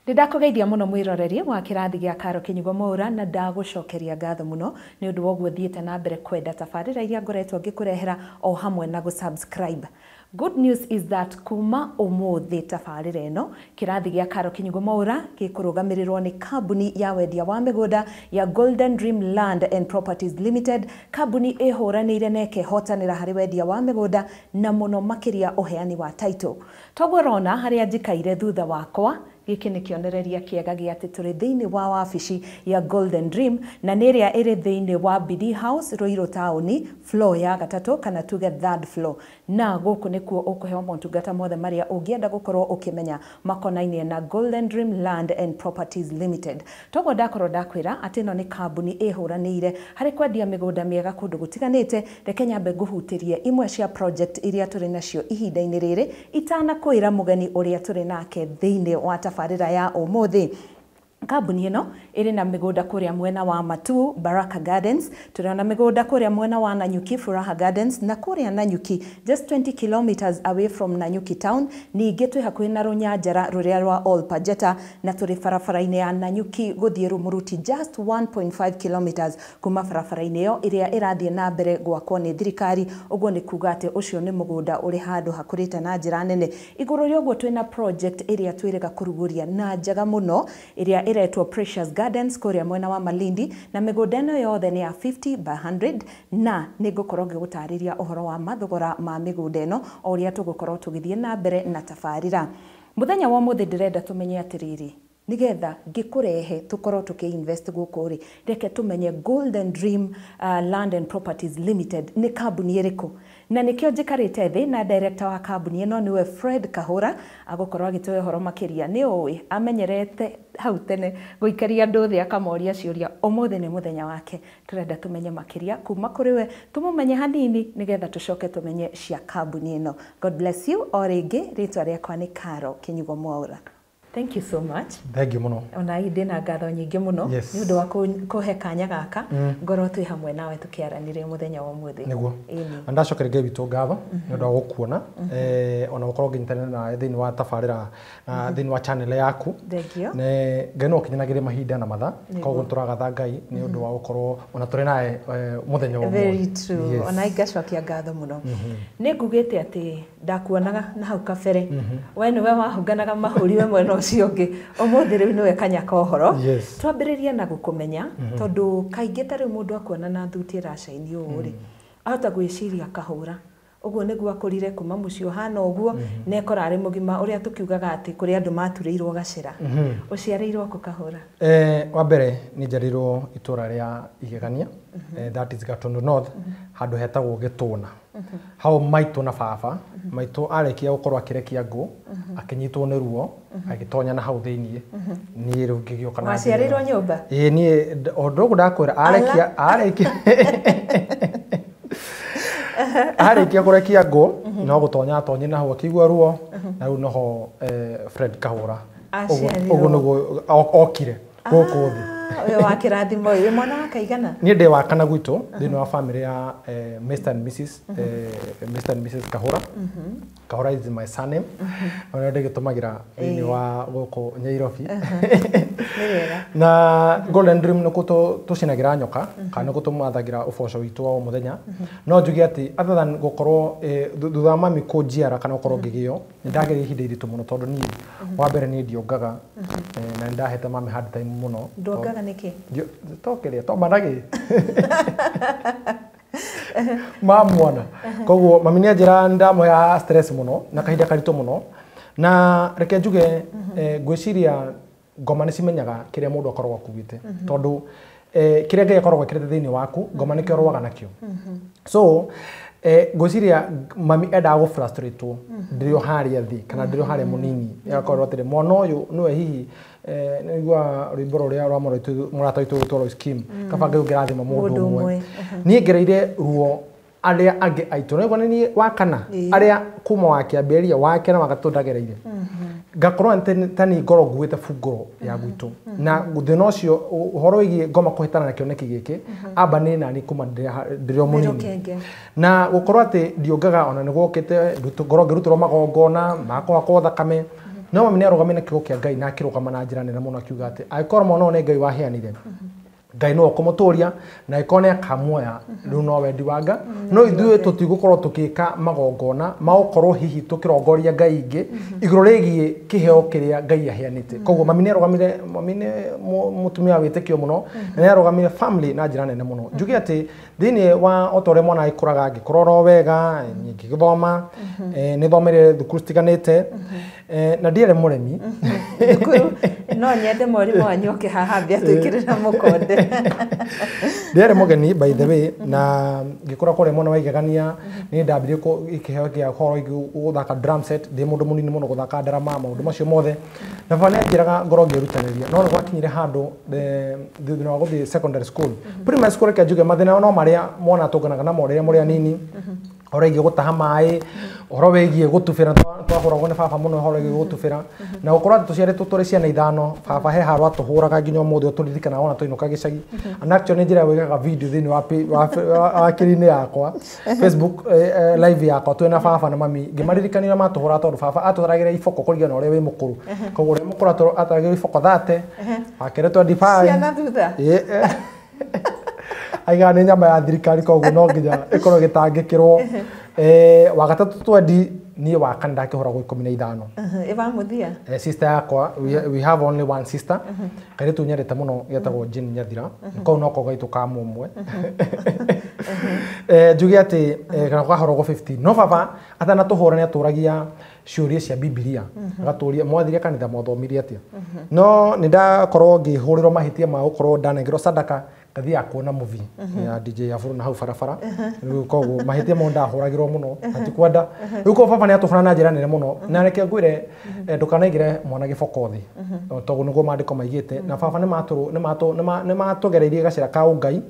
Ndĩndakũgeithia mũno mwĩroreri wa kĩrathi gĩa Karo Kĩnyugo Mwaura, na ndagũcokeria ngatho mũno nĩ ũndũ wa ũguo thiĩte na mbere kwenda tabarĩra iria ngoretwo ngĩkũrehera o hamwe na gũ-subscribe. Good news is that kuma ũmũthĩ tabarĩra ĩno kĩrathi gĩa Karo Kĩnyugo Mwaura gĩkũrũgamĩrĩrwo nĩ kambuni ya wendia wa mĩgũnda ya Golden Dream Land and Properties Limited, kambuni ĩhũranĩire na ĩkehotanĩra harĩ wendia wa mĩgũnda na mũno makĩria ũheani wa title. Toguo ũrona harĩa njikaire thutha wakwa, gĩkĩ nĩ kĩonereria kĩega gĩa atĩ tũrĩ thĩinĩ wa wabici ya Golden Dream, na nĩ ĩrĩa ĩrĩ thĩinĩ wa Bidii House, Ruiru taũni, floor ya gatatũ kana tuge third floor. Na gũkũ nĩkuo ũkũheo motungata mothe marĩa ũngĩenda gũkorwo ũkĩmenya makonainie na Golden Dream Land and Properties Limited. Toguo ndakorwo ndakwĩra atĩ ĩno nĩ kambuni ĩhũranĩire harĩ kwendia mĩgũnda mĩega kũndũ gũtiganĩte. Reke nyambe ngũhutĩrie imwe cia project iria tũrĩ nacio ihinda-inĩ rĩrĩ itanakwĩra mũgeni ũrĩa tũrĩ nake thĩinĩ wa tabarĩra ya ũmũthĩ. Kambuni ĩno ĩrĩ na mĩgũnda kũrĩa mwena wa Matuu, Baraka Gardens, tũrĩ na mĩgũnda kũrĩa mwena wa Nanyuki, Furaha Gardens, na kũrĩa Nanyuki, just 20 kilometers away from Nanyuki town. Ningĩ twĩ hakuhĩ na rũnyanjara rũrĩa rwa Ol Pajeta, na tũrĩ barabara-inĩ ya Nanyuki gũthiĩ Rumuruti, just 1.5 kilometers kuma barabara-inĩ ĩyo ĩrĩa ĩrathiĩ na mbere gwakwo nĩ thirikari. Ũguo nĩ kuga atĩ ũcio nĩ mũgũnda ũrĩ handũ hakũrĩte na njĩra nene. Igũrũ rĩa ũguo twĩna project ĩrĩa twĩrĩga kũrugũria na njega mũno ĩrĩa ĩretwo Precious Gardens kũrĩa mwena wa Malindi, na mĩgũnda ĩno yothe nĩ ya 50 by 100, na nĩ ngũkorwo ngĩgũtarĩria ũhoro wa mathogora ma mĩgũnda ĩno o ũrĩa tũgũkorwo tũgĩthiĩ na mbere na tabarĩra. Mũthenya wa ũmũthĩ ndĩrenda tũmenye atĩrĩrĩ, nigetha ngĩkũrehe tũkorwo tũkĩ-invest gũkũ rĩ, reke tũmenye Golden Dream Land and Properties Limited nĩ kambuni ĩrĩkũ. Na nĩkĩo njikarĩte thĩ na director wa kambuni ĩno, nĩwe Fred Kahũra, agũkorwo agĩtũhe ũhoro makĩria. Nĩ ũĩ amenyerete hau tene gũikaria andũ thĩ akamoria ciũria. Ũmũthĩ nĩ mũthenya wake, tũrenda tũmenye makĩria kuma kũrĩ we, tũmũmenye hanini nĩgetha tũcoke tũmenye cia kambuni ĩno. God bless you. O rĩngĩ rĩtwa rĩakwa nĩ Karo Kĩnyugo Mwaura. Thank you so much. Thank you mũno. Ona ndĩna ngatho nyingĩ mũno nĩ ũndũ wa kũhe kanya gaka ngorwo twĩ hamwe nawe tũkĩaranĩria mũthenya wa ũmũthĩ. Nĩguo. Na ndacokeria Ngai witũ ngatho nĩ ũndũ wa gũkuona, ona gũkorwo ngĩnyitanĩra nawe thĩinĩ wa tabarĩra na thĩinĩ wa channel yaku. Thank you. Nĩ Ngai no ũkinyanagĩrie mahinda na mathaa, koguo nĩtũragatha Ngai nĩ ũndũ wa gũkorwo ona tũrĩ nawe mũthenya wa ũmũthĩ. Very true. Ona ngacokia ngatho mũno. Nĩ ngugĩte atĩ ndakuonaga na hau kabere, we nĩwe wahunganaga mahũri we mwena ũcio ũngĩ, ũmũthĩ rĩu nĩwe kanyaka ũhoro. Twambĩrĩrie na gũkũmenya, tondũ kaingĩ ta rĩu mũndũ akuona na thuti ĩracaini ũũ rĩ, ahota gwĩciria Kahũra ũguo nĩguo akũrire kuma mũciĩ ũhana ũguo, na ekora arĩ mũgima, ũrĩa tũkiugaga atĩ kũrĩ andũ maturĩirwo gacĩra. Ũciarĩirwo kũ, Kahũra? Wa mbere nĩ njiarĩirwo itũra rĩa Igegania, that is Gatundu North, handũ hetagwo Gĩtũna. Hau maitũ na baba, maitũ arĩkia gũkorwo akĩrekia ngũ, akĩnyitwo nĩ ruo, agĩtonya na hau thĩiniĩ. Niĩ rĩu ngĩgĩũka na Waciarĩirwo nyũmba? Ĩĩ, niĩ o ũndũ ũguo ndakwĩra, arĩkia kũrekia ngũ, no gũtonya atonye na hau akĩigua ruo, na rĩu noho Fred Kahũra. Ũguo nĩguo okire gũkũ thĩ. Ũyũ wa kĩrathimo ũyũ, wĩ mwana wa kaigana? Niĩ ndĩ wa kana gwitũ thĩinĩ wa family ya Mr and Mrs, Mr and Mrs Kahũra. Kahũra is my surname. Ona ndĩgĩtũmagĩra thĩinĩ wa gũkũ Nyairobi. Na Golden Dream nĩkuo tũcinagĩra nyoka, kana nĩkuo tũmathagĩra ũboco witũ wa o mũthenya. No njuge atĩ other than gũkorwo thutha wa mami kũnjiara kana gũkorwo ngĩgĩo, nĩ ndagereire ihinda iritũ mũno, tondũ niĩ wa mbere niĩ ndiongaga, na nĩ ndahete mami hard time mũno. Ndwongaga nĩkĩ? To kĩrĩa, to managĩ ma mwana. Koguo mami nĩ anjĩra ndamũhe stress mũno na kahinda karitũ mũno. Na reke njuge, ngwĩciria ngoma nĩ cimenyaga kĩrĩa mũndũ akoragwo akuĩte, tondũ kĩrĩa Ngai akoragwo ekĩrĩte thĩinĩ waku, ngoma nĩkĩo ũrũaga nakĩo. So ngwĩciria mami endaga gũ frustrate ndĩrĩ o harĩa thĩ kana ndĩrĩ o harĩa mũnini, agakorwo atĩrĩ mwana ũyũ nĩwe hihi nĩigua rwĩmbo rũrĩa rwa mũrata witũ rwĩtwo Lois Kim, kaba Ngai ũngĩrathima mũndũ ũmwe. Niĩ ngereire ruo arĩa angĩ aitũ, nĩguo nĩ niĩ wa kana arĩa kuma wa kĩambĩrĩria wa kerĩ na wa gatatũ ndagereire, ngakorwo ta nĩ ngoro nguĩte bungũro ya gwitũ, na thĩna ũcio ũhoro wĩgiĩ ngoma kũhĩtana na kĩoneki gĩkĩ amba nĩ nani kuma ndĩrĩ o mũnini, na gũkorwo atĩ ndiongaga ona nĩ gwokĩte ngorwo ngĩrutĩrwo magongona ma kũhakwo thakame. No mami nĩ arũgamire na kiugo kĩa Ngai na akĩrũgama na njĩra nene mũno akiuga atĩ angĩkorwo mwana ũyũ nĩ Ngai waheanire, Ngai no ũkũmũtũria na angĩkorwo nĩ akamuoya rĩu no wendi wa Ngai. No ithuĩ tũtigũkorwo tũgĩka magongona ma gũkorwo hihi tũkĩrongoria Ngai ingĩ igũrũ rĩgiĩ kĩheo kĩrĩa Ngai aheanĩte. Koguo mami nĩ arũgamire, mami nĩ mũtumia wa wĩtĩkio mũno na nĩ arũgamire family na njĩra nene mũno. Njuge atĩ thĩinĩ wa o ta ũrĩa mwana agĩkũraga ngĩkũra oro wega, ngĩgĩthoma, nĩ thomere thukuru citiganĩte, na ndiarĩ mũremi. Thukuru no nyende mwarimũ wanyu oke haha ambie atwĩkĩrĩra mũkonde. Ndiarĩ mũgeni by the way, na ngĩkũra kũrĩa mwena wa Igegania nĩ ndambirie kĩheo kĩa ũhoro wĩgiĩ gũthaka drum set ndĩ mũndũ mũnini mũno, gũthaka ndarama, maũndũ macio mothe. Na baba nĩ anjĩraga ngorwo ngĩrutanĩria, no nĩ gwakinyire handũ thutha wa gũthiĩ secondary school, primary school, reke njuge mathĩna no marĩa mwana atũnganaga namo rĩrĩa mũrĩ anini, ũhoro wĩgiĩ gũtaha maĩ, ũhoro wĩgiĩ gũtubĩra. Twahũragwo nĩ baba mũno ũhoro wĩgiĩ gũtubĩra na gũkorwo atĩ tũciarĩtwo tũrĩ ciana ithano. Baba he handũ atũhũraga nginya ũmũthĩ ũtũririkanaga ona twainũka gĩcagi. And actually nĩ njĩra gwĩkaga video thĩinĩ wa akiri-inĩ yakwa Facebook live yakwa twĩna baba na mami ngĩmaririkania ũrĩa matũhũraga, tondũ baba atũtharagĩra iboko kũringana na ũrĩa wĩ mũkũrũ. Koguo ũrĩa mũkũrũ atwaragĩra iboko 30, wakerĩ 25. Ciana thutha. Aigaga nĩ nyama ya thirikari, koguo no nginya ĩkorwo ĩgĩtangĩkĩrwo. Wa gatatũ 20, niĩ wa kana ndakĩhũragwo 15. Ĩva mũthia. Sister yakwa, we have only one sister, kairĩtu nyendete mũno getagwo Jane Nyathira, kau noko gaitũ ka mũmwe. Njuge atĩ kana kahũragwo 15, no baba atanatũhũra nĩ atũragia ciũria cia Bibilia, agatũria mwathire kanitha mwathomire atĩa. No nĩ ndakorwo ngĩhũrĩrwo mahĩtia ma gũkorwo ndanengerwo sadaka ngathiaga kuona movie ya DJ Afro na hau barabara. Rĩu koguo mahĩtia mau ndahũragĩrwo mũno na ti kwenda. Rĩu koguo baba nĩ atũhũra na njĩra nene mũno, na reke ngwĩre, ndũkanaigĩre mwana gĩboko thĩ, tondũ nĩguo maandĩko maigĩte. Na baba nĩ matũgereirie gacĩra ka ũngai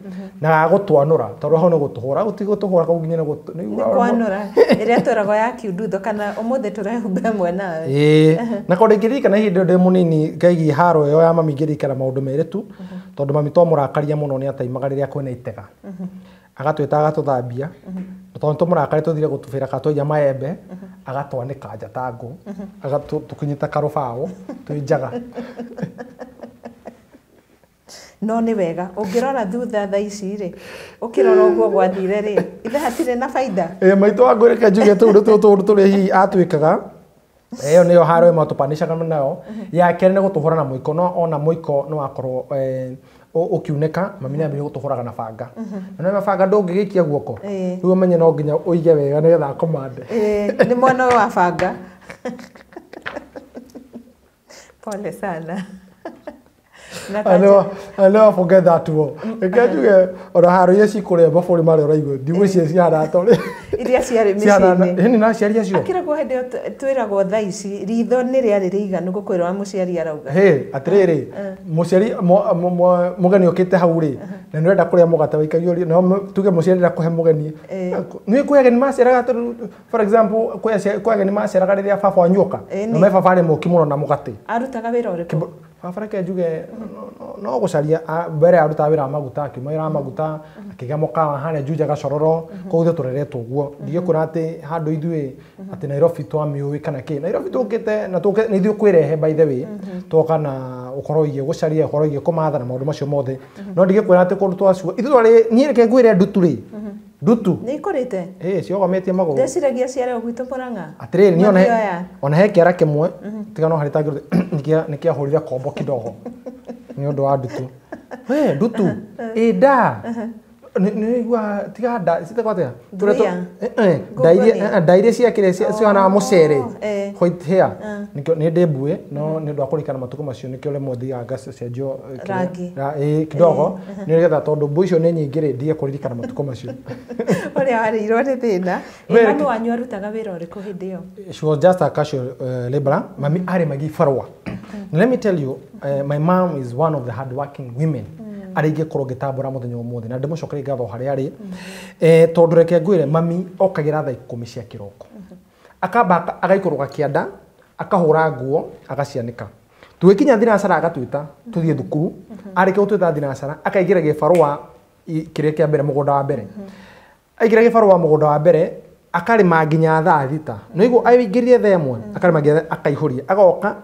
na ga gũtwanũra, tondũ hau nĩ gũtũhũra, gũti gũtũhũra kau nginya nĩ Nĩ kwanũra ĩrĩa twĩragwo ya kiundutho kana ũmũthĩ tũrehumba ĩmwe nawe. Ĩĩ, na kondũ ingĩririkana ihinda ndĩ mũnini ngaigie haro ĩyo ya mami, ngĩririkana maũndũ merĩ tu, tondũ mami twamũrakaria mũno nĩ ataimaga rĩrĩa kwĩna itega, agatwĩta agatũthambia, tondũ tũmũrakaria tũthire gũtubĩra kana twaiya maembe, agatwanĩka nja ta ngũ, tũkĩnyita karũbaũ twĩ njaga. No nĩ wega ũngĩrora thutha thaa ici rĩ, ũkĩrora ũguo gwathire rĩ, ithe hatirĩ na baida. Ĩĩ, maitũ wangu reke njuge tũu nĩtuo tũũndũ tũrĩa hihi atwĩkaga. Ĩyo nĩyo haro ĩmwe atũpanĩcaga nayo. Ya kerĩ nĩ gũtũhũra na mũiko, no ona mũiko nĩ wakorwo ũkiunĩka, mami nĩ ambĩrĩirie gũtũhũraga na banga. Na nĩ banga ndũngĩgĩikia guoko, rĩu ũmenye no nginya ũige wega nĩgetha akũmande. Nĩ mwana ũyũ wa banga. Pole sana. I never forget that one. Reke njuge ona haro iria cikũrĩa mabũrũri marĩa ũraigua ndigwĩciria cihana ta ũrĩa iria ciarĩ cihana mĩciĩ-inĩ. Hĩni na aciari acio. Akĩragwo hĩndĩ ĩyo twĩragwo thaa ici ritho nĩ rĩarĩ rĩiganu gũkwĩra wa mũciari arauga. Hĩ, atĩrĩrĩ, mũciari mũgeni ũkĩte hau rĩ, na nĩ ũrenda kũrĩa mũgate waikagio, no tuge mũciari arenda kũhe mũgeni. Nĩ kwĩ ageni maceraga tondũ, for example, kwĩ ageni maceraga rĩrĩa baba wanyu oka. Na me baba arĩ mũki mũno na mũgate. Arutaga wĩra ũrĩkũ? Baba reke njuge no gũcaria, mbere arutaga wĩra wa maguta, akiuma wĩra wa maguta akĩgĩa mũkawa harĩa Juja Gacororo. Koguo ithuĩ tũreretwo ũguo, ndigĩkwĩra atĩ handũ ithuĩ atĩ Nairobi twamĩũĩ kana kĩ. Nairobi tũkĩte na tũke nĩ ithuĩ kwĩrehe, by the way, twoka na ũhoro wĩgiĩ gũcaria, ũhoro wĩgiĩ kũmatha na maũndũ macio mothe. No ndigĩkwĩra atĩ kũndũ twaciwa ithuĩ twarĩ. Niĩ reke ngwĩre ndutu rĩ, ndutu Nĩ ikũrĩte? Ĩĩ, ciogometie magũrũ. Ndeciragia ciarĩ o gwitũ Mũrang'a. Atĩrĩrĩ, niĩ Mathioya. ona he kĩara kĩmwe tiga no harĩ tangĩrute nĩ kĩahũrire kombo kidogo nĩ ũndũ wa ndutu. We ndutu ĩ nda nĩ igua tiga nda citagwo atĩa? Tũrĩa Thuia. Nda iria Ngũngũni. Nda iria ciakĩrĩ cihanaga mũcere, white hair. Nĩkĩo nĩ ndĩ mbuĩ, no nĩ ũndũ wa kũririkana matukũ macio nĩkĩo rĩmwe thiaga ngacenjio kĩrĩa- Rangi. Ĩĩ, kidogo nĩgetha tondũ mbui icio nĩ nyingĩ rĩ, ndige kũririkana matukũ macio. Ũrĩa warĩirwo nĩ thĩna. We, Mami wanyu arutaga wĩra ũrĩkũ hĩndĩ ĩyo? She was just a casual laborer. Mami arĩmagia ibarũa. And let me tell you, my mom is one of the hardworking women arĩa ingĩkorwo ngĩtambũra mũthenya ũmũthĩ na ndĩmũcokerie ngatho harĩa arĩ, tondũ reke ngwĩre, mami okagĩra thaa 10 cia kĩroko, akamba agaikũrũka kĩanda, akahũra nguo, agacianĩka. Tũgĩkinya thinacara agatwĩta tũthiĩ thukuru. Arĩkia gũtwĩta thinacara akaingĩra gĩbarũa kĩrĩa kĩa mbere, mũgũnda wa mbere. Aingĩra gĩbarũa mũgũnda wa mbere. Akarĩma nginya thaa 6. Nĩguo aingĩrie thaa 1, akarĩma nginya akaihũria. Agoka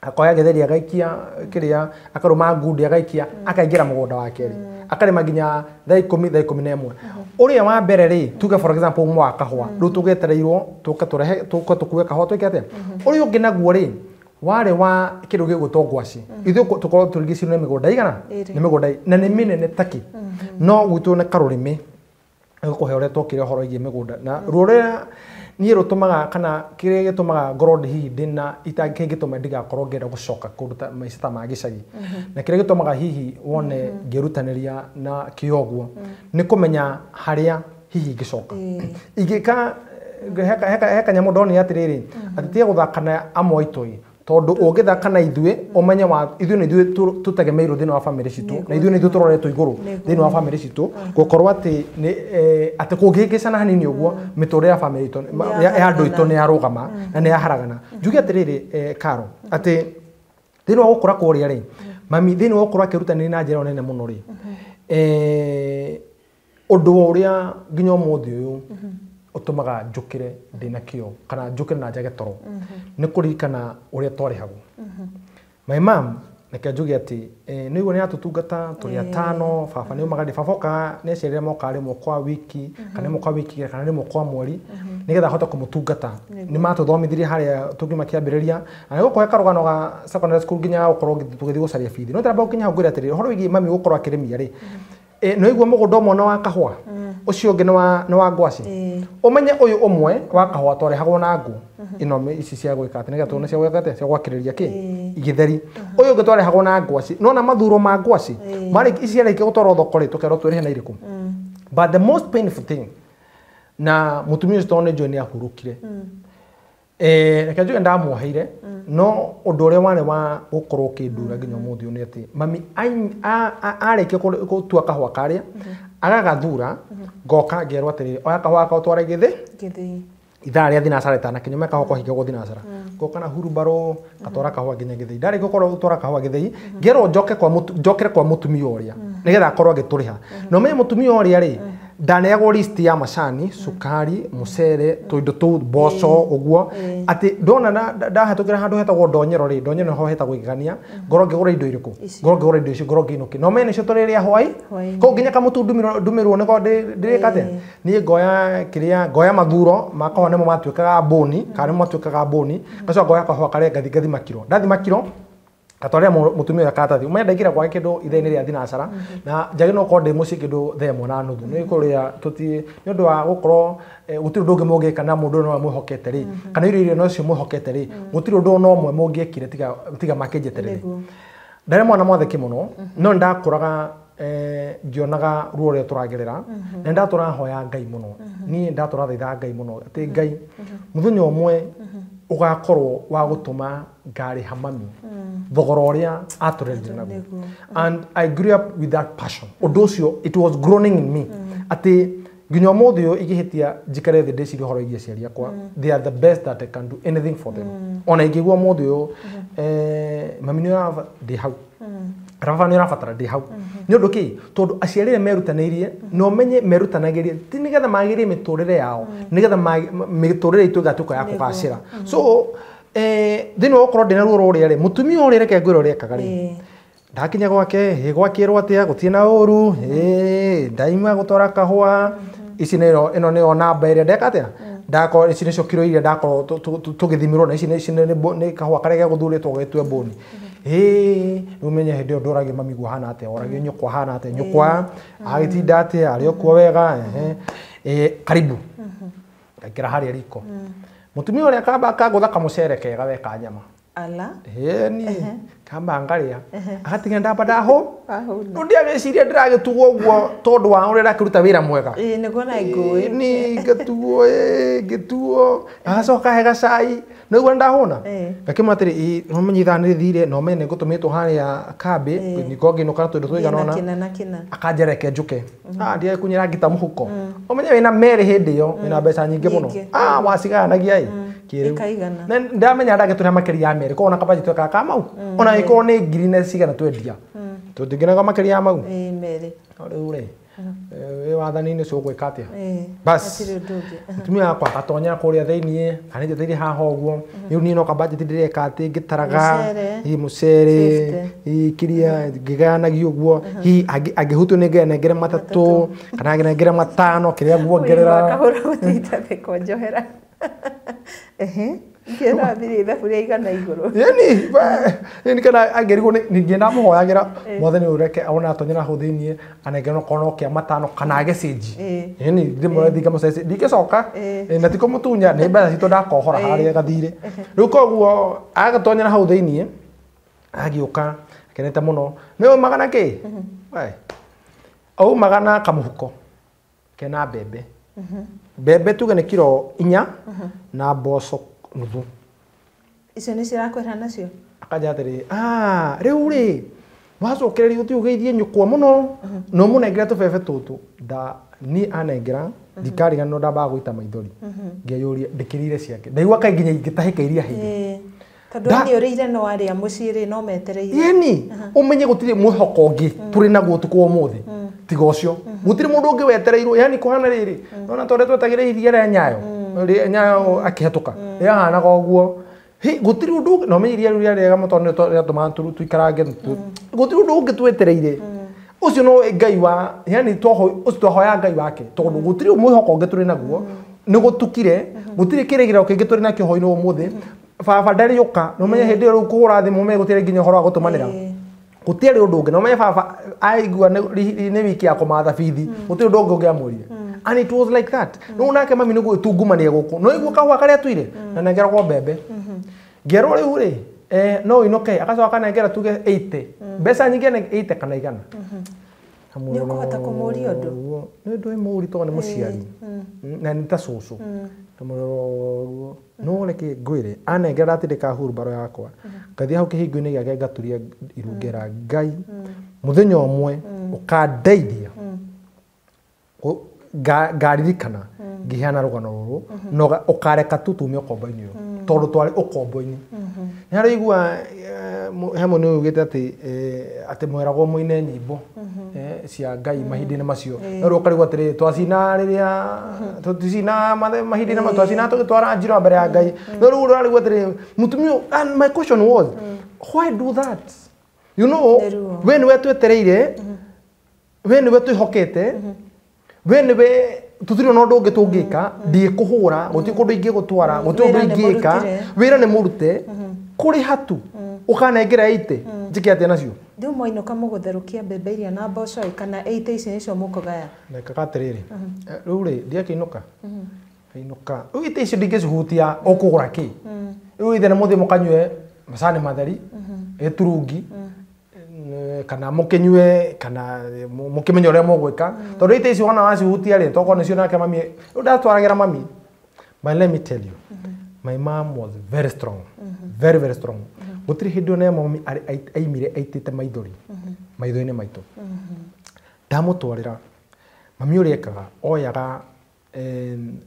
akoya gĩtheri agaikia kĩrĩa, akarũma ngundi agaikia, akaingĩra mũgũnda wa kerĩ. Akarĩma nginya thaa 10, thaa 11. Ũrĩa wa mbere rĩ, tuge for example ũmwe wa kahũa, rĩu tũgetereirwo tũke tũrehe, tũke tũkue kahũa twĩke atĩa. Ũrĩa ũngĩ naguo rĩ, warĩ wa kĩndũ gĩgwĩtwo ngwaci. Ithuĩ tũkorwo tũrigicĩirio nĩ mĩgũnda igana? Nĩ mĩgũnda na nĩ mĩnene takĩ. No gwitũ nĩ karũrĩmĩ. Gũkũhe ũrĩa twokire ũhoro wĩgiĩ mĩgũnda. Na ruo rũrĩa niĩ rũtũmaga kana kĩrĩa gĩtũmaga ngorwo ndĩ hihi ndĩna kĩngĩtũma ndigakorwo ngĩenda gũcoka kũndũ ta maica ta ma gĩcagi. Na kĩrĩa gĩtũmaga hihi wone ngĩrutanĩria na kĩo ũguo nĩ kũmenya harĩa hihi ingĩcoka. Ingĩka he kanyamũ ndonire atĩrĩrĩ, atĩ tiga gũthaka na amwe aitũ ĩ, tondũ ũngĩthaka na ithuĩ ũmenye wa ithuĩ nĩ ithuĩ tũtegemeirwo thĩinĩ wa bamĩrĩ citũ, na ithuĩ nĩ ithuĩ tũroretwo igũrũ thĩinĩ wa bamĩrĩ citũ, gũkorwo atĩ nĩ atĩ kũngĩhĩngĩcana hanini ũguo mĩtũrĩre ya bamĩrĩ itũ ya andũ aitũ nĩ yarũgama na nĩ yaharagana. Njuge atĩrĩrĩ, Karo, atĩ thĩinĩ wa gũkũra kũrĩa rĩ, mami thĩinĩ wa gũkũra akĩrutanĩria na njĩra nene mũno rĩ, ũndũ ũrĩa nginya ũmũthĩ ũyũ ũtũmaga njũkĩre ndĩna kĩo kana njũkĩre na njage toro nĩ kũririkana ũrĩa twarĩhagwo. My mom, reke njuge atĩ nĩ ũguo nĩ atũtungata tũrĩ atano, baba nĩ aumaga, baba okaga nĩ aciarire mokaga rĩmwe kwa wiki, kana rĩmwe kwa wiki, kana rĩmwe kwa mweri, nĩgetha ahote kũmũtungata. Nĩ matũthomithirie harĩa tũngiuma kĩambĩrĩria, na nĩ gũkũhe karũgano ga secondary school nginya gũkorwo tũgĩthiĩ gũcaria bithi. No ndaramba gũkinya hau ngwĩre atĩrĩrĩ, ũhoro wĩgiĩ mami gũkorwo akĩrĩmia rĩ, nĩ ũigua mũgũnda ũmwe nĩ wa kahũa, ũcio ũngĩ nĩ wa ngwaci. Ũmenye ũyũ ũmwe wa kahũa twarehagwo na ngũ ĩno ici cia gwĩka atĩ nĩgetha tuone cia gwĩka atĩa, cia gwakĩrĩria kĩ gĩtheri. Ũyũ ũngĩ twarehagwo na ngwaci, nĩwona mathuro ma ngwaci marĩ ici ciarĩkia gũtwarwo thoko rĩ, tũkerwo twĩrĩhe na irĩkũ. But the most painful thing, na mũtumia ũcio tondũ nĩ njũĩ nĩ ahurũkire, reke njuge ndamuoheire, no ũndũ ũrĩa warĩ wa gũkorwo ũkĩndura nginya ũmũthĩ ũyũ nĩ atĩ mami arĩkia gũtua kahũa karĩa, agagathura, ngoka ngerwo atĩrĩrĩ, oya kahũa gaka ũtware gĩthĩ, ithaa rĩa thinacara ĩtanakinya, kahũa kwahingagwo thinacara. Ngoka na hurumbarũ, ngatwara kahũa nginya gĩthĩi. Ndarĩkia gũkorwo gũtwara kahũa gĩthĩi, ngerwo njokere kwa mũtumia ũrĩa, nĩgetha akorwo agĩtũrĩha. Na ũmenye mũtumia ũrĩa rĩ, ndaneagwo list ya macani, cukari, mũcere, tũindo tũu, mboco, ũguo. Atĩ ndona ndahetũkĩra handũ hetagwo Ndonyero rĩ, Ndonyero nĩho hetagwo Igegania, ngorwo ngĩgũra indo irĩkũ? Ngorwo ngĩgũra indo ici, ngorwo ngĩinũkia. Na ũmenye nĩcio tũrĩrĩa hwaĩ, koguo nginya kamũtu ndumĩrwo nĩko ndĩrĩka atĩa? Niĩ ngoya kĩrĩa, ngoya mathuro ma kahũa nĩmo matuĩkaga mbũni, kana nĩmo matuĩkaga mbũni, ngacoka ngoya kahũa karĩa ngathi ngathima kiro. Ndathima kiro, gatwarĩra mũtumia ũrĩa karatathi. Ũmenye ndaingĩra gwake kĩndũ ithaa-inĩ rĩa thinacara, na njagĩrĩirwo gũkorwo ndĩ mũciĩ kĩndũ thaa 1:30. Nĩ kũrĩa tũti, nĩ ũndũ wa gũkorwo gũtirĩ ũndũ ũngĩ mũngĩka na mũndũ ũyũ no mwĩhokete rĩ, kana irio iria nocio mwĩhokete rĩ, gũtirĩ ũndũ ona ũmwe mũngĩekire tiga makĩnjeterere. Ndarĩ mwana mwathĩki mũno, no nĩndakũraga ngĩonaga ruo rũrĩa tũragerera, na nĩndatũrahoya Ngai mũno. Niĩ ndatũrathaithaga Ngai mũno atĩ Ngai mũthenya ũmwe ũgakorwo wa gũtũma ngarĩha mami thogora ũrĩa atũrerire naguo. And I grew up with that passion. Ũndũ ũcio, it was groaning in me. Atĩ nginya ũmũthĩ ũyũ ingĩhĩtia njikare thĩ ndĩcirie ũhoro wĩgiĩ aciari akwa, they are the best that I can do anything for them. Ona ingĩigua ũmũthĩ ũyũ, mami nĩ ũraba, ndĩ hau. Kana baba nĩ ũrabatara, ndĩ hau. Nĩ ũndũ kĩ? Tondũ aciari arĩa merutanĩirie, na ũmenye merutanagĩria, ti nĩgetha magĩrie mĩtũrĩre yao, nĩgetha mĩtũrĩre itũ ĩgatuĩka ya kũgacĩra. So, thĩinĩ wa gũkorwo ndĩna ruo rũrĩa rĩ, mũtumia ũrĩa reke ngwĩre ũrĩa ekaga rĩ, ndakinya gwake, ĩ gwakĩrwo atĩa, gũtirĩ na ũru, ĩ ndaima gũtwara kahũa, ici nĩ ĩno nĩyo namba ĩrĩa ndeka atĩa? Ndakorwo ici nĩcio kiro iria ndakorwo tũgĩthimĩrwo, na ici nĩ kahũa karĩa gegũthurĩtwo getue mbũni. Ĩ, rĩu ũmenye hĩndĩ ĩyo ndũragio mami guo ahana atĩa, oragio nyũkwa ahana atĩa, nyũkwa agĩtinda atĩa, arĩ o kuo wega, ehe. Karibu. Ngaingĩra harĩa riko. Mũtumia ũrĩa akamba akangũtha kamũcere kega we ka nyama. Ala. Ĩni, kamba ngarĩa. Agatiga ndamba ndahũ. Rĩu ndiagĩciria ndĩragĩtugwo ũguo tondũ wa ũrĩa ndakĩruta wĩra mwega. Ĩĩ, nĩguo na ngũĩ. Ĩni, ngĩtuo, ĩĩ, ngĩtuo. Agacoka he gacai. Nĩguo ndahũna. Ngakĩmwĩra atĩrĩ, ĩĩ, no menye ithaa nĩrĩthire, no menye nĩngũtũmĩtwo harĩa kambĩ, ningĩ ngĩinũka na tũindo tũigana ũna. Kĩna na kĩna. Akanjĩra reke njũke. Ndiagĩkunyĩra ngita mũhuko. Ũmenye wĩna merĩ hĩndĩ ĩyo, wĩna mbeca nyingĩ mũno. Wacigayanagia ĩ. Kĩrĩu. Ĩkaigana. Na ndamenya ndagĩtũrĩha makĩria ya merĩ, koguo ona kabajeti twekaga ka mau. Ona angĩkorwo nĩ ngiri na cigana twendia. Tũtingĩnega makĩria ya mau. Ĩĩ, merĩ. No rĩu rĩ, Wĩ wathani-inĩ ũcio ũgwĩka atĩa? Bas. Hatirĩ ũndũ ũngĩ. Mũtumia wakwa agatonya kũrĩa thĩiniĩ, kana njetereire haha ũguo. Rĩu niĩ no kabudget ndĩreka atĩ ngĩtaraga. Mũcere. Hihi mũcere, 50. hihi kĩrĩa ngĩgayanagia ũguo. Hihi angĩhutio nĩ ngenengere matatũ, kana ngenengere matano, kĩrĩa nguongerera. Kahũra gũtinda njohera. Ehe. Ngĩrambirie ithabu rĩa igana igũrũ. Yani, yani kana angĩrigwo ningĩ ndamũhoyagĩra mwathani ũreke ona atonyera hau thĩiniĩ anengere okorwo no kĩa matano kana age cĩnji. Yani ndĩmwĩre thiĩ ngamũcenjie ndingĩcoka na ti kũmũtunya nĩ mbeca citũ ndakohora harĩa gathirĩ. Rĩu koguo agatonyera hau thĩiniĩ agĩũka akenete mũno nĩ umaga na kĩ? We. Aumaga na kamũhuko kena mbembe. Mbembe tuge nĩ kiro 4 na mboco nuthu. Icio nĩ cirakwĩra nacio? Akanja atĩrĩ, rĩu rĩ wacokereria ũthiĩ ũgeithie nyũkwa mũno na ũmũnengere tũbebe tũtũ. Nda niĩ anengera ndikariganĩrwo ndambaga gũita maithori ngeyũria ndĩkĩrĩire ciake ndaigua kaĩ nginya ingĩtahĩka iria hĩndĩ. Tondũ nĩ ũrĩire no arĩa mũciĩ rĩ no metereire. Yeni ũmenye gũtirĩ mwĩhoko ũngĩ tũrĩ naguo ũtukũ wa ũmũthĩ tiga ũcio. Gũtirĩ mũndũ ũngĩ wetereirwo yani kũhana rĩrĩ nona tondũ twetagĩrĩra iria rĩa Nyayo rĩa Nyayo akĩhetũka rĩahanaga ũguo. Gũtirĩ ũndũ ũngĩ na ũmenye iria rĩu rĩarĩ rĩega mũno tondũ nĩ rĩatũmaga tũikarange gũtirĩ ũndũ ũngĩ twetereire. Ũcio no Ngai wa yani ũcio twahoya Ngai wake tondũ gũtirĩ mwĩhoko ũngĩ tũrĩ naguo nĩ gũtukire gũtirĩ kĩrĩgĩrĩro kĩngĩ tũrĩ nakĩo hwaĩ-inĩ ũmũthĩ. Baba ndarĩ ũka na ũmenye hĩndĩ ĩyo rĩu kũhũra thimũ ũmenye gũtirĩ nginya ũhoro wa gũtũmanĩra. Gũtiarĩ ũndũ ũngĩ na ũmenye baba aigua nĩ wiki ya kũmatha bithi gũtirĩ ũndũ ũngĩ ũngĩamwĩrire. And it was like that. Rĩu nake mami nĩ gwĩtungumania gũkũ no igua kahũa karĩa atuire na nengeragwo mbembe. Ngerwo rĩu rĩ no ũinũke agacoka akanengera tuge 80 mbeca nyingĩ nĩ 80 kana 100. Nĩ ũkũhota kũmũria ũndũ? Nĩ ũndũ wĩ mũũru tondũ nĩ mũciari na nĩ ta cũcũ. Kamũrora no reke ngwĩre anengera ndatindĩka hurubaro yakwa ngathiĩ hau kĩhingo-inĩ gĩake ngaturia iru ngera Ngai mũthenya ũmwe ũkandeithia ngaririkana ngĩheana rũgano rũrũ na ũkareka tu tume ũkombo-inĩ ũyũ tondũ twarĩ ũkombo-inĩ. Nĩ harĩigua he mũini ũyũ ugĩte atĩ atĩ mweragwo mũine nyĩmbo cia Ngai mahinda-inĩ macio no rĩu ũkarigwo atĩrĩ twacina rĩrĩa tũticina mahinda-inĩ macio twacina tũgĩtwara njiro mbere ya Ngai no rĩu ũrarigwo atĩrĩ mũtumia and my question was why do that? You know we nĩwe twetereire we nĩwe twĩhokete we nĩwe tũtirĩ ona ũndũ ũngĩ tũngĩka ndikũhũra gũtirĩ kũndũ ingĩgũtwara gũtirĩ ũndũ ingĩka wĩra nĩ mũrute kũrĩ hatu ũkanengera 80 njĩke atĩa nacio? Rĩu mwainũka mũgũtherũkia mbembe iria na mboco kana 80 ici nĩcio mũkũgaya? Ndekaga atĩrĩrĩ rĩu rĩ ndiakĩinũka inũka rĩu 80 icio ndingĩcihutia ũkũgũra kĩ? Rĩu ithe nĩ mũthiĩ mũkanyue macani matheri gĩturungi kana mũkĩnyue kana mũkĩmenye ũrĩa mũgwĩka tondũ 80 icio wona wacihutia rĩ tokorwo nĩcio nake mami rĩu ndatwaragĩra mami. But let me tell you my mom was very strong very very strong. Gũtirĩ hĩndĩ ona mami aimire aitĩte maithori maitho-inĩ maitũ. Ndamũtwarĩra mami ũrĩa ekaga oyaga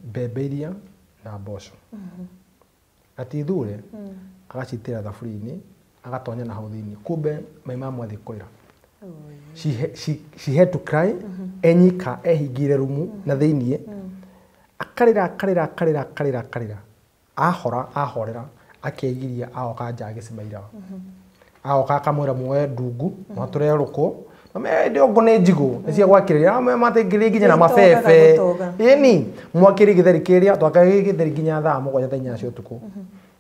mbembe iria na mboco atithure agacitĩra thaburia-inĩ agatonya na hau thĩiniĩ kumbe my mom athiĩ kũrĩra. She had to cry enyika ehingĩire rumu na thĩiniĩ akarĩra akarĩra akarĩra akarĩra akarĩra ahora ahorera akeigiria aoka nja agĩcimaira aoka akamwĩra muoe ndungu mwatũre rũkũ hĩndĩ ĩyo ngũ nĩ njigũ nĩ cia gwakĩrĩria matingĩrĩ nginya na mabebe ĩni mwakĩrĩ gĩtheri kĩrĩa twakĩrĩ gĩtheri nginya thaa 7 thaa 8 cia ũtukũ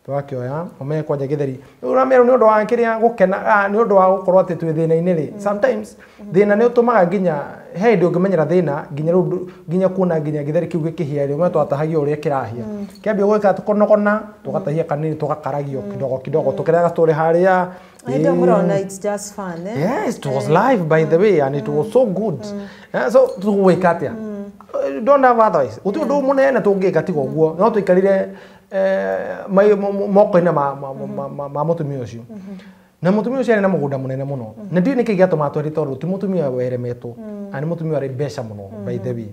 twakĩoya ũmenye kwanja gĩtheri ũramerwo nĩ ũndũ wa kĩrĩa gũkena nĩ ũndũ wa gũkorwo atĩ twĩ thĩna-inĩ rĩ sometimes thĩna nĩ ũtũmaga nginya he hĩndĩ ũngĩmenyera thĩna nginya rĩu nginya kuona nginya gĩtheri kĩu gĩkĩhĩa rĩ ũmenye twatahagia ũrĩa kĩrahĩa kĩambia gwĩka tũkonogona tũgatahia kanini tũgakaragio kidogo kidogo tũkĩrega tũrĩ harĩa. I don't know, it's just fun. Eh? Yes, it was live by the way and it was so good. So tũgwĩka atĩa? Don't have otherwise. Gũtirĩ ũndũ mũnene tũngĩka tiga ũguo no tũikarire moko-inĩ ma mũtumia ũcio. Na mũtumia ũcio arĩ na mũgũnda mũnene mũno na ndiũĩ nĩkĩ gĩatũmaga twende tondũ ti mũtumia weremetwo na nĩ mũtumia warĩ mbeca mũno by the way.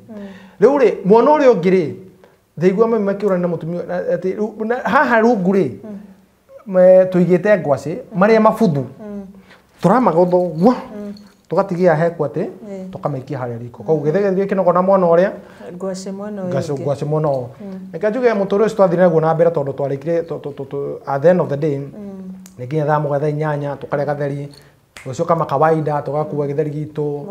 Rĩu rĩ mwana ũrĩa ũngĩ rĩ ndaigua mami makĩũrana na mũtumia atĩ haha rungu rĩ tũigĩte ngwacĩ marĩa mabuthu tũramagotha ũguo Tũgatigia heku atĩ tũkamĩikia harĩa riko. Koguo gĩtheri gĩkĩ nogona mwena ũrĩa ngwacĩ mwena ũyũ. Ngwacĩ mwena ũyũ. Reke njuge mũtũrĩre ũcio twathire naguo na mbere tondũ twarĩkire at the end of the day nĩ nginya thaa mũgwanja thaa inyanya tũkarĩa gatheri. Rũciũ kama kawaida tũgakua gĩtheri gitũ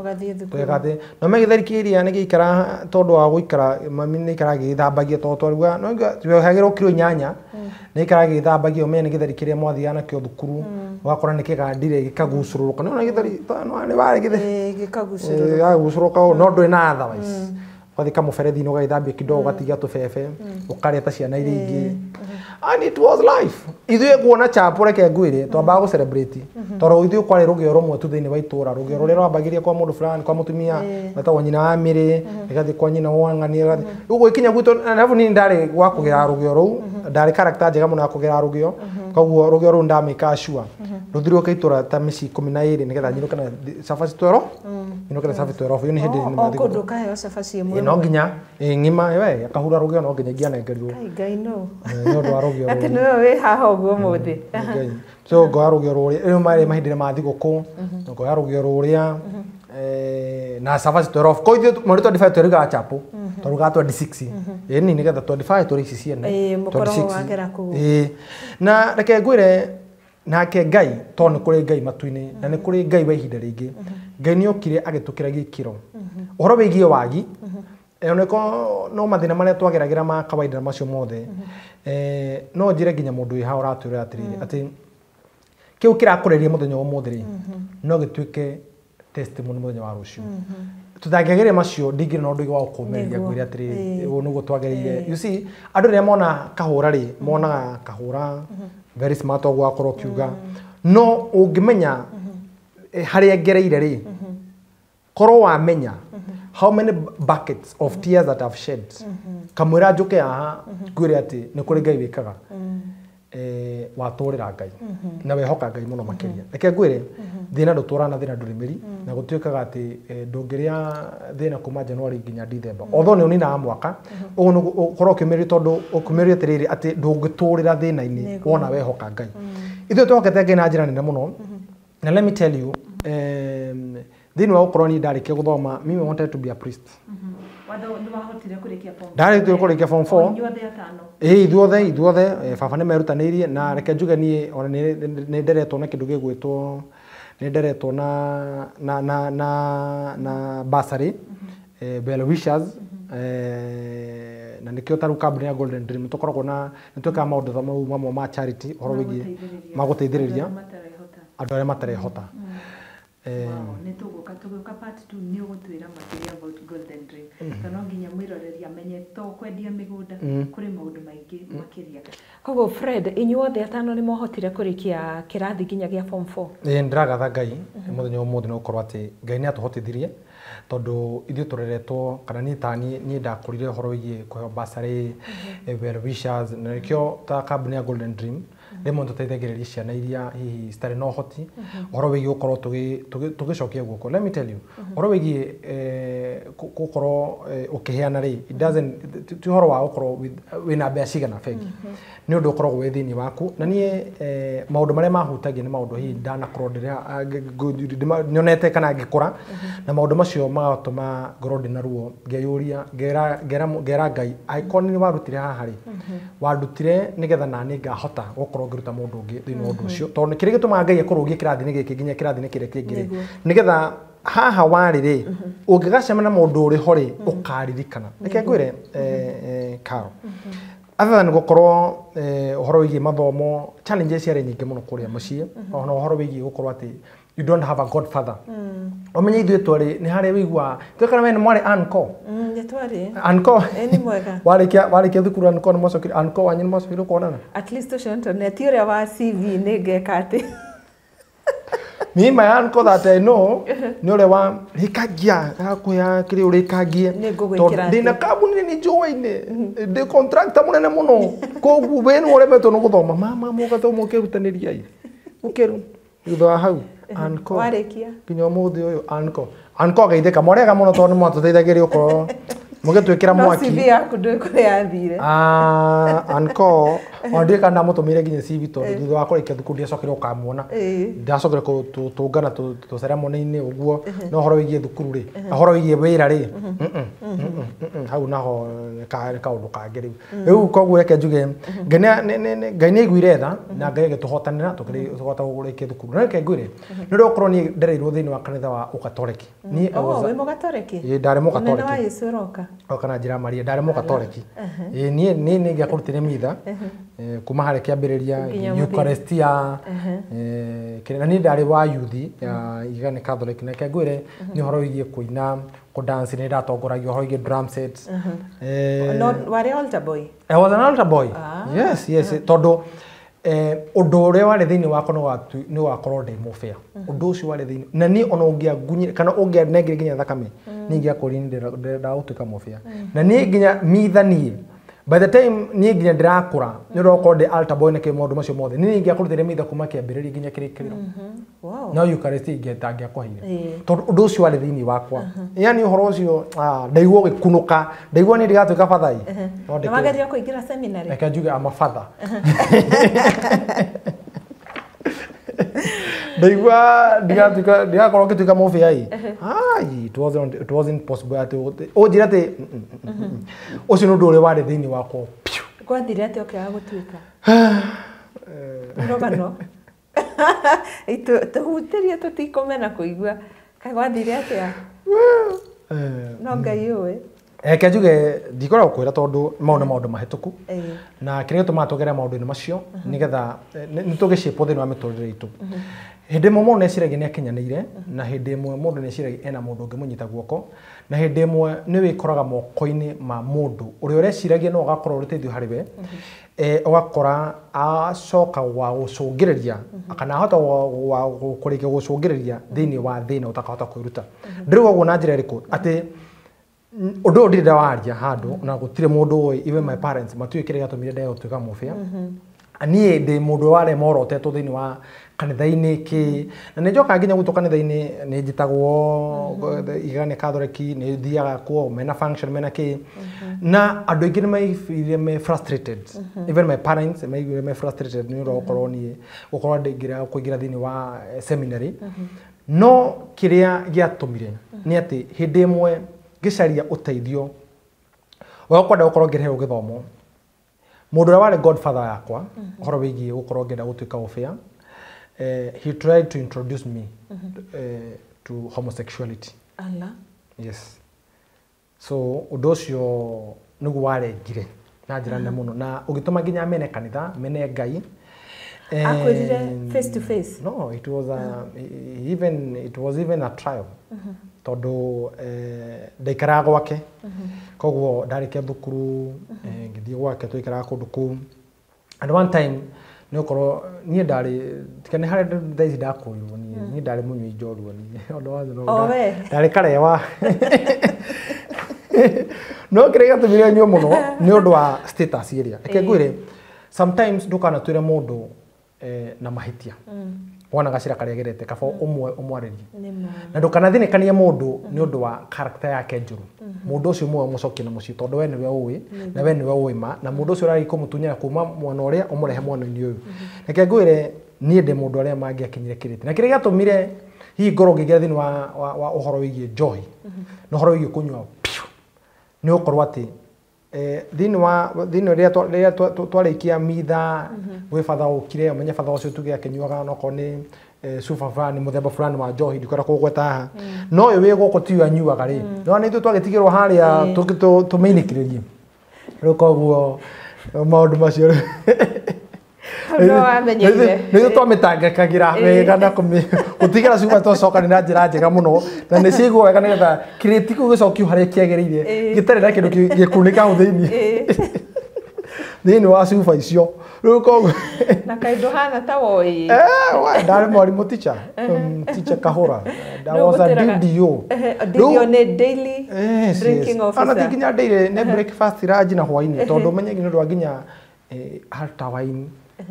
tũgathiĩ. No me gĩtheri kĩrĩa nĩ gĩikara tondũ wa gũikara mami nĩ ikara gĩgĩthambagia tondũ twaruga no twohagĩrwo kiro 8 nĩ ikara gĩgĩthambagia ũmenye nĩ gĩtheri kĩrĩa mwathiaga nakĩo thukuru ũgakora nĩ kĩgandire gĩkagucũrũrũka. Nĩ wona gĩtheri nĩ warĩ gĩtheri gĩkagucũrũrũka no ndũrĩ na otherwise. Ũgathiĩ kamũberethi-inĩ ũgagĩthambia kidogo ũgatigia tũbebe ũkarĩa ta ciana iria ingĩ. And it was life. Ithuĩ kuona chapo reke ngwĩre twambaga gũ celebrate tondũ ithuĩ kwarĩ rũgĩo rũmwe tu thĩinĩ wa itũra rũgĩo rũrĩa rwambagĩria kwa mũndũ fulani kwa mũtumia wetagwo nyina wa Mĩrĩ ĩgathiĩ kwa nyina wa Ng'ania ĩgathiĩ rĩu gũgĩkinya gwitũ na arabu niĩ ndarĩ wa kũgera rũgĩo rũu ndarĩ character njega mũno ya kũgera rũgĩo koguo rũgĩo rũu ndamĩka sure rũthiũrũrũke itũra ta mĩciĩ 12 nĩgetha nyinũke na cabaci 12 nyinũke na cabaci 12 ĩyo nĩ hĩndĩ o kũndũ ũkaheo cabaci ĩmwe no nginya ng'ima we akahura rũgĩo no nginya ingĩanengerirwo Ngai no nĩ ũndũ wa rũgĩo rũu atĩ nĩwe wĩ haha ũguo ũmũthĩ. So ngoya rũgĩo rũrĩa rĩu marĩ mahinda ma thigũkũ ngoya rũgĩo rũrĩa na cabaci 12 koguo ithuĩ mweri 25 twerugaga chapo twarugaga 26 ĩni nĩgetha 25 tũrĩ ici ciene mũkoragwo wagera kũu. Na reke ngwĩre nake Ngai tondũ nĩ kũrĩ Ngai matu-inĩ na nĩ kũrĩ Ngai wa ihinda rĩngĩ. Ngai nĩ okire agĩtũkĩra gĩkĩro ũhoro wĩgiĩ wagi oneko no mathĩna marĩa twageragĩra ma kawaida na macio mothe no njĩre nginya mũndũ wĩ haha ũratwĩra atĩrĩrĩ atĩ kĩu kĩrakũreria mũthenya wa ũmũthĩ rĩ no gĩtuĩke testimony mũthenya wa rũciũ. Tũtangĩageria macio ndingĩrĩ na ũndũ wa gũkũmĩrĩria ngwĩre atĩrĩrĩ ũũ nĩguo twagereire. You see andũ rĩrĩa mona kahũra rĩ monaga kahũra very smart ũguo wakorwo ũkiuga no ũngĩmenya harĩa ngereire rĩ korwo wamenya how many buckets of tears that I've shed kamwĩra njũke haha ngwĩre atĩ nĩ kũrĩ Ngai wĩkaga watũrĩra Ngai na wehoka Ngai mũno makĩria. Reke ngwĩre thĩna ndũtũraga na thĩna ndũrĩ mĩri na gũtuĩkaga atĩ ndũngĩrĩa thĩna kuma January nginya December although nĩ ũninaga mwaka ũguo nĩguo ũkorwo ũkĩmĩria tondũ ũkĩmĩria atĩrĩrĩ atĩ ndũngĩtũrĩra thĩna-inĩ wona wehoka Ngai. Ithuĩ twehokete Ngai na njĩra nene mũno na let me tell you thĩinĩ wa gũkorwo niĩ ndarĩkia gũthoma mimi wanted to be a priest. Ndarĩkia kũrĩkia form 4 ithuothe ithuothe baba nĩ merutanĩirie na reke njuge niĩ ona nĩ nderetwo na kĩndũ gĩgwĩtwo nĩ nderetwo na bursary well wishers na nĩkĩo ta rĩu kambuni ya Golden Dream tũkoragwo na nĩ twĩkaga maũndũ mau mamwe ma charity ũhoro wĩgiĩ ma gũteithĩrĩria andũ arĩa matarehota. Nĩ tũgũka tũgĩũka part 2 nĩ ũgũtwĩra makĩria about Golden Dream to no nginya mwĩroreri amenye to kwendia mĩgũnda kũrĩ maũndũ maingĩ makĩria. Koguo Fred inyuothe atano nĩ mwahotire kũrĩkia kĩrathi nginya gĩa form 4? Ĩĩ ndĩragatha Ngai mũthenya ũmũthĩ nĩ gũkorwo atĩ Ngai nĩ atũhotithirie tondũ ithuĩ tũreretwo kana niĩ ta niĩ ndakũrire ũhoro wĩgiĩ kũheo bursary well wishers na nĩkĩo ta kambuni ya Golden Dream rĩmwe tũteithagĩrĩria ciana iria hihi citarĩ na ũhoti ũhoro wĩgiĩ gũkorwo tũgĩcokia guoko. Let me tell you ũhoro wĩgiĩ gũkorwo ũkĩheana rĩ it doesn't ti ũhoro wa gũkorwo wĩna mbeca cigana bengi nĩ ũndũ ũkoragwo wĩ thĩinĩ waku na niĩ maũndũ marĩa mahutagia nĩ maũndũ hihi ndanakorwo nyonete kana ngĩkũra na maũndũ macio magatũma ngorwo ndĩna ruo ngeyũria ngera Ngai angĩkorwo nĩ warutire haha rĩ wandutire nĩgetha naniĩ ngahota gũkorwo ngĩruta mũndũ ũngĩ thĩinĩ wa ũndũ ũcio tondũ kĩrĩa gĩtũmaga Ngai akũrũgie kĩrathi-inĩ gĩkĩ nginya kĩrathi-inĩ kĩrĩa kĩngĩ rĩ nĩgetha haha warĩ rĩ ũngĩgacemania na mũndũ ũrĩ ho rĩ ũkaririkana. Reke ngwĩre Karo other than gũkorwo ũhoro wĩgiĩ mathomo challenges ciarĩ nyingĩ mũno kũrĩa mũciĩ ona ũhoro wĩgiĩ gũkorwo atĩ you don't have a godfather. Ũmenye ithuĩ twarĩ nĩ harĩa wĩiguaga twekana we nĩ mwarĩ uncle. Nĩ twarĩ. Uncle. Nĩ mwega. Warĩkia thukuru uncle nĩ mwacokire uncle wanyu nĩ mwacokire kuonana? At least ũcio nĩ ti ũrĩa wa CV nĩ ngeka atĩ. Me my uncle that I know nĩ ũrĩa wa rĩkagia agakwĩra kĩrĩa ũrĩkagie tondũ ndĩna kambuni nĩ njũĩ-inĩ ndĩ contractor mũnene mũno koguo we nĩ ũremetwo nĩ gũthoma mama mũgatho mũkerutanĩria mũkeru thutha wa hau uncle warĩkia nginya ũmũthĩ ũyũ uncle uncle ageithĩka mwarega mũno tondũ nĩ mwatũteithagĩrĩria ũkorwo mũgĩtwĩkĩra mwaki no CV yaku ndũĩ kũrĩa yathire. Uncle Ona ndiũĩ kana ndamũtũmĩire nginya CV tondũ thutha wa kũrĩkia thukuru ndiacokire gũkamuona. Ndacokire tũngana tũ ceremony-inĩ ũguo, no ũhoro wĩgiĩ thukuru rĩ, ũhoro wĩgiĩ wĩra rĩ, hau naho nĩ kaũndũ kangĩ rĩu. Rĩu koguo reke njuge Ngai nĩ aiguire tha na Ngai agĩtũhotanĩra tũkĩhota kũrĩkia thukuru. Na reke ngwĩre nĩ ũndũ wa gũkorwo niĩ ndereirwo thĩinĩ wa kanitha wa Ũkatoreki. Niĩ wĩ Mũgatoreki? Ĩĩ, ndarĩ Mũgatoreki. Mũnene wa Yesu ũroka. Oka na njĩra Maria, ndarĩ Mũgatoreki. Ĩĩ, niĩ nĩ ngĩakũrutire mitha kuma harĩa kĩambĩrĩria Eucharistia, na niĩ ndarĩ wa youth ya Igane Catholic. Na reke ngwĩre nĩ ũhoro wĩgiĩ kũina, kũdance, nĩ ndatongoragia ũhoro wĩgiĩ drum sets. No warĩ altar boy? I was an altar boy. Yes, yes, tondũ ũndũ ũrĩa warĩ thĩinĩ wakwa nĩ wakorwo ndĩ mũbĩa. Ũndũ ũcio warĩ thĩinĩ na niĩ ona ũngĩangunyire kana ũngĩanengire nginya thakame, niĩ ingĩakorire ndĩrenda gũtuĩka mũbĩa. Na niĩ nginya mitha niĩ by the time niĩ nginya ndĩrakũra nĩ ũndũ wa gũkorwo ndĩ altar boy na kĩ maũndũ macio mothe, niĩ ingĩakũrutire mitha kuma kĩambĩrĩria nginya kĩrĩkĩrĩro. No Eucharistia ingĩangĩakũheire tondũ ũndũ ũcio warĩ thĩinĩ wakwa. Yani ũhoro ũcio ndaigua ũgĩkunũka, ndaigua niĩ ndigatuĩka batha ĩ. Na wageria kũingĩra seminary? Reke njuge I'm a father. Ndaigua ndigatuĩka, ndigakorwo ngĩtuĩka mũbĩa ĩ. Ai, it wasn't possible atĩ ũnjĩre atĩ ũcio nĩ ũndũ ũrĩa warĩ thĩinĩ wakwa. Gwathire atĩa ũkĩaga gũtuĩka? Rũgano. Tũhutĩrie tũtikũmena kũigua. Kaĩ gwathire atĩa? No Ngai ũĩ. Reke njuge ndikoragwo kwĩra tondũ mau nĩ maũndũ mahĩtũku. Na kĩrĩa gĩtũmaga tũgere maũndũ-inĩ macio nĩgetha nĩ tũgĩcĩpwo thĩinĩ wa mĩtũrĩre itũ. Hĩndĩ ĩmwe mũndũ nĩeciragia nĩ akinyanĩire, na hĩndĩ ĩmwe mũndũ nĩeciragia ena mũndũ ũngĩmũnyita guoko, na hĩndĩ ĩmwe nĩ wĩkoraga moko-inĩ ma mũndũ ũrĩa ũreciragia no agakorwo ũrĩ ũteithio harĩ we, ũgakora acoka wa gũcũngĩrĩria kana ahota wa kũrĩkia gũcũngĩrĩria thĩinĩ wa thĩna ũtakahota kwĩruta. Ndĩrauga ũguo na njĩra ĩrĩkũ? Atĩ ũndũ ũyũ ndirĩ ndawaria handũ na gũtirĩ mũndũ ũĩ, even my parents matiũĩ kĩrĩa gĩatũmire ndege gũtuĩka mũbĩa. Niĩ ndĩ mũndũ warĩ morotetwo thĩinĩ wa kanitha-inĩ kĩ, na nĩ njokaga nginya gwitũ kanitha-inĩ nĩ njĩtagwo Igane Catholic, nĩ thiaga kuo mena function mena kĩ, na andũ aingĩ nĩ maiguire me frustrated, even my parents maiguire me frustrated nĩ ũndũ wa gũkorwo niĩ gũkorwo ndĩngĩra kũingĩra thĩinĩ wa seminary. No kĩrĩa gĩatũmire nĩ atĩ hĩndĩ ĩmwe ngĩcaria ũteithio wa kwenda gũkorwo ngĩrehwo gĩthomo, mũndũ ũrĩa warĩ godfather yakwa ũhoro wĩgiĩ gũkorwo ngĩenda gũtuĩka ũbĩa, he tried to introduce me to homosexuality. Allah. Yes. So ũndũ ũcio nĩguo warengire na njĩra nene mũno na ũgĩtũma nginya mene kanitha, mene Ngai. Akwĩrire face to face? No, it was a, even it was even a trial. Tondũ ndaikaraga gwake, koguo ndarĩkia thukuru ngĩthiĩ gwake, twaikaraga kũndũ kũu. And one time nĩ ũkorwo niĩ ndarĩ tiga nĩ harĩa thaa ici ndakũrirwo niĩ ndarĩ mũnyui njorua niĩ. Ũndũ wa O we? Ndarĩ karewa. No kĩrĩa gĩatũmire nyue mũno nĩ ũndũ wa status ĩrĩa. Reke ngwĩre, sometimes ndũkanatwĩre mũndũ na mahĩtia. Wona gacĩra karĩa agerete kaba ũmwe ũmwarĩrie. Na ndũkanathinĩkanie mũndũ nĩ ũndũ wa character yake njũru. Mũndũ ũcio mũwe ũmũcokie na mũciĩ tondũ we nĩwe ũĩ na we nĩwe ũĩ ma, na mũndũ ũcio ũrathiĩ kũmũtunyana kuma mwena ũrĩa ũmũrehe mwena-inĩ ũyũ. Reke ngwĩre niĩ ndĩ mũndũ arĩa mangĩakinyire kĩrĩti. Na kĩrĩa gĩatũmire hihi ngorwo ngĩingĩra thĩinĩ wa ũhoro wĩgiĩ njohi na ũhoro wĩgiĩ kũnyua piũ nĩ gũkorwo atĩ thĩinĩ wa thĩinĩ rĩrĩa twarĩkia mitha gwĩ batha ũkire ũmenye batha ũcio tuge akĩnyuaga onokorwo nĩ cuba fulani mũthemba fulani wa njohi ndikwenda kũgweta haha, no ũyũ wĩ gũkũ tiyo anyuaga rĩ, no nĩ ithuĩ twagĩtigĩrwo harĩa tũmĩinĩkĩrĩrie. Rĩu koguo maũndũ macio no wamenyire nĩ ithuĩ twamĩtangĩkagĩra wega na gũtigĩra cuba twacokania na njĩra njega mũno na nĩ ciaigwo wega nĩgetha kĩrĩti kĩu gĩcokio harĩa kĩagĩrĩire gĩtarĩ na kĩndũ gĩkunĩka hau thĩinĩ thĩinĩ wa cuba icio. Rĩu koguo na kaĩ ndũhana ta woĩ. Ndarĩ mwarimũ teacher, teacher Kahũra. I was a DDO. DDO nĩ daily drinking officer. Ona ti nginya daily, nĩ breakfast lunch na hwainĩ tondũ ũmenye nginya ũndũ wa nginya altar wine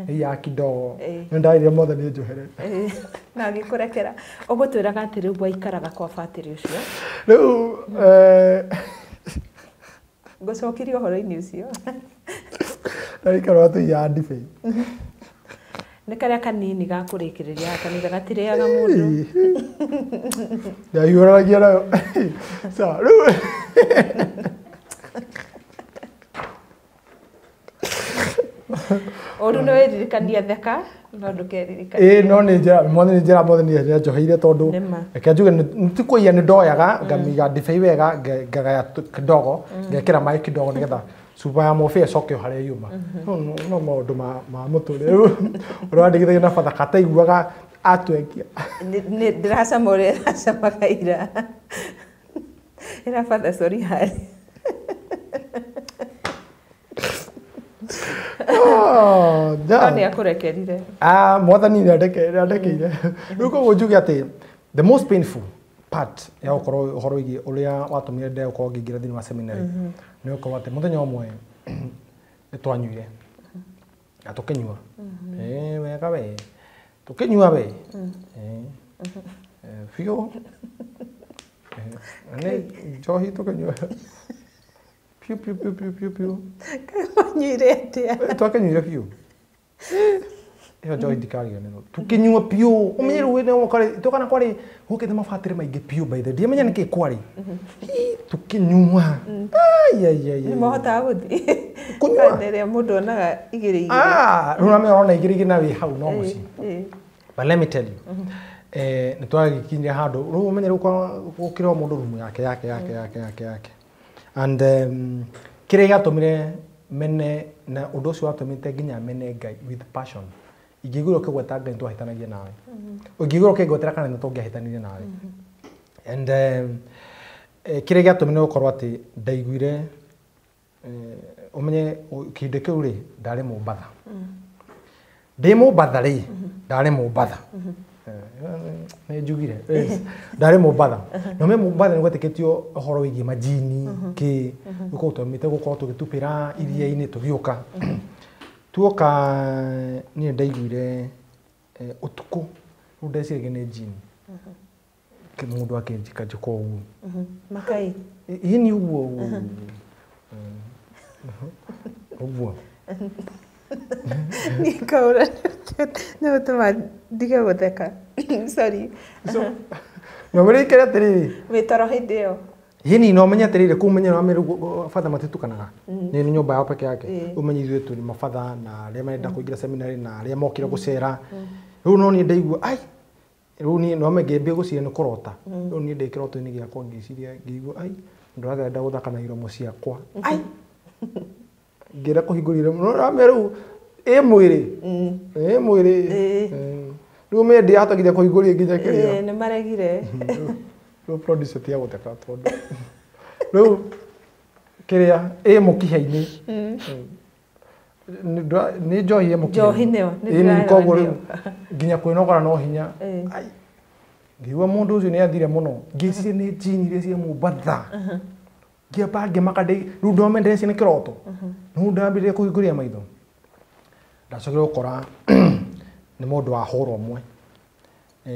ya kidogo nĩ ndaire mothe nĩ njohere. Na agĩkũrekera. Ũgũtwĩraga atĩ rĩu waikaraga kwa batĩrĩ ũcio. Rĩu ngũcokirie ũhoro-inĩ ũcio. Ndarikana tũiyaga ndibei. Nĩ karĩa kanini ga kũrĩkĩrĩria kanitha gatirĩaga mũndũ. Ndahiũranagia nayo. Sawa, rĩu Ũru nĩ wĩririkania theka no ndũkeririkanie. Ĩĩ no nĩ njĩra mwathani, nĩ njĩra mwathani nĩanjoheire tondũ Nĩma. reke njuge ti kũiya nĩ ndoyaga ngamiga ndibei wega ngagaya kidogo ngekĩra maĩ kidogo nĩgetha cuba ya mũbĩa ĩcoke o harĩa yuma. No maũndũ ma mũtũrĩre rĩu ũrĩa wandigithagia na batha kataiguaga atwengia. Ndĩracama ũrĩa ĩracamaga ira. Ĩra batha sorry harĩ. No nĩ akũrekerire. Ah, mwathani nĩ andekeire. Rĩu koguo njuge atĩ the most painful part ya gũkorwo ũhoro wĩgiĩ ũrĩa watũmire nde gũkorwo ngĩingĩra thĩinĩ wa seminary nĩ gũkorwo atĩ mũthenya ũmwe nĩ twanyuire na tũkĩnyua. Ĩĩ wega we tũkĩnyua we. Ĩĩ. Biũ. Na nĩ njohi tũkĩnyua piũ piũ piũ piũ piũ piũ. Kaĩ wanyuire atĩa? Twakĩnyuire biũ ĩyo njohi ndikariganĩrwo tũkĩnyua biũ ũmenye rĩu wĩna kwarĩ tũkana kwarĩ gũkĩte mabatĩrĩ maingĩ biũ by the ndiamenya nĩkĩ kwarĩ. Ii, tũkĩnyua. Ai, ai, ai, Nĩ ai. mahotaga gũthiĩ. Kũnyua? Kana ĩrĩa mũndũ onaga igĩrĩ igĩrĩ. Ah, rĩu name ũrona igĩrĩ igĩrĩ na wĩ hau no mũciĩ. But let me tell you, nĩ twagĩkinyire handũ rĩu ũmenye rĩu gũkĩrĩ o mũndũ rumu yake yake yake yake yake yake and kĩrĩa gĩatũmire mene na ũndũ ũcio watũmĩte nginya mene Ngai with passion. Ingĩigua ũkĩgweta Ngai nĩtwahĩtanagia nawe, ũngĩigua ũkĩngwetera kana nĩtũngĩahĩtanirie nawe. And kĩrĩa gĩatũmire gũkorwo atĩ ndaiguire ũmenye kĩndũ kĩu rĩ ndarĩ Mombatha, ndĩ Mombatha rĩ ndarĩ Mombatha. Nĩ njugire. Yes. Ndarĩ Mombatha na ũmenye Mombatha nĩ gwetĩkĩtio ũhoro wĩgiĩ majini kĩ gũkorwo twaumĩte gũkorwo tũgĩtupĩra iria-inĩ tũgĩũka tuoka. Niĩ ndaiguire ũtukũ rĩu ndeciragia nĩ jini. Mũndũ akĩnjika njĩka ũguo. Makai. Ĩ nĩ ũguo ũguo ũguo. Niĩ kaũra nĩ gũtũma ndige gũtheka. Sorry. Na ũrĩkĩre atĩrĩrĩ. Wĩ toro hĩndĩ ĩyo. Yini no menye atĩrĩrĩ kũu menye no batha matitukanaga nĩ nyũmba yao peke yake. Ũmenye ithuĩ tũrĩ mabatha na arĩa marenda kũingĩra seminary na arĩa mokire gũcera. Rĩu no niĩ ndaigua ai rĩu niĩ no ngĩambia gwĩciria nĩ kũrota. Rĩu niĩ ndĩ kĩroto-inĩ gĩakwa ngĩciria ngĩigua ai mũndũ arenda gũthaka na iromo ciakwa ai ngĩenda kũhingũria iromo no ramenya rĩu ĩ mwĩrĩ ĩ mwĩrĩ. Rĩu ũmenye ndiahota nginya kũhingũria nginya kĩrĩa. Nĩ maregire. Rĩu producer tiga gũtheka tondũ rĩu kĩrĩa ĩ mũkiha-inĩ nĩ njohi ĩ mũkiha-inĩ. Njohi nĩyo, nĩ Ĩni, ndĩrarora koguo nĩyo. Rĩu nginya kwĩnogora no hinya. Ai, ngĩigua mũndũ ũcio nĩ athire mũno ngĩciria nĩ njini iria cia Mombatha ngĩamba ngĩmaka rĩu ndome ndĩreciria nĩ kĩroto rĩu ndambĩrĩria kũhingũria maitho ndacokire gũkora nĩ mũndũ wa hũra ũmwe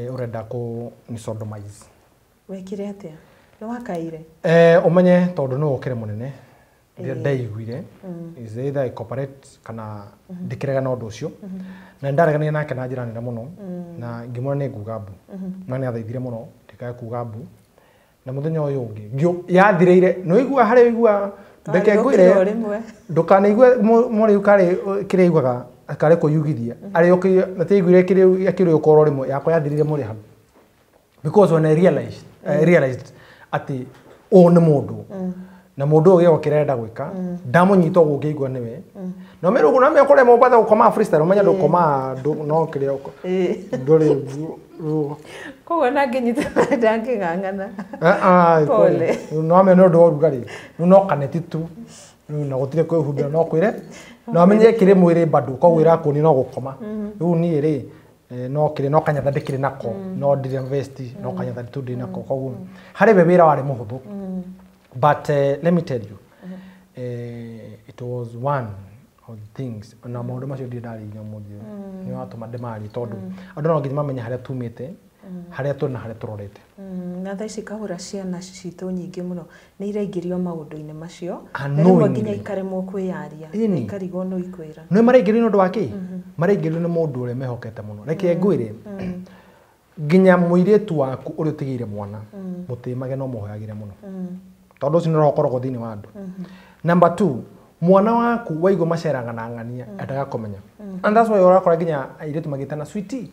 ũrenda kũ ni sodomize. Wekire atĩa? Nĩ wakaire? Ũmenye tondũ nĩ ũkĩrĩ mũnene rĩrĩa ndaiguire is either I cooperate kana ndĩkĩrega na ũndũ ũcio na nĩndareganire nake na njĩra nene mũno na ngĩmwĩra nĩ nguga mbu no nĩ athaithire mũno ndikae kuga mbu na mũthenya ũyũ ũngĩ yathirĩire nĩ ũigua harĩa ũigua reke Warĩũkire o ngwĩre rĩmwe. Ndũkanaigue mũrĩu karĩ kĩrĩa aiguaga karĩ kwĩyugithia arĩ matiaiguire kĩrĩa akĩrĩũka oro rĩmwe yakwa yathirire mũrĩ hau because when I realized atĩ ũyũ nĩ mũndũ na mũndũ ũyũ gĩko kĩrĩa arenda gwĩka ndamũnyita ũguo ngĩigua nĩwe no mĩrũ no mĩrũ kũrĩa Mombatha gũkomaga freestyle ũmenye ndũkomaga no kĩrĩa ndũrĩ Koguo na ngĩnyita ndangĩng'ang'ana. Pole. No ame nĩ ũndũ wa ũrugarĩ rĩu no kaneti tu rĩu na gũtirĩ kwĩhumbĩra no kwĩre no amenye kĩrĩ mwĩrĩ bado koguo ĩrakuonia no gũkoma rĩu niĩ rĩ no kĩrĩ no kanyatha ndĩkĩrĩ nako no ndirĩ vest no kanyatha tu ndĩ nako koguo harĩ we wĩra warĩ mũhũthũ. But let me tell you, it was one of the things na maũndũ macio ndirĩ ndarĩ nginya ũmũthĩ ũyũ nĩ watũma ndĩmarie tondũ andũ no nginya mamenye harĩa tumĩte. Harĩa tũrĩ na harĩa tũrorete. Na thaa ici kahũra ciana citũ nyingĩ mũno nĩ iraingĩrio maũndũ-inĩ macio na rĩmwe nginya ikaremwo kwĩyaria, ikarigwo no ikwĩra. Nĩ maraingĩrio nĩ ũndũ wa kĩ? Maraingĩrio nĩ mũndũ ũrĩa mehokete mũno. Reke ngwĩre, nginya mũirĩtu waku ũrĩa ũtigĩire mwana, mũtĩmage no mũhoyagĩre mũno. Tondũ ũcio nĩ roho ũkoragwo thĩinĩ wa andũ. Number 2, mwana waku waigua maceraga na ng'ania endaga kũmenya. And that's why ũrakora nginya airĩtu magĩtana sweetie.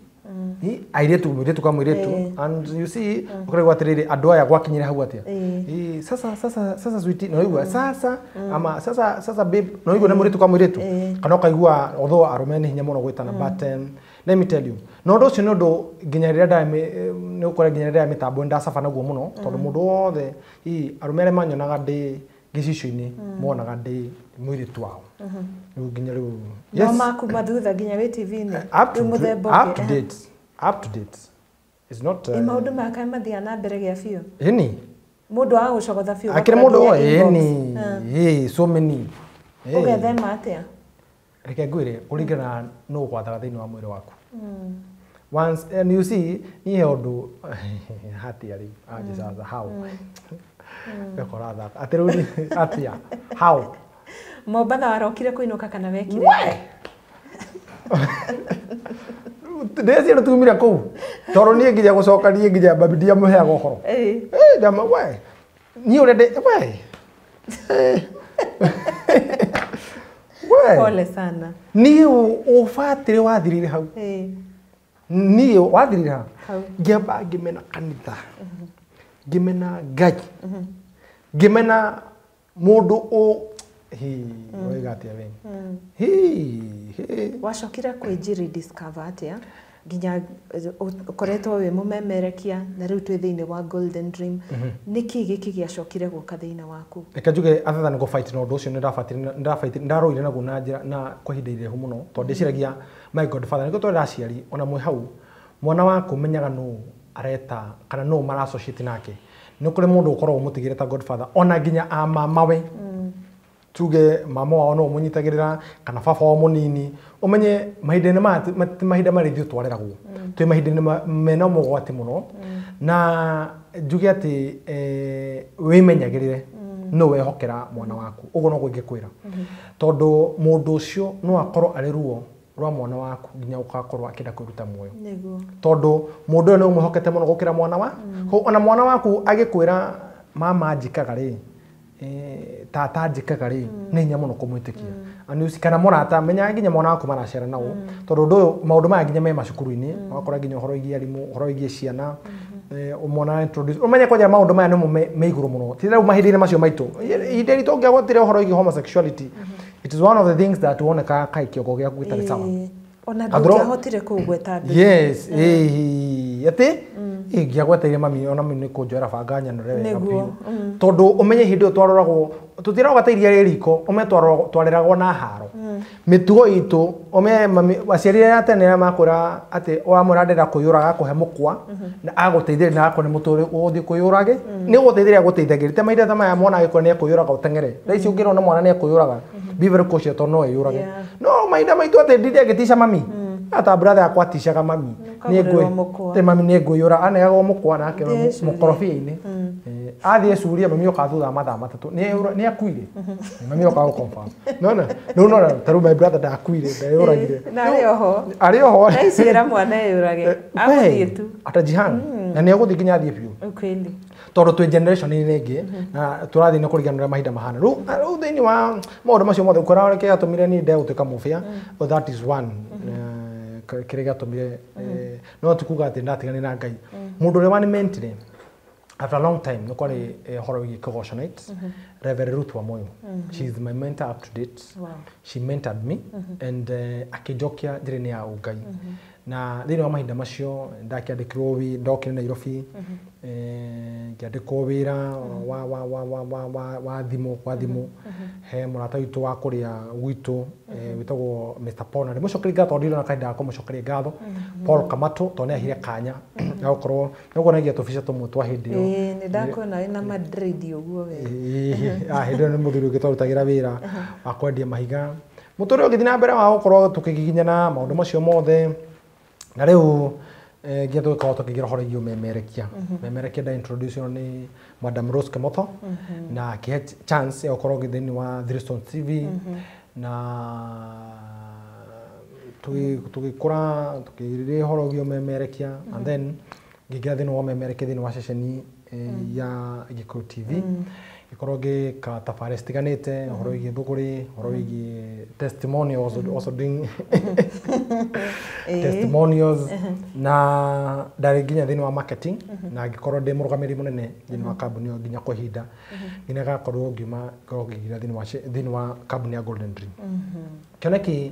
Airĩtu mũirĩtu kwa mũirĩtu, and you see ũkarigwo atĩrĩrĩ, andũ aya gwakinyire hau atĩa? Sasa sasa sasa sweetie, no igua sasa ama sasa sasa babe, no igua nĩ mũirĩtu kwa mũirĩtu. Kana ũkaigua although arũme nĩ hinya mũno gwĩtana, but let me tell you, no ũndũ ũcio nĩ ũndũ nginya rĩrĩa nĩ ũkora nginya rĩrĩa mĩtambo ndacaba naguo mũno, tondũ mũndũ wothe arũme arĩa manyonaga ndĩ gĩcicio-inĩ monaga ndĩ mũirĩtu wao. Rĩu nginya rĩu no makuma thutha nginya wĩ TV-inĩ. Up to date, up to date. It's not maũndũ maya kaĩ mathiaga na mbere gĩa biũ. Ĩni mũndũ agagũcogotha biũ akĩrĩ mũndũ ĩni so many. Ũgethema atĩa? Reke ngwĩre, kũringana nũ ũgwathaga thĩinĩ wa mwĩrĩ waku. Once and you see niĩ he ũndũ hatia rĩu aje sasa how ngakora thaka atĩ rĩu atia how Mombatha warokire kũinũka kana wekire? Ndĩciria tumire kũu tondũ niĩ nginya gũcoka niĩ nginya mami ndiamũheaga ũhoro. Ndama we niĩ ũrĩa ndĩ we we pole sana. Niĩ ũbatĩrĩ wathirire hau. Niĩ wathirire hau ngĩamba ngĩmena kanitha, ngĩmena Ngai, ngĩmena mũndũ waiga atĩa we? Wacokire kwĩnji rediscover atĩa nginya ũkoretwo wĩ mũmemerekia na rĩu twĩ thĩinĩ wa Golden Dream? Nĩkĩ gĩkĩ gĩacokire gũka thĩinĩ waku? Reke njuge other than go fight na ũndũ ũcio nĩ ndarũire naguo na njĩra na kwa ihinda iraihu mũno, tondũ ndĩciragia my godfather nĩkĩo twarĩ aciari ona mwĩ hau mwana waku menyaga nũ areta kana nũ mara associate nake. Nĩ kũrĩ mũndũ ũkoragwo ũmũtigĩre ta godfather ona nginya a mamawe. Tuge mama wao no mũnyitagĩrĩra kana baba wao mũnini, ũmenye mahinda-inĩ maya ti mahinda marĩa ithuĩ twareragwo. Twĩ mahinda-inĩ mena mogwati mũno, na njuge atĩ wĩmenyagĩrĩre no wehokera mwana waku. Ũguo noguo ingĩkwĩra, tondũ mũndũ ũcio no akorwo arĩ ruo rwa mwana waku nginya ũgakorwo akĩenda kwĩruta muoyo. Tondũ mũndũ ũyũ nĩ ũmwĩhokete mũno gũkĩra mwana wa ona mwana waku agĩkwĩra mama njĩkaga rĩ, tata njĩkaga rĩ, nĩ hinya mũno kũmwĩtĩkia. Kana mũrata, menya nginya mwana waku maracera nao, tondũ ũndũ ũyũ maũndũ maya nginya me macukuru-inĩ, ũgakora nginya ũhoro wĩgiĩ arimũ, ũhoro wĩgiĩ ciana, mwana introduce, ũmenye kwanja maũndũ maya nĩmo me igũrũ mũno. Ti rĩu mahinda-inĩ macio maitũ, ihinda rĩrĩ tũngĩagwetire ũhoro wĩgiĩ homosexuality, it is one of the things that wonekaga kaĩ kĩongo gĩaku gĩtarĩ sawa. Ona ndũngĩahotire kũgweta andũ. Yes, atĩ ingĩagweteire mami ona mami nĩ kũnjoera banga nyanũre wega biũ. Tondũ ũmenye hĩndĩ ĩyo twaroragwo, tũtirauga ta iria rĩ riko, ũmenye twareragwo na haro. Mĩtugo itũ, ũmenye mami, aciari arĩa tene arĩa makwĩra atĩ ũramwĩra ndĩrenda kwĩyũraga akũhe mũkwa, na agũteithĩrĩria na akone mũtũrĩ ũgũthiĩ kwĩyũrage, nĩ gũteithĩrĩria agũteithagĩrĩria. Ti mahinda ta maya mwana agĩkũra nĩ ekwĩyũraga ũteng'ere. Thaa ici ũngĩrwo na mwana nĩ ekwĩyũraga, be very cautious tondũ no eyũrage. No mahinda maitũ atĩ ndinde agĩtica mami. Ata brother yakwa aticaga mami. Nĩ mami nĩ ngwĩyũra, aneagwo mũkwa nake mũkorobia-inĩ. Athiĩ curia mami oka thutha wa mathaa matatũ. Nĩ akuire. Mami oka gũ confirm. Nona, no no ta rĩu my brother ndakuire, ndeyũragire. Na arĩ oho. Arĩ oho. Thaa ici ĩra mwana eyũrage. Agũthiĩ tu. Atajihang. Na nĩ egũthiĩ nginya athiĩ biũ. Ukweli. Tondũ twĩ generation ĩngĩ na tũrathiĩ na kũringana na ũrĩa mahinda mahana. Rĩu thĩinĩ wa maũndũ macio mothe ũkora kĩrĩa gĩatũmire niĩ ndege gũtuĩka mũbĩa, that is one. Kĩrĩa gĩatũmire no ti kuga atĩ ndatiganire na Ngai. Mũndũ ũrĩa wanimentire after a long time nĩ kwarĩ ũhoro wĩgiĩ Kĩgoco Night, Reverend Ruth Wamuyu. She is my mentor up to date. She mentored me and akĩnjokia njĩra-inĩ ya ũngai. Na thĩinĩ wa mahinda macio ndakĩandĩkirwo ndokire Nairobi, ngĩandĩkwo wĩra wa thimũ kwa thimũ he mũrata witũ wa kũrĩa gwitũ wĩtagwo Mr Paul, na ndĩmũcokerie ngatho tondũ ndirona kahinda ga kũmũcokeria ngatho. Paul Kamato tondũ nĩahire kanya ga gũkorwo nĩguonagia tũbica tũmwe twa hĩndĩ ĩyo. Nĩ ndakuona wĩna Madrid ũguo we. Hĩndĩ ĩyo nĩ mũthuri ũngĩ twarutagĩra wĩra wa kwendia mahiga. Mũtũrĩre ũgĩthiĩ na mbere wa gũkorwo tũkĩgiginyana maũndũ macio mothe. Na rĩu Nginya tũgĩkorwo tũkĩingĩra ũhoro wĩgiĩ ũmemerekia. Memerekia nda introduce nĩ Madam Rose Kemotho na akĩhe chance ya gũkorwo thĩinĩ wa Three Stones TV, na tũgĩkũra tũkĩrĩa ũhoro wĩgiĩ ũmemerekia, and then ngĩingĩra thĩinĩ wa ũmemerekia thĩinĩ wa ceceni ya Gĩkũyũ TV, ngĩkorwo ngĩka tabarĩra citiganĩte, ũhoro wĩgiĩ thũgũrĩ, ũhoro wĩgiĩ testimonials, also doing testimonials, na ndarĩ nginya thĩinĩ wa marketing, na ngĩkorwo ndĩ mũrũgamĩrĩri mũnene thĩinĩ wa kambuni ĩyo nginya kwa ihinda, nginya gakorwo ngiuma ngorwo ngĩingĩra thĩinĩ wa kambuni ya Golden Dream. Kĩoneki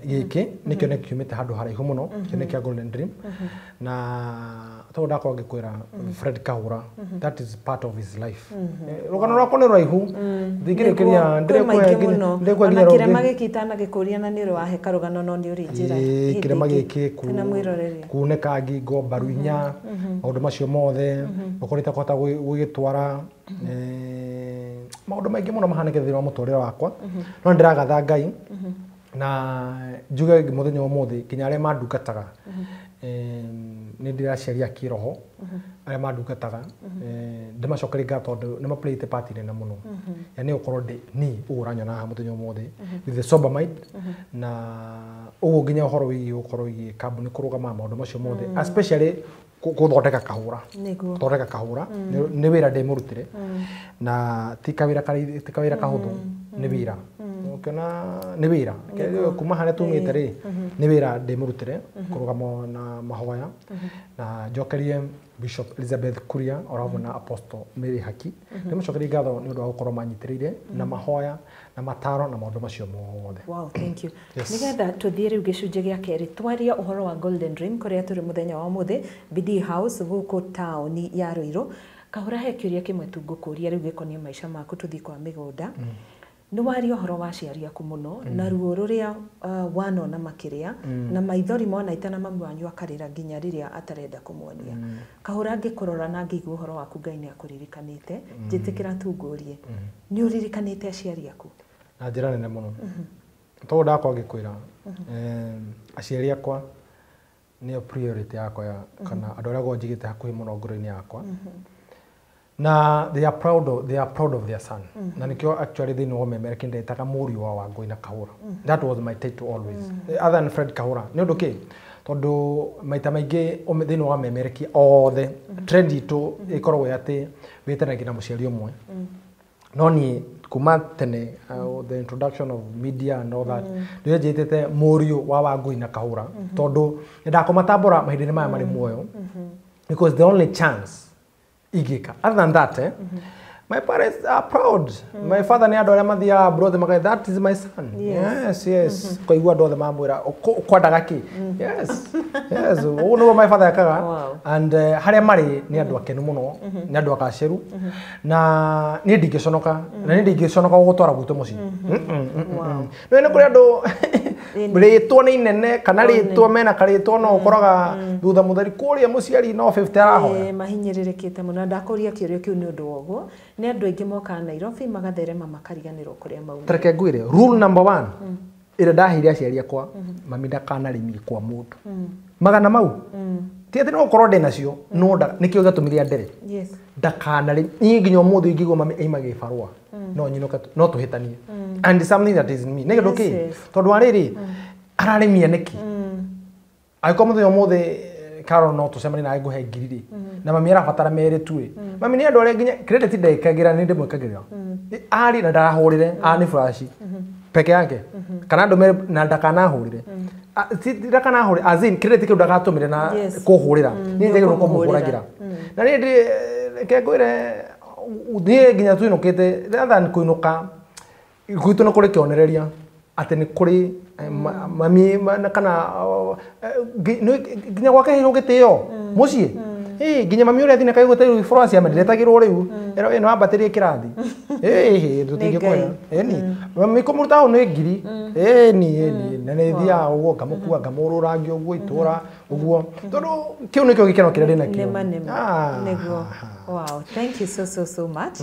gĩkĩ nĩ kĩoneki kiumĩte handũ haraihu mũno, kĩoneki kĩa Golden Dream, na tondũ ndakorwo ngĩkwĩra Fred Kahũra, that is part of his life. Rũgano rwakwa nĩ rũraihu, ndingĩrĩkĩria. Kwĩ maingĩ mũno ona kĩrema gĩkĩ itanagĩkũria, na nĩ ũrĩ wahe karũgano, no nĩ ũrĩ njĩra Ĩĩ, kĩrema hĩndĩ ĩngĩ. gĩkĩ Twĩna mwĩroreri. Kunĩka ngingo, mbaru inya, maũndũ macio mothe ũkorĩte kũhota gũgĩtwara, maũndũ maingĩ mũno mahanĩkĩte thĩinĩ wa mũtũrĩre wakwa, no nĩ ndĩragatha Ngai na njuge mũthenya wa ũmũthĩ nginya arĩa mandungataga, nĩ ndĩraciaria kĩroho arĩa mandungataga, ndĩmacokerie ngatho tondũ nĩ maplayĩte part nene mũno ya nĩ gũkorwo ndĩ ni ũguo ũranyona haha mũthenya wa ũmũthĩ with the sober mind, na ũguo nginya ũhoro wĩgiĩ gũkorwo wĩgiĩ kambuni kũrũgama, maũndũ macio mothe, especially gũthondeka Kahũra. Gũthondeka Kahũra nĩ wĩra ndĩmũrutĩre, na ti kawĩra ti kawĩra kahũthũ, nĩ wĩra ũkĩona nĩ wĩra kuma harĩa tumĩte rĩ, nĩ wĩra ndĩmũrutĩre kũrũgama na mahoya, na njokerie Bishop Elizabeth Kuria oro hamwe na Apostle Mary Haki, ndĩmũcokerie ngatho nĩ ũndũ wa gũkorwo manyitĩrĩire na mahoya na mataro na maũndũ macio mothe. Wow, thank you. Yes. Nigetha tũthiĩ rĩu gĩcunjĩ gĩa kerĩ, twarie ũhoro wa Golden Dream kũrĩa tũrĩ mũthenya wa ũmũthĩ, Bidii House gũkũ taũni ya Ruiru. Kahũra, he kĩũria kĩmwe tu ngũkũria rĩu gĩkoniĩ maica maku, tũthiĩ kwa mĩgũnda. Nĩ waria ũhoro wa aciari aku mũno na ruo rũrĩa wanona makĩrĩa na maithori mona itana mami wanyu akarĩra nginya rĩrĩa atarenda kũmuonia. Kahũra, ngĩkũrora na ngĩigua ũhoro waku, Ngai nĩ akũririkanĩte. Njĩtĩkĩra tu ngũrie, nĩ ũririkanĩte aciari aku? Na njĩra nene mũno, tondũ ndakorwo ngĩkwĩra, aciari akwa nĩo priority yakwa ya kana andũ arĩa ngoragwo njigĩte hakuhĩ mũno ngoro-inĩ yakwa, na they are proud of their son, na nĩkĩo actually thĩinĩ wa ũmemerekia ndetaga mũriũ wa Wangũi na Kahũra. That was my title always, other than Fred Kahũra. Nĩ ũndũ kĩ? Tondũ maita maingĩ thĩinĩ wa memerekia othe trend itũ ĩkoragwo ĩ atĩ wĩtanagia na mũciari ũmwe, no niĩ kuma tene, the introduction of media and all that, nĩ njĩtĩte mũriũ wa Wangũi na Kahũra, tondũ nĩndakũmatambũra mahinda-inĩ maya marĩ muoyo, because the only chance ingĩka other than that, my parents are proud. My father nĩ andũ arĩa mathiaga abroad makauga, "That is my son." Yes, ukaigua andũ othe mamwĩra, "Ũkwendaga kĩ?" Yes, ũguo nĩguo my father ekaga. And harĩa marĩ nĩ andũ akenu mũno, nĩ andũ agacĩru, na niĩ ndingĩconoka, na niĩ ndingĩconoka gũgũtwara gwitũ mũciĩ. No nĩ kũrĩ andũ rĩtwa nĩ inene kana rĩtwa mena karĩtwa, no ũkoraga thutha mũtheri kũrĩa mũciari no 50 arahoya. Ĩĩ, mahinyĩrĩrĩkĩte mũno. Ndakũria kĩũria kĩu nĩ ũndũ wa ũguo, nĩ andũ aingĩ mokaga Nairobi magatherema makariganĩrwo kũrĩa mauma. Tareke ngwĩre rule number one ĩrĩa ndaheire aciari akwa: mami ndakanarĩmie kwa mũndũ magana mau, ti atĩ no gũkorwo ndĩ nacio, no nĩkĩo gĩatũmire andere. Ndakanarĩ niĩ nginya ũmũthĩ ingĩigua mami aima gĩbarũa no nyinũke no tũhĩtanie, and it's something that is in me. Nĩ kĩndũ kĩ tondũ wa rĩrĩ ararĩmia nĩkĩ? Angĩkorwo mũthenya ũmũthĩ Carol no tũcemanie nawe ngũhe ngiri rĩ, na mami arabatara merĩ tu ĩ, mami nĩ andũ arĩa nginya credit ndekagĩra, nĩ ndĩmwĩkagĩra arĩ na ndarahũrĩre a nĩ flash peke yake kana ndũmĩre na ndakanahũrĩre. Ah, ti ndakanahũrĩre as in credit kĩu ndagatũmĩre na kũhũrĩra niĩ njagĩrĩirwo kũmũhũragĩra, na niĩ ndĩ reke ngwĩre niĩ nginya tuinũkĩte rather than kũinũka gwitũ nĩ kũrĩ kĩonereria atĩ nĩ kũrĩ mami kana nginya gwake heirwo gĩtĩo mũciĩ. Ĩ, nginya mami ũrĩa athine kaigũte rĩu France amendiretagĩrwo rĩu ĩro ĩno ambatĩrie kĩrathi ĩhĩ tũtingĩkũhe ĩni mami kũmũruta hau nĩ ngiri ĩni ĩni, na nĩ thiaga ũguo ngamũkua ngamũrũrangia ũguo itũra ũguo, tondũ kĩu nĩkĩo gĩkeno kĩrĩa ndĩnakĩo. Nĩma nĩma. Nĩguo. Wow, thank you so so so much.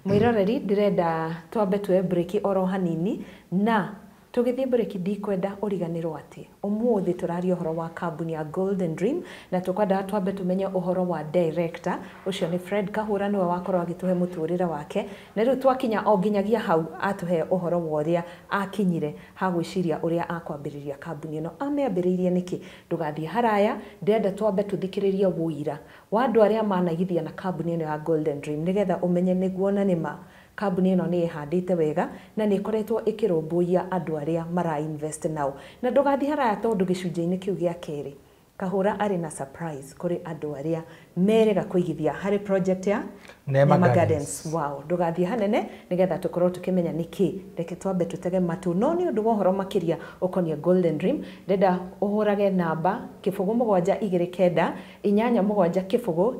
Mwĩroreri, ndĩrenda twambe tuoe break oro hanini na Tũgĩthiĩ mburĩki ndikwenda ũriganĩrwo atĩ ũmũthĩ tũraria ũhoro wa kambuni ya Golden Dream na tũkwendaga twambe tũmenye ũhoro wa director ũcio nĩ Fred Kahũra, nĩwe wakorwo agĩtũhe mũtũrĩre wake, na rĩu twakinya o nginyagia hau atũhe ũhoro wa ũrĩa akinyire ha gwĩciria ũrĩa akwambĩrĩria kambuni ĩno, amĩambĩrĩirie nĩkĩ. Ndũgathiĩ haraya, ndĩrenda twambe tũthikĩrĩrie wũira wa andũ arĩa manaigithia na kambuni ĩno ya Golden Dream nĩgetha ũmenye nĩguo na nĩma kambuni ĩno nĩ ĩhandĩte wega na nĩ ĩkoretwo ĩkĩrũmbũiya andũ arĩa mara invest nao. Na ndũgathiĩ haraya tondũ gĩcunjĩ-inĩ kĩu gĩa kerĩ Kahũra arĩ na surprise kũrĩ andũ arĩa merega kũigithia harĩ project ya Neema Gardens. Wow, ndũgathiĩ hanene nĩgetha tũkorwo tũkĩmenya nĩkĩ. Reke twambe tũtege matũ, no nĩ ũndũ wa ũhoro makĩria ũkoniĩ Golden Dream, ndĩrenda ũhũrage namba 0 7 2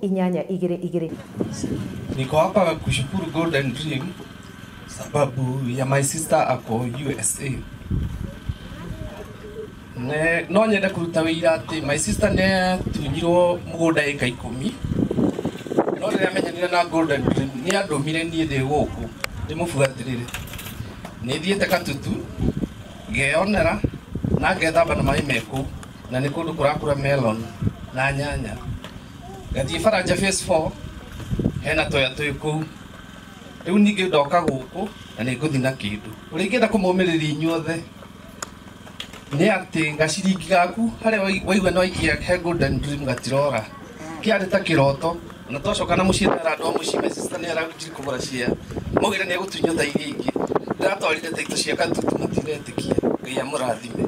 9 8 7 0 8 2 2. Niko hapa kushukuru Golden Dream sababu ya my sister ako USA. Ne, no nyende kuruta wĩira atĩ my sister nĩ atunyirwo mũgũnda ĩka 10, no rĩrĩa amenyanire na Golden Dream nĩ andũmire niĩ ndĩ gũkũ ndĩmũbuatĩrĩre. Nĩ thiĩte Katutu ngeyonera na ngethamba na maĩ me kũu, na nĩ kũndũ kũrakũra melon na nyanya. Ngathiĩ Baranja phase 4 hena toya twĩ kũu. Rĩu ningĩ ndoka gũkũ na nĩ ngũthiĩ na kĩndũ. Ũrĩa ingĩenda kũmũmĩrĩria inyuothe nĩ atĩ gaciringi gaku harĩa waigua nĩ waikia he Golden Dream gatirora, kĩarĩ ta kĩroto. Na twacoka na mũciĩ ndera andũ a mũciĩ, my sister nĩ ararutire kũgũra cia maugire nĩ egũtunywo tha iria ingĩ. Ndĩratwarire taito cia Katutu matiretĩkia. Ngai amũrathime.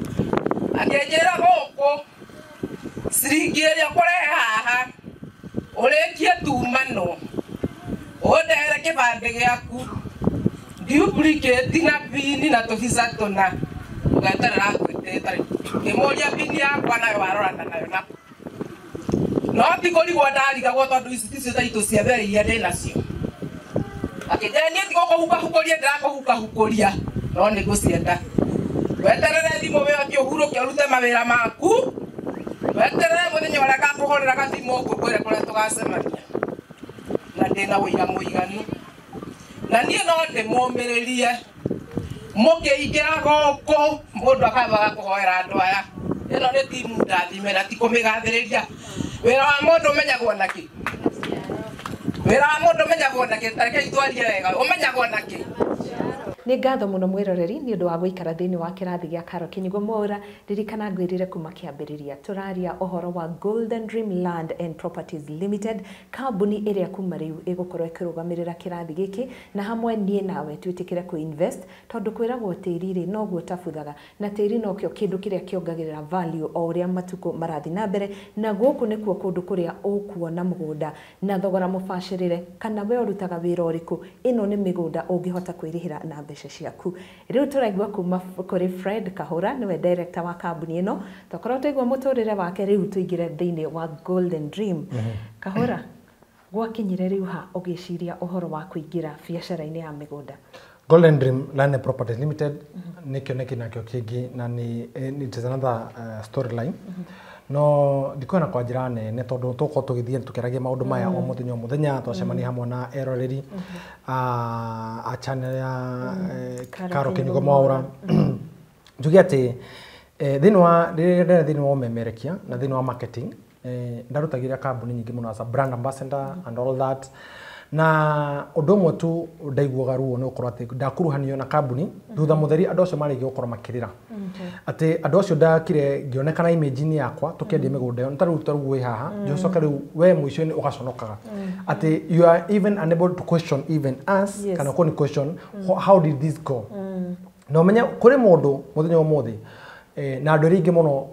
Akĩnjĩra gũkũ ciringi ĩrĩa ũkũrehe haha ũrĩkie tumano ũndehere kĩbandĩ gĩaku duplicate na pini na tũbica tũna ũgeterera ngwĩtĩte ngĩmũria pini yakwa nayo warorana nayo na no ti kũrigwo ndarigagwo tondũ ici ticio taitũ cia mbere iria ndĩ nacio. Akĩnjĩra niĩ ti gũkũhukahukũria ndĩrakũhukahukũria no nĩ ngũcienda. Weterere thimũ wĩ ũthiĩ ũhurũke ũrute mawĩra maku, weterere mũthenya ũrĩa ngakũhũrĩra gathimũ ngũkwĩre kũrĩa tũgacemania, na ndĩna ũira mũiganu na niĩ no ndĩmũmĩrĩrie. Mũkĩingĩra gũkũ mũndũ akambaga kũhoera andũ aya, ĩno nĩ timu ndathime na ti kũmĩgathĩrĩria. Wĩra wa mũndũ ũmenyagwo nakĩ? Wĩra wa mũndũ ũmenyagwo nakĩ? Ta rekei twarie wega, ũmenyagwo nakĩ? Nĩ ngatho mũno mwĩroreri nĩ ũndũ wa gũikara thĩinĩ wa kĩrathi gĩa Karo Kĩnyugo Mwaũra. Ririkana ngwĩrire kuma kĩambĩrĩria tũraria ũhoro wa Golden Dream Land and Properties Limited, kambuni ĩrĩa kuma rĩu ĩgũkorwo ĩkĩrũgamĩrĩra kĩrathi gĩkĩ, na hamwe niĩ nawe twĩtĩkĩre kũ-invest tondũ kwĩragwo tĩri rĩ noguo ũtabuthaga, na tĩri nokĩo kĩndũ kĩrĩa kĩongagĩrĩra value o ũrĩa matukũ marathiĩ na mbere, na gũkũ nĩkuo kũndũ kũrĩa ũkuona mũgũnda na thogora mũbacĩrĩre, kana we ũrutaga wĩra ũrĩkũ, ĩno nĩ mĩgũnda ũngĩhota kwĩrĩhĩra na mbeca ciaku. Rĩu tũraigua kuma kũrĩ Fred Kahũra, nĩwe director wa kambuni ĩno. Twakorwo twaigua mũtũrĩre wake, rĩu tũingĩre thĩinĩ wa Golden Dream. Kahũra, gwakinyire rĩu ha ũgĩciria ũhoro wa kũingĩra biacara-inĩ ya mĩgũnda? Golden Dream Land and Properties Limited nĩ kĩoneki nakĩo kĩngĩ na nĩ it is another storyline, no ndikuona kwa njĩra nene tondũ tũgũkorwo tũgĩthiĩ tũkĩaragia maũndũ maya o mũthenya o mũthenya twacemania hamwe na eroreri a channel ya Karo Kĩnyugo Mwaũra. Njuge atĩ thĩinĩ wa rĩrĩa ndarĩ thĩinĩ wa ũmemerekia na thĩinĩ wa marketing, ndarutagĩra kambuni nyingĩ mũno as a brand ambassador and all that, na ũndũ ũmwe tu ndaiguaga ruo nĩ gũkorwo atĩ ndakuruhanio na kambuni thutha mũtheri andũ acio marĩkia gũkorwo makĩrĩra atĩ andũ acio ndakire ngĩonekana image-inĩ yakwa tũkĩendia mĩgũnda ĩyo ta rĩu wĩ haha njocoka rĩu we mũico-inĩ ũgaconokaga atĩ you are even unable to question even us kana kũni question how did this go, na ũmenye kũrĩ mũndũ mũthenya ũmũthĩ na andũ arĩa aingĩ mũno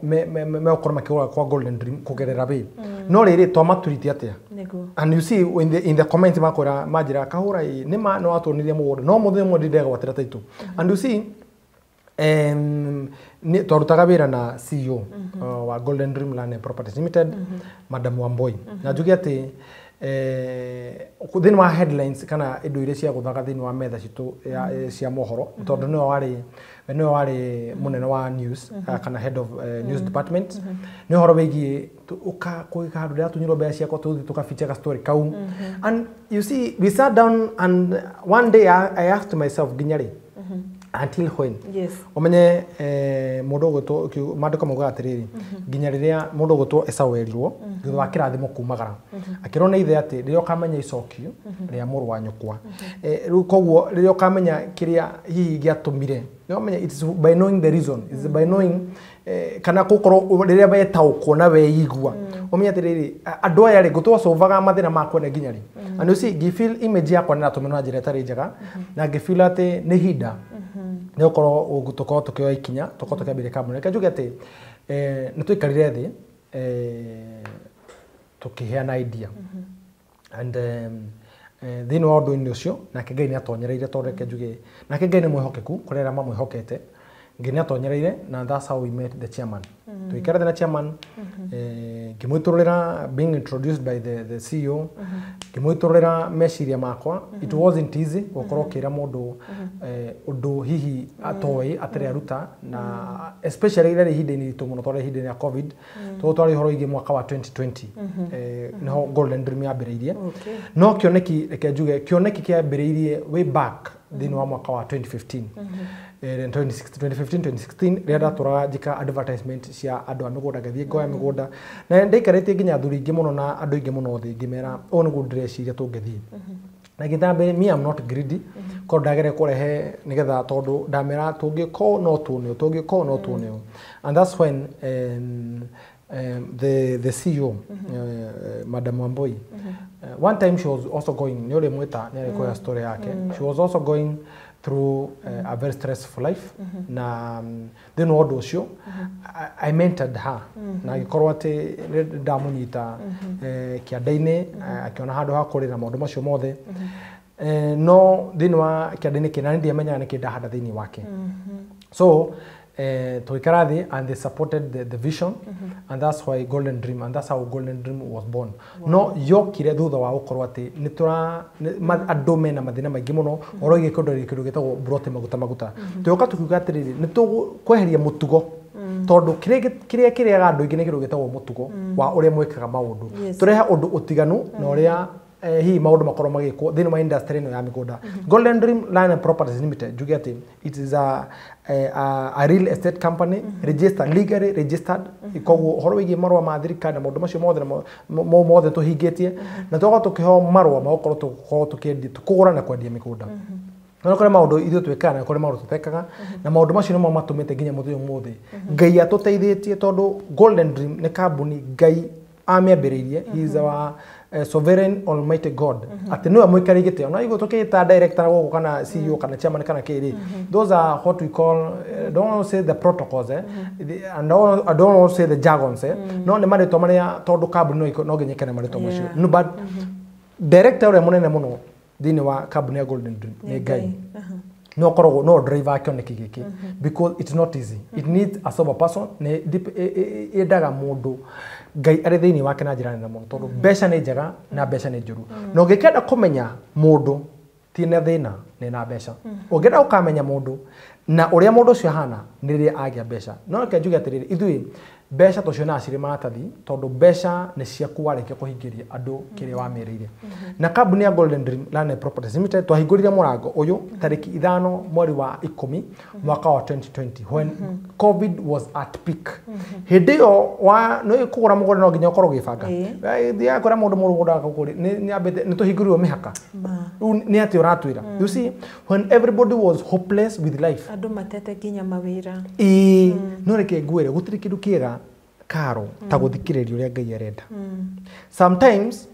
megũkorwo makĩgũra kwa Golden Dream kũgerera wĩ no rĩrĩ twamaturite atĩa. And you see in the comments makwĩra manjĩra Kahũra ĩ nĩ ma nĩ watuonirie mũgũnda no mũthenya ũmwe ndĩndegwatĩra taitũ. And you see twarutaga wĩra na CEO wa Golden Dream Land and Properties Limited, Madam Wamboi, na njuge atĩ thĩinĩ wa headlines kana indo iria ciagũthaga thĩinĩ wa metha citũ cia mohoro, tondũ nĩwe warĩ mũnene wa news kana head of news department, nĩ ũhoro wĩgiĩ ũka kwĩ handũ ndĩratunyirwo mbeca ciakwa tũthiĩ tũkabicha ga story kau. And you see we sat down and one day I asked myself, nginya rĩ Until when? Yes. Umenye mundu ugwitwo maandiko maugaga atiriri, nginya riria mundu ugwitwo Esau erirwo thutha wa kirathimo kumagara, akirwo nĩ ithe atĩ rĩrĩa ũkamenya icokio rĩa mũrũ wa nyũkwa, rĩu koguo rĩrĩa ũkamenya kĩrĩa hihi gĩatũmire, nĩwamenya, it is by knowing the reason, it is by knowing kana gũkorwo rĩrĩa wetaũkwo na weigua, ũmenye atĩrĩrĩ, andũ aya rĩ, ngũtwacovaga mathĩna makwa nĩ nginya rĩ. And you see, ngĩfeel image yakwa nĩratũmĩrwo na njĩra ĩtarĩ njega, na ngĩfeel atĩ nĩ ihinda nĩ gũkorwo tũkorwo tũkĩoya ikinya, tũkorwo tũkĩambĩrĩria kambuni. Reke njuge atĩ nĩ twaikarire thĩ, tũkĩheana idea, and thĩinĩ wa ũndũ-inĩ ũcio nake Ngai nĩ atonyereire, tondũ reke njuge nake Ngai nĩ mwĩhokeku kũrĩ arĩa mamwĩhokete. Ngai nĩ atonyereire, na that's how we met the chairman. Tũgĩikara thĩ na chairman, ngĩmũitũrũrĩra, being introduced by the CEO, ngĩmũitũrũrĩra meciria makwa. It wasn't easy gũkorwo ũkĩra mũndũ ũndũ hihi atoĩ atarĩ aruta, na especially rĩrĩa ihinda-inĩ ritũ mũno, tondũ ihinda-inĩ rĩa COVID, tondũ twarĩ ũhoro wĩgiĩ mwaka wa 2020, nĩho Golden Dream yambĩrĩirie. No kĩoneki, reke njuge kĩoneki kĩambĩrĩirie way back thĩinĩ wa mwaka wa 2015, 2015 2016, rĩrĩa ndatũraga njĩka advertisement cia andũ a mĩgũnda, ngĩthiĩ ngoya mĩgũnda, na ndaikarĩtie nginya athuri aingĩ mũno na andũ aingĩ mũno thĩ, ngĩmera ũũ nĩguo ndĩreciria tũngĩthiĩ. Na ngĩtambĩ, me, I'm not greedy, korwo ndageria kũrehe nĩgetha, tondũ ndamera tũngĩkorwo no tuone ũũ, tũngĩkorwo no tuone ũũ. And that's when the CEO, Madam Wambui, one time she was also going, nĩ ũrĩ mwĩta nĩ arĩ kuoya story yake, she was also going through a very stressful life, na thĩinĩ wa ũndũ ũcio I mentored her, na agĩkorwo atĩ nĩ ndamũnyita kĩanda-inĩ, akĩona handũ ha kũrĩra maũndũ macio mothe. No thĩinĩ wa kĩanda-inĩ kĩna nĩ ndiamenyaga nĩkĩ ndahanda thĩinĩ wake. So tũgĩikara thĩ and they supported the vision, and that's why Golden Dream, and that's how Golden Dream was born. No yokire thutha wa gũkorwo atĩ nĩ tũra andũ mena mathĩna maingĩ mũno ũhoro wĩgiĩ kũndũ kĩndũ gĩtagwo mburoti maguta maguta. Tũgĩũka tũkiuga atĩrĩrĩ, nĩ tũkweheria mũtugo, tondũ kĩrĩa kĩrĩaga andũ aingĩ nĩ kĩndũ gĩtagwo mũtugo wa ũrĩa mwĩkaga maũndũ. Tũrehe ũndũ ũtiganu na ũrĩa hihi maũndũ makorwo magĩkwo thĩinĩ wa industry ĩno ya mĩgũnda. Golden Dream Land and Properties Limited, njuge atĩ it is a real estate company registered, legally registered. Koguo ũhoro wĩgiĩ marũa ma thirikari na maũndũ macio mothe na mau mothe tũhingĩtie, na tũgakorwo tũkĩheo marũa ma gũkorwo tũkorwo tũkĩendia, kũgũra na kwendia mĩgũnda. No kũrĩ maũndũ ithuĩ twĩkaga na kũrĩ maũndũ tũtekaga, na maũndũ macio nĩmo matũmĩte nginya mũthenya ũmũthĩ Ngai atũteithĩtie, tondũ Golden Dream nĩ kambuni Ngai amĩambĩrĩirie. He is our sovereign almighty God, atĩ nĩwe mũikari gĩtĩ. Ona igũ tũkĩta director gũkũ kana CEO kana chairman kana kĩrĩ, those are what we call, don't want to say the protocols, and I don't want to say the jargons, no nĩ marĩtwa marĩa, tondũ kambuni no nginya ĩkene marĩtwa macio. No, but director ũrĩa mũnene mũno thĩinĩ wa kambuni ya Golden Dream nĩ Ngai. No koragwo no driver kĩoneki gĩkĩ, because it's not easy, it needs a sober person. Nĩ yendaga mũndũ Ngai arĩ thĩinĩ wake na njĩra nene mũno, tondũ mbeca nĩ njega na mbeca nĩ njũru. Na ũngĩkenda kũmenya mũndũ ti na thĩna nĩ na mbeca, ũngĩenda ũkamenya mũndũ na ũrĩa mũndũ ũcio ahana nĩ rĩrĩa agĩa mbeca. No reke njuge atĩrĩrĩ, ithuĩ mbeca tũcionaga cirĩ maratathi, tondũ mbeca nĩ ciaku warĩkia kũhingĩria andũ kĩrĩa wamĩrĩire. Na kambuni ya Golden Dream Land and Properties Limited twahingũrire mũrango ũyũ tarĩki 5 mweri wa 10 mwaka wa 2020, when COVID was at peak. Hĩndĩ ĩyo wa nĩ kũgũra mũgũnda no nginya ũkorwo ũgĩbanga. Thiaga kwĩra mũndũ mũgũnda akũgũrĩ nĩ ambĩte nĩ tũhingũrirwo mĩhaka. Rĩu nĩ atĩ ũratwĩra, you see, when everybody was hopeless with life, andũ matete nginya mawĩra. Ĩĩ, no reke ngwĩre, gũtirĩ kĩndũ kĩega karo ta gũthikĩrĩria ũrĩa Ngai arenda. Sometimes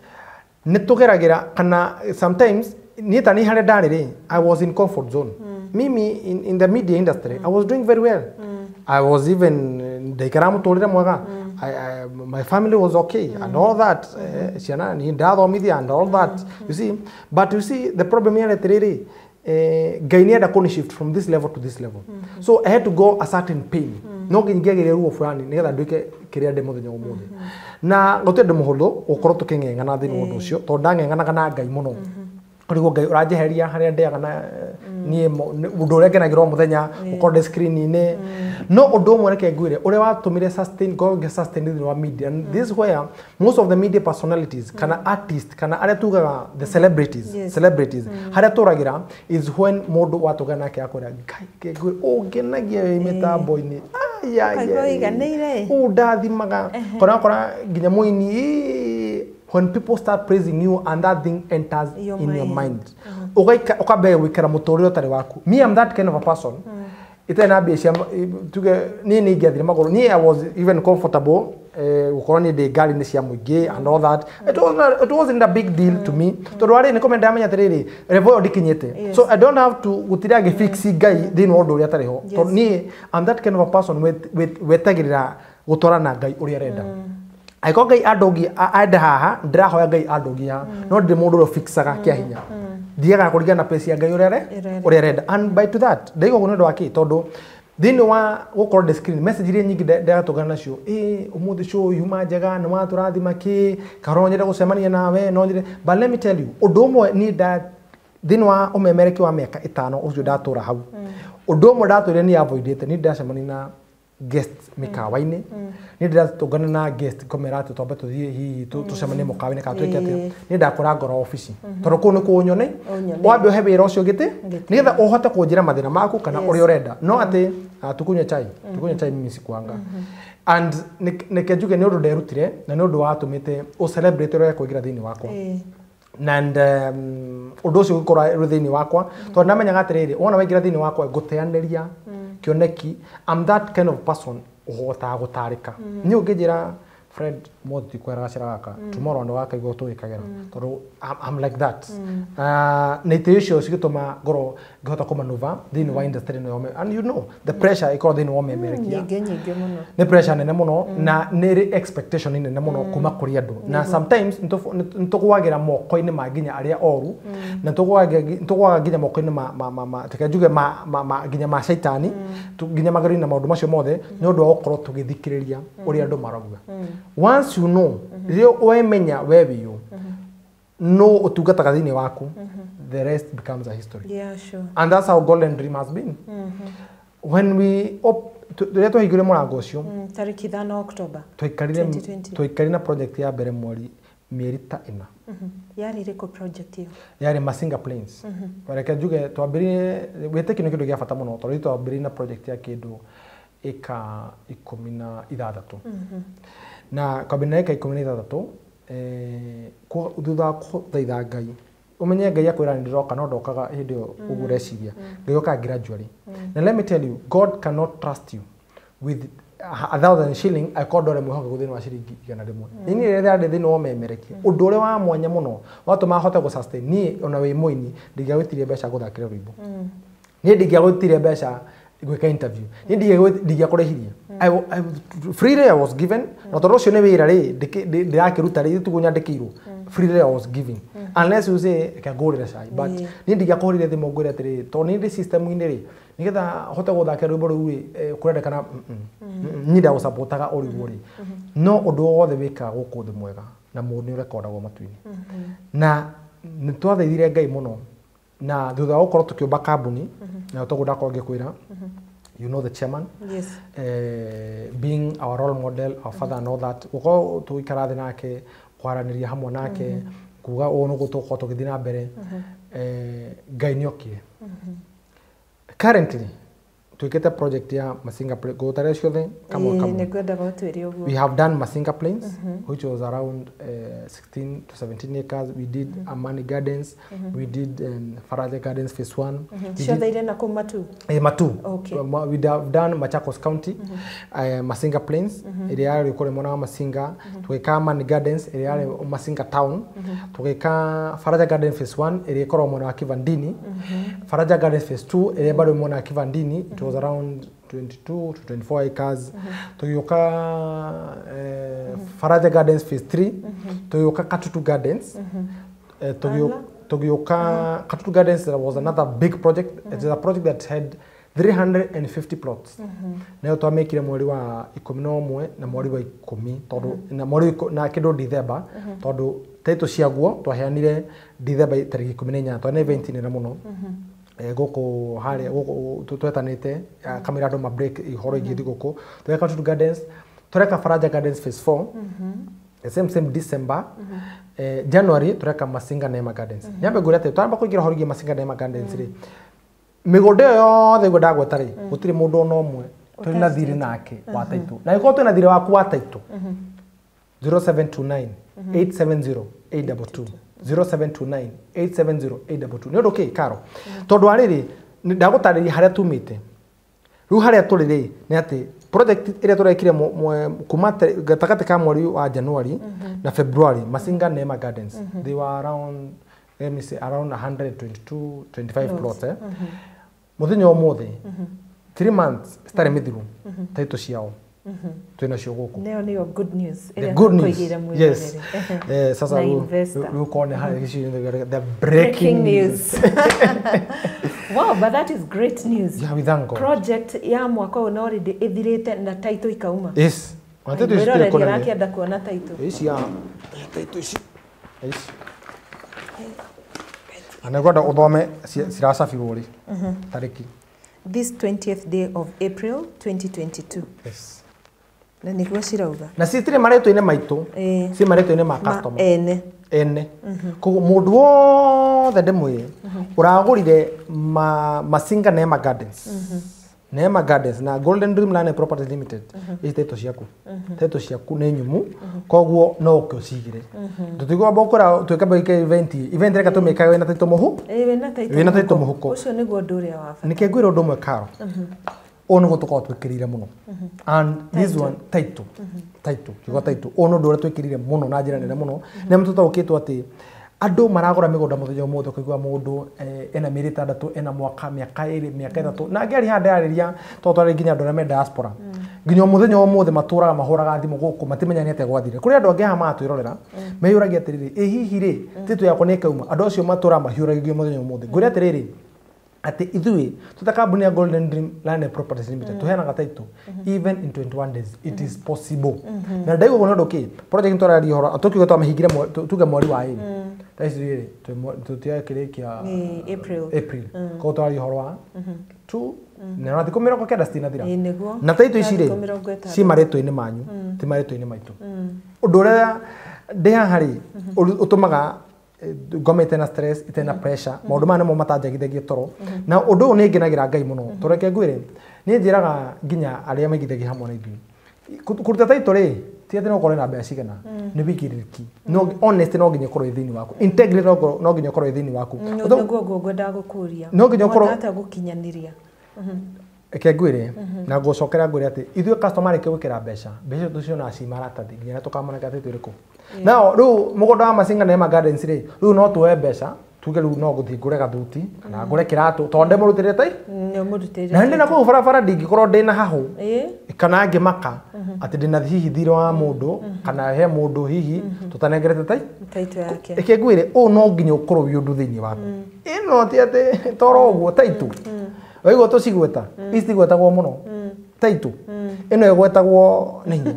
nĩ tũgeragĩra, kana sometimes niĩ ta niĩ harĩa ndarĩ rĩ, I was in comfort zone. Mimi in the media industry, I was doing very well. I was even ndaikaraga mũtũrĩre mwega. My family was okay and all that, ciana niĩ ndathomithia and all that, you see. But you see, the problem yarĩ atĩrĩrĩ, Ngai nĩ enda kũni shift from this level to this level, so I had to go a certain pain. No nginya ingĩagĩire ruo fulani nĩgetha nduĩke kĩrĩa ndĩ mũthenya ũmũthĩ. Na gũtirĩ ũndũ mũhũthũ gũkorwo tũkĩng'eng'ana thĩinĩ wa ũndũ ũcio, tondũ ndang'eng'anaga na Ngai mũno, kũrigwo Ngai ũranjeheria harĩa ndĩaga na Niĩ ũndũ ũrĩa ngenagĩra o mũthenya gũkorwo ndĩ screen-inĩ. No ũndũ ũmwe reke ngwĩre ũrĩa watũmire sustain ngorwo ngĩ sustain thĩinĩ wa media, and this is where most of the media personalities kana artist kana arĩa tugaga the celebrities, celebrities harĩa tũragĩra is when mũndũ watũgana nake akwĩra, "Ngai, ngwĩre ũngenagia wĩ mĩtambo-inĩ." Ai, ai, Ũkaigua ai. ũiganĩire. Ũndathimaga kora kora nginya mũini ĩĩ, when people start praising you and that thing enters your in your mind. Mind, ugaika ukambia gwikara muturire utari waku. Me, I'm that kind of a person itarĩ na mbia cia tuge niĩ nĩ ingĩathire magũrũ. Niĩ I was even comfortable gũkorwo niĩ ndĩ ngari-inĩ cia mũingĩ and all that. It wasn't a big deal to me tondũ arĩ nĩ kũmenya ndamenya atĩrĩrĩ, level ĩyo ndikinyĩte, so I don't have to gũtinda ngĩfix Ngai thĩinĩ wa ũndũ ũrĩa atarĩ ho, tondũ niĩ I'm that kind of a person wetagĩrĩra gũtwarana na Ngai ũrĩa arenda. Angĩkorwo Ngai andũngie ande haha, ndĩrahoya Ngai andũngie haha, no ndĩ mũndũ ũrĩa ũfixaga kĩa hinya. Thiaga kũringana na pace ya Ngai ũrĩa Ĩrĩa ũrĩa arenda. And by to that ndaigua ũguo nĩ ũndũ wa kĩ? Tondũ thĩinĩ wa gũkorwo ndĩ screen, message iria nyingĩ ndĩratũngana nacio, ĩ ũmũthĩ show yuma njega, nĩ watũrathima kĩ kahora, no nyende gũcemania nawe, no nyende. But let me tell you ũndũ ũmwe, niĩ nda thĩinĩ wa ũmemereki wa mĩaka 5 ũcio ndatũra hau, ũndũ ũmwe ndatũrire nĩ avoidĩte, niĩ ndĩracemania na guest mĩkawa-inĩ, niĩ ndĩratũngana na guest ngomera atĩ twambe tũthiĩ hihi tũcemanie mũkawa-inĩ kana twĩke atĩa. Niĩ ndakora ngoro obici tondũ kũu nĩkuo ũnyone. Ũnyone. Wambe ũhe wĩra ũcio gĩtĩ Gĩtĩ. nĩgetha ũhote kũnjĩra mathĩna maku kana ũrĩa ũrenda, no atĩ tukunywe chai, tukunywe chai, mimi sikuanga. And nĩke njuge nĩ ũndũ nderutire na nĩ ũndũ watũmĩte ũ celebrate ũrĩa kũingĩra thĩinĩ wakwa and ũndũ ũcio ũgĩkorwo ũrĩ thĩinĩ wakwa tondũ ndamenyaga atĩrĩrĩ, wona waingĩra thĩinĩ wakwa ngũteanĩria kĩoneki. I'm that kind of person ũhotaga gũtarĩka. Niĩ ũngĩnjĩra, "Fred, mũthĩ tikwera gacĩra gaka," tomorrow andũ gakaigua tũgĩkagera tondũ I'm like that. Na itĩ icio cigĩtũma ngorwo ngĩhota kũmanuva thĩinĩ wa industry ĩno ya and you know the pressure ĩkorwo thĩinĩ wa ũmemerekia. Nyingĩ nyingĩ mũno. Nĩ pressure nene mũno na nĩ ĩrĩ expectation nene mũno kuma kũrĩ andũ, na sometimes nĩtũgwagĩra moko-inĩ ma nginya arĩa oru, na nĩtũgwaga nginya moko-inĩ ma reke njuge ma nginya ma caitani, nginya magerio-inĩ na maũndũ macio mothe nĩ ũndũ wa gũkorwo tũgĩthikĩrĩria ũrĩa andũ marauga. Once you know, rĩrĩa wemenya we wĩũ no ũtungataga thĩinĩ waku, the rest becomes a history. Yeah, sure. And that's how Golden Dream has been. When we rĩrĩa twahingũrire mũrango ũcio, Tarĩki 5 October twaikarire 2020. Twaikarire na project ya mbere mweri mĩeri ta 4. Yarĩ ĩrĩkũ project ĩyo? Yarĩ Masinga Plains. Reke njuge twambĩrĩrie wĩtĩkio nĩ kĩndũ gĩa bata mũno tondũ twambĩrĩrie na project ya kĩndũ ĩka 16, na kwambĩrĩria na ĩka 16, thutha wa kũthaitha Ngai, ũmenye Ngai akwĩra nĩ ndĩroka, no ndokaga hĩndĩ ĩyo ũguo ũreciria. Ngai okaga gradually. Na let me tell you, God cannot trust you with 1,000 shilling angĩkorwo ndore mwĩhokeku thĩinĩ wa ciringi 100. Niĩ rĩrĩa ndĩ thĩinĩ wa ũmemerekia, ũndũ ũrĩa wa mwanya mũno watũma hote gũ sustain, niĩ ona wĩ mũini ndingĩagwĩtirie mbeca gũthakĩra rwĩmbo, niĩ ndingĩagwĩtirie mbeca gwĩka interview, niĩ ndingĩakũrĩhirie. Freely I was given, na tondũ ũcio nĩ wĩra rĩ ndĩrakĩruta rĩ, tiguo nyandĩkĩirwo. Freely I was giving, unless you say reke ngũrĩre cai, but niĩ ndingĩakũhũrĩire thimũ ngwĩre atĩrĩrĩ, tondũ niĩ ndĩ system-inĩ rĩ, nĩgetha hote gũthakĩra rwĩmbo rũu rĩ, kũrendekana niĩ ndagũcapotaga ũrĩguo rĩ. No ũndũ wothe wĩkaga gũkũ thĩ mwega na mũndũ nĩ ũrekondagwo matu-inĩ, na nĩ twathaithire Ngai mũno, na thutha wa gũkorwo tũkĩũmba kambuni na toguo ndakorwo ngĩkwĩra, you know the chairman, Yes. Being our role model, our father and all that, gũkorwo tũgĩikara thĩ nake, kwaranĩria hamwe nake, kuga ũũ nĩguo tũgũkorwo tũgĩthiĩ na mbere, Ngai nĩ okire. Currently twĩkĩte project ya Masinga Plains, ngũgũtarĩria ciothe kamwe Ĩĩ, kamwe. Nĩ ngwendaga ũtwĩre ũguo. We have done Masinga Plains, which was around 16 to 17 acres. We did Amani Gardens. We did Faraja Gardens Phase 1. We did Ciothe irĩ na kũu Matu? Matu. Okay. We have done Machakos County, Masinga Plains, ĩrĩa yarĩ kũrĩa mwena wa Masinga. Tũgĩka Amani Gardens, ĩrĩa yarĩ Masinga Town. Tũgĩka Faraja Gardens Phase 1, ĩrĩa ĩkoragwo mwena wa Kivandini. Faraja Gardens Phase 2, ĩrĩa bado mwena wa Kivandini. It was around 22 to 24 acres. Tũgĩũka Faraja Gardens Phase 3. Tũgĩũka Katutu Gardens. Tũgĩũka Katutu Gardens, there was another big project. It is a project that had 350 plots. Nayo twamĩkire mweri wa 11 na mweri wa 10, tondũ na mweri na kĩndũ Dithemba, tondũ title ciaguo twaheanire Dithemba tarĩki 18, twarĩ na event nene mũno. Gũkũ harĩa gũkũ twetanĩte kamera andũ ma break ihoro ingĩ gũkũ tũreka Tutu Gardens, tũreka Faraja Gardens phase 4 the same December. January tũreka Masinga Neema Gardens. Nyambe ngwĩre atĩ twaramba kũingĩra ũhoro wĩgiĩ Masinga Neema Gardens rĩ, mĩgũnda ĩyo yothe ũguo ndagweta rĩ, gũtirĩ mũndũ ona ũmwe tũrĩ na thirĩ nake wa taitũ, na angĩkorwo twĩna thirĩ waku wa taitũ, 0729 870 822, 0729 870 822. Nĩ ũndũ kĩ Karo, tondũ wa rĩrĩ ndagũtarĩria harĩa tumĩte rĩu harĩa tũrĩ rĩ, nĩ atĩ project ĩrĩa tũrekire kuma gatagatĩ ka mweri wa January na February, Masinga Neema Gardens, they were around, let me say, around 122 25 plots. Mũthenya ũmũthĩ, 3 months citarĩ mĩthiru, taitũ ciao twĩna cio gũkũ. Nĩyo nĩyo good news. The good news, yes. Sasa Na investor. rĩu kone harĩa gĩcigo-inĩ, the breaking news. Wow, but that is great news. Yeah, we thank God. Project ya mwaka ũyũ na already ĩthirĩte na title ikauma. Yes. Ona title ici Mwĩroreri citirĩ kũnene. arakĩenda kuona title. Ici ya title ici. Ici. Na ngwenda ũthome ciracabirwo rĩ. Tarĩki. This 20th day of April 2022. Yes. Na nĩguo cirauga. Na citirĩ marĩtwa-inĩ maitũ. Ci marĩtwa-inĩ ma customer. Ene. Ene. Koguo mũndũ wothe ndĩmwĩre ũragũrire Masinga Neema Gardens. Neema Gardens na Golden Dream Land and Properties Limited. Ici taitũ ciaku. Taitũ ciaku nĩ nyumu, koguo no ũke ũcigĩre. Tũtigwamba ũkora twĩka mbere event, event reka tũmĩkage wĩna taitũ mũhu. Ĩĩ, wĩna taitũ Wĩna taitũ mũhuko. Ũcio nĩguo ũndũ ũrĩa wa bata. Nĩkĩ ngwĩra ũndũ ũmwe Karo, ũyũ nĩguo tũkoragwo twĩkĩrĩire mũno, and this one title, title, kiugo title, ũyũ nĩ ũndũ ũrĩa twĩkĩrĩire mũno na njĩra nene mũno, nĩ tũtaũkĩtwo atĩ andũ maragũra mĩgũnda mũthenya ũmũthĩ, ũkaigua mũndũ ena mĩeri 6, ena mwaka, mĩaka 2, mĩaka 3, na ngĩaria haha ndĩrarĩria tondũ twarĩ nginya andũ arĩa me diaspora, nginya mũthenya ũmũthĩ matũraga mahũraga thimũ gũkũ matimenya nĩ atĩa gwathire. Kũrĩ andũ angĩ haha maratwĩrorera meyũragia atĩrĩrĩ, ĩ hihi rĩ titũ yakwa nĩ ĩkauma? Andũ acio matũraga mahiũragio mũthenya ũmũthĩ. Ngwĩre atĩrĩrĩ, atĩ ithuĩ tuta kambuni ya Golden Dream Land and Properties Limited tuheanaga title even in 21 days. It is possible. Na ndaigua ũguo nĩ ũndũ kĩ project tũraria ũhoro tũkiuga twamĩhingire tuge mweri wa 2, thaa ici rĩ tũtiakĩrĩkia. Nĩ April. April, koguo tũraria ũhoro wa 2 na thikũ 90 citinathira. Ĩĩ, nĩguo. Na title ici Na rĩ thikũ 60. ci marĩtwa-inĩ manyu, ti marĩtwa-inĩ maitũ. Ũndũ ũrĩa ndĩ haha rĩ ũtũmaga ngomete na stress ite na pressure, maũndũ maya nĩmo matanjagithagia toro, na ũndũ ũyũ nĩ ngenagĩra Ngai mũno, tondũ reke ngwĩre, niĩ njĩraga nginya arĩa maigithagia hamwe na ithuĩ, kũruta title rĩ ti atĩ no ũkorwo na mbeca cigana, nĩ wĩigĩrĩrĩki, no honest no nginya ũkorwo wĩ thĩinĩ waku, integrity no nginya ũkorwo wĩ thĩinĩ waku. Nĩguo ũguo ngwendaga gũkũria. No nginya ũkorwo- Mwahota atĩa gũkinyanĩria? Reke ngwĩre na ngũcokera ngwĩre atĩ ithuĩ customer rĩke gwĩkĩra mbeca, mbeca icio tũcionaga ci maratathi nginya rĩrĩa tũkamoneka atĩ twĩrĩkũ. Nao rĩu mũgũnda wa Masinga Neema Gardens rĩ, rĩu no tuoe mbeca tuge rĩu no ngũthiĩ ngũre gathuti kana ngũre kĩratũ tondũ ndĩmũrutĩrĩte tai Nĩ ũmũrutĩire. Na ndĩ na kũu barabara ndingĩkorwo ndĩna hahũ Ĩĩ. kana ngĩmaka atĩ ndĩna hihi thirĩ wa mũndũ kana he mũndũ hihi tũtanengerete tai Taitũ yake. Reke ngwĩre, ũũ no nginya ũkorwo wĩ ũndũ thĩinĩ waku, ĩno ti atĩ toro ũguo taitũ waigua tũcigweta, ici cigwetagwo mũno, taitũ ĩno ĩgwetagwo nĩ hinya.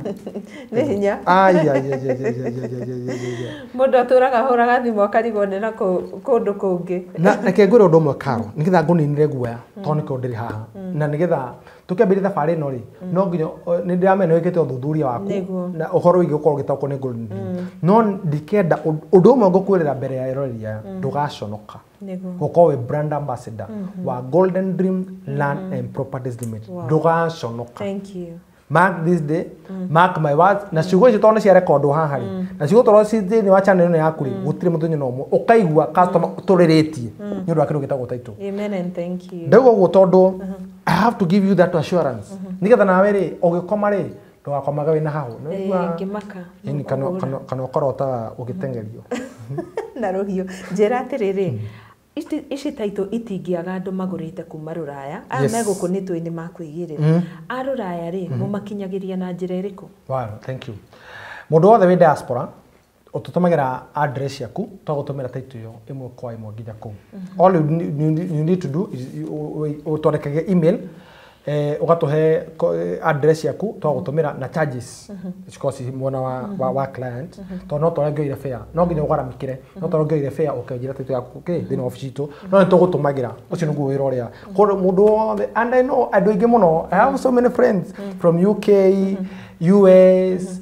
Nĩ hinya. Ai, ai, ai, ai, ai, ai, ai, ai, ai, ai, ai. Mũndũ atũraga ahũraga thimũ akarigwo nĩ na kũndũ kũngĩ. Na reke ngwĩre ũndũ ũmwe Karo, nĩgetha ngũninire guoya, tondũ nĩkĩo ndĩrĩ haha, na nĩgetha tũkĩambĩrĩria thabarĩ ĩno rĩ, no nginya nĩ ndĩramenya nĩ wĩkĩte ũthuthuria waku Nĩguo. na ũhoro wĩgiĩ gũkorwo ũgĩtaũkwo nĩ Golden Dream, no ndikenda ũndũ ũmwe ngũkwĩrĩra mbere ya eroreri aya, ndũgaconoka Nĩguo. gũkorwo wĩ brand ambassador wa Golden Dream Land and Properties Limited. Ndũgaconoka. Thank you. Mark this day, mark my words, na ciugo icio tondũ nĩ ciarekondwo haha rĩ, na ciugo tondũ ci thĩinĩ wa channel ĩno yaku rĩ, gũtirĩ mũthenya na ũmwe ũkaigua customer tũrĩrĩtie nĩ ũndũ wa kĩndũ gĩtagwo title. Amen and thank you. Ndauga ũguo tondũ I have to give you that assurance, nĩgetha nawe rĩ ũgĩkoma rĩ ndũgakomaga wĩna hahũ. Nĩ waigua? Ngĩmaka. Ĩni, kana ũkarotaga ũgĩteng'erio Na rũhiũ. Njĩra atĩrĩrĩ, ici taitũ itingĩaga andũ magũrĩte kuma rũraya, aya Yes. me gũkũ nĩ twĩ nĩ makwĩgĩrĩra. A rũraya rĩ, mũmakinyagĩria na njĩra ĩrĩkũ? Wow, thank you. Mũndũ wothe wĩ diaspora ũtũtũmagĩra address ciaku, twagũtũmĩra title ĩyo ĩmwe kwa ĩmwe nginya kũu. All you need to do is ũtwandĩkage email. Ũgatũhe address yaku twagũtũmĩra na charges cikorwo ci mwena wa client, tondũ no twarĩa ngĩoire fare, no nginya ũgaramikĩre, no twarĩa ngĩoire fare ũkĩnjĩra title yaku kĩ thĩinĩ wa obici itũ, no nĩ tũgũtũmagĩra. Ũcio nĩguo wĩra ũrĩa koguo mũndũ wothe, and I know andũ aingĩ mũno, I have so many friends from UK, US,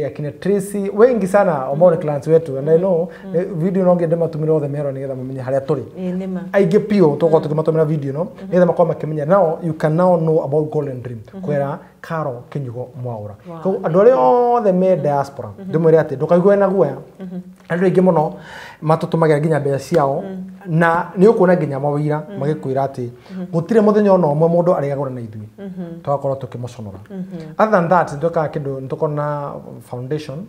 akina Tracy, wengi sana ambao ni clients wetu, and I know video no nginya ndĩmatũmĩre othe merwo nĩgetha mamenye harĩa tũrĩ. Ĩĩ nĩma. Aingĩ piũ tũkorwo tũkĩmatũmĩra video no nĩgetha makorwo makĩmenya. Now you can now know about Golden Dream kwĩra Caro Kinyugo Mwaura. Koguo andũ arĩa othe me diaspora, ndĩmwĩre atĩ ndũkaigue na guoya. Andũ aingĩ mũno matũtũmagĩra nginya mbeca ciao, na nĩ ũkuona nginya mawĩra magĩkwĩra atĩ gũtirĩ mũthenya ona ũmwe mũndũ arĩgagũra na ithuĩ tũgakorwo tũkĩmũconora. Other than that, nĩ twĩkaga kĩndũ, nĩ tũkoragwo na foundation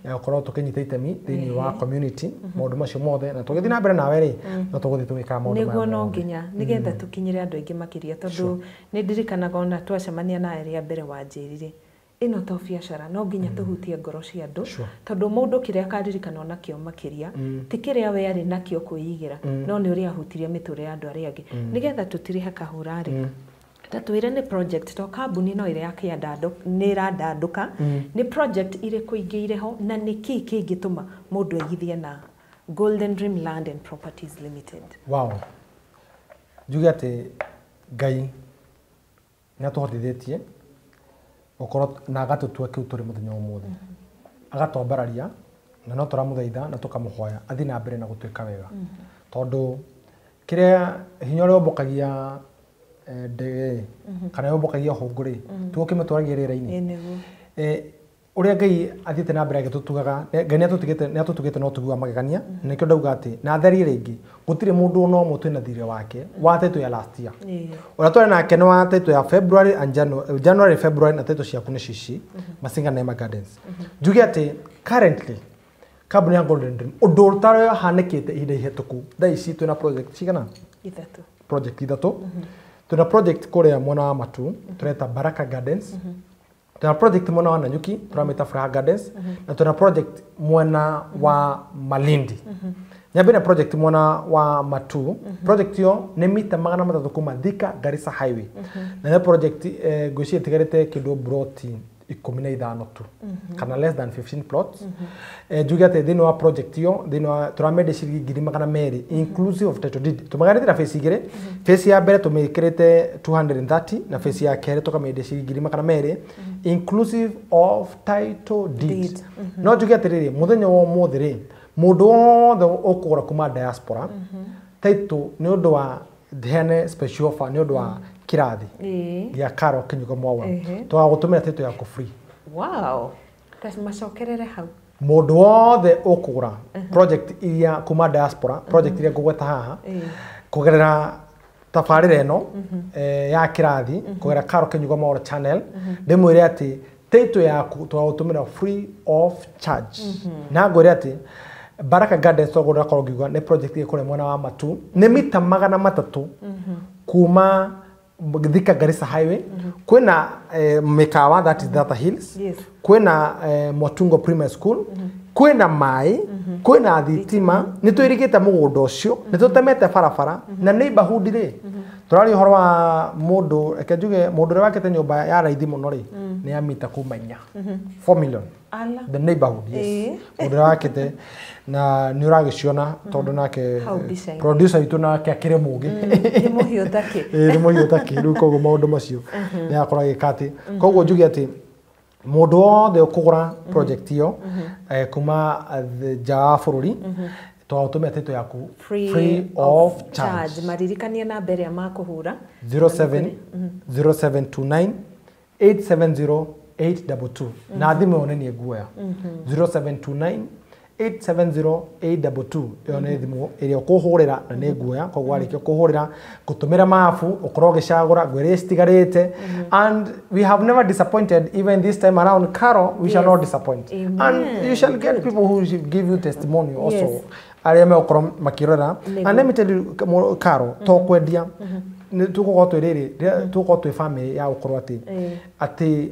ya gũkorwo tũkĩnyita itemi thĩinĩ wa community, maũndũ macio mothe, na tũgĩthiĩ na mbere nawe rĩ, no tũgũthiĩ tũgĩkaga maũndũ maya Nĩguo no mothe. nginya nĩgetha tũkinyĩre andũ aingĩ makĩria, tondũ nĩ ndirikanaga ona twacemania nawe rĩa mbere wanjĩrire ĩno to biacara, no nginya tũhutie ngoro cia andũ, tondũ mũndũ kĩrĩa akaririkana onakĩo makĩria ti kĩrĩa we arĩ nakĩo kwĩigĩra, no nĩ ũrĩa ahutirie mĩtũrĩre ya andũ arĩa angĩ. Nĩgetha tũtirihe kahũra rĩ, ta twĩre nĩ project to kambuni no ĩrĩa nĩ ĩrandandũka, nĩ project irĩkũ ingĩ irĩ ho, na nĩ kĩĩ kĩngĩtũma mũndũ aigithie na Golden Dream Land and Properties Limited? Wow, njuge atĩ Ngai nĩ atũhotithĩtie gũkorwo na agatũtua kĩu tũrĩ mũthenya wa ũmũthĩ, agatwambararia, na no tũramũthaitha na tũkamũhoya athiĩ na mbere na gũtwĩka wega, tondũ kĩrĩa hinya ũrĩa ũmbũkagia ndege kana ũmbũkagia hũngũ rĩ, tiguo kĩmĩtwaragia rĩera-inĩ. Ĩĩ nĩguo. Ũrĩa Ngai athiĩte na mbere agĩtũtugaga, Ngai nĩ atũtugĩte na ũtugi wa magegania, na nĩkĩo ndauga atĩ na therie rĩngĩ gũtirĩ mũndũ ona ũmwe twĩna thirĩ wake wa title ya last year. Ũrĩa twarĩ nake nĩ wa title ya February and January, January, February, na title ciaku nĩ cici Masinga Neema Gardens. Njuge atĩ currently kambuni ya Golden Dream, ũndũ ũtarĩ ihinda ihĩtũku, thaa ici twĩna project cigana? Ithatũ. Project ithatũ. Twĩna project kũrĩa mwena wa Matu tũreta Baraka Gardens, twĩna project mwena wa Nanyuki tũramĩta Furaha Gardens, na twĩna project mwena wa Malindi. Nyambe na project mwena wa Matu. Project ĩyo nĩ mita 300 kuma Thika Garissa Highway, na nĩ project ngwĩciria ĩtigarĩte kĩndũ broti 15 tu, kana less than 15 plots. Njuge atĩ thĩinĩ wa project ĩyo, thĩinĩ wa tũramĩendia ciringi 200,000 inclusive of title deed. Tũmaganĩte na phase igĩrĩ. Phase ya mbere tũmĩkĩrĩte 230, na phase ya kerĩ tũkamĩendia ciringi 200,000 inclusive of title deed. Deed. No njuge atĩrĩrĩ, mũthenya wa ũmũthĩ rĩ, mũndũ wothe ũkũgũra kuma diaspora title, nĩ ũndũ wa heane special offer nĩ ũndũ wa kĩrathi gĩa Caro Kinyugo Mwaura, tũgagũtũmĩra title yaku free. Wow, ta macokerere hau. Mũndũ wothe ũkũgũra project iria kuma diaspora, project iria ngũgweta haha, kũgerera tabarĩra ĩno ya kĩrathi, kũgerera Caro Kinyugo Mwaura channel, ndĩmwĩre atĩ title yaku tũgagũtũmĩra free of charge. Na ngwĩre atĩ Baraka Gardens, toguo ndakorwo ngiuga, nĩ project ĩ kũrĩa mwena wa Matu, nĩ mita 300 kuma Thika Garissa Highway. Kwĩna mĩkawa, that is Data Hills. Kwĩna Mwatungo Primary School, kwĩna maĩ, kwĩna thitima, nĩ twĩrigĩte mũgũnda ũcio, nĩ tũtemete barabara, na neighborhood rĩ, tũraria ũhoro wa mũndũ, reke njuge mũndũ ũrĩa wakĩte nyũmba ya raithi mũno rĩ, nĩ ya mita kuma 4, 4 million. Ala. The neighborhood, yes. Mũndũ ũrĩa wakĩte, na nĩ ũragĩciona tondũ nake Hau mbica-inĩ. Producer witũ nake akĩrĩ mũgĩ. Nĩ mũhiũ takĩ. Ĩĩ, nĩ mũhiũ takĩ. Rĩu koguo maũndũ macio nĩ akorwo agĩka atĩ koguo njuge atĩ mũndũ wothe ũkũgũra project ĩyo kuma nja wa bũrũri, tũgagũtũmĩra title yaku free of charge. Maririkanie namba ĩrĩa makũhũra. 07 0729 870 822, na thimũ ĩyo nĩ niĩ nguoya. 0729 870 822, ĩyo nĩ thimũ ĩrĩa ũkũhũrĩra na nĩ nguoya. Koguo warĩkia kũhũrĩra, ngũtũmĩra mabu ũkorwo ũgĩcagũra ngwĩre citigarĩte, and we have never disappointed. Even this time around, Carol, we shall not disappoint. Amen. And you shall get people who should give you testimony also, arĩa megũkorwo makĩrora. Nĩguo. And let me tell you, Carol, to kwendia nĩ tũgũkorwo twĩ rĩrĩ, rĩrĩa tũgũkorwo twĩ family ya gũkorwo atĩ atĩ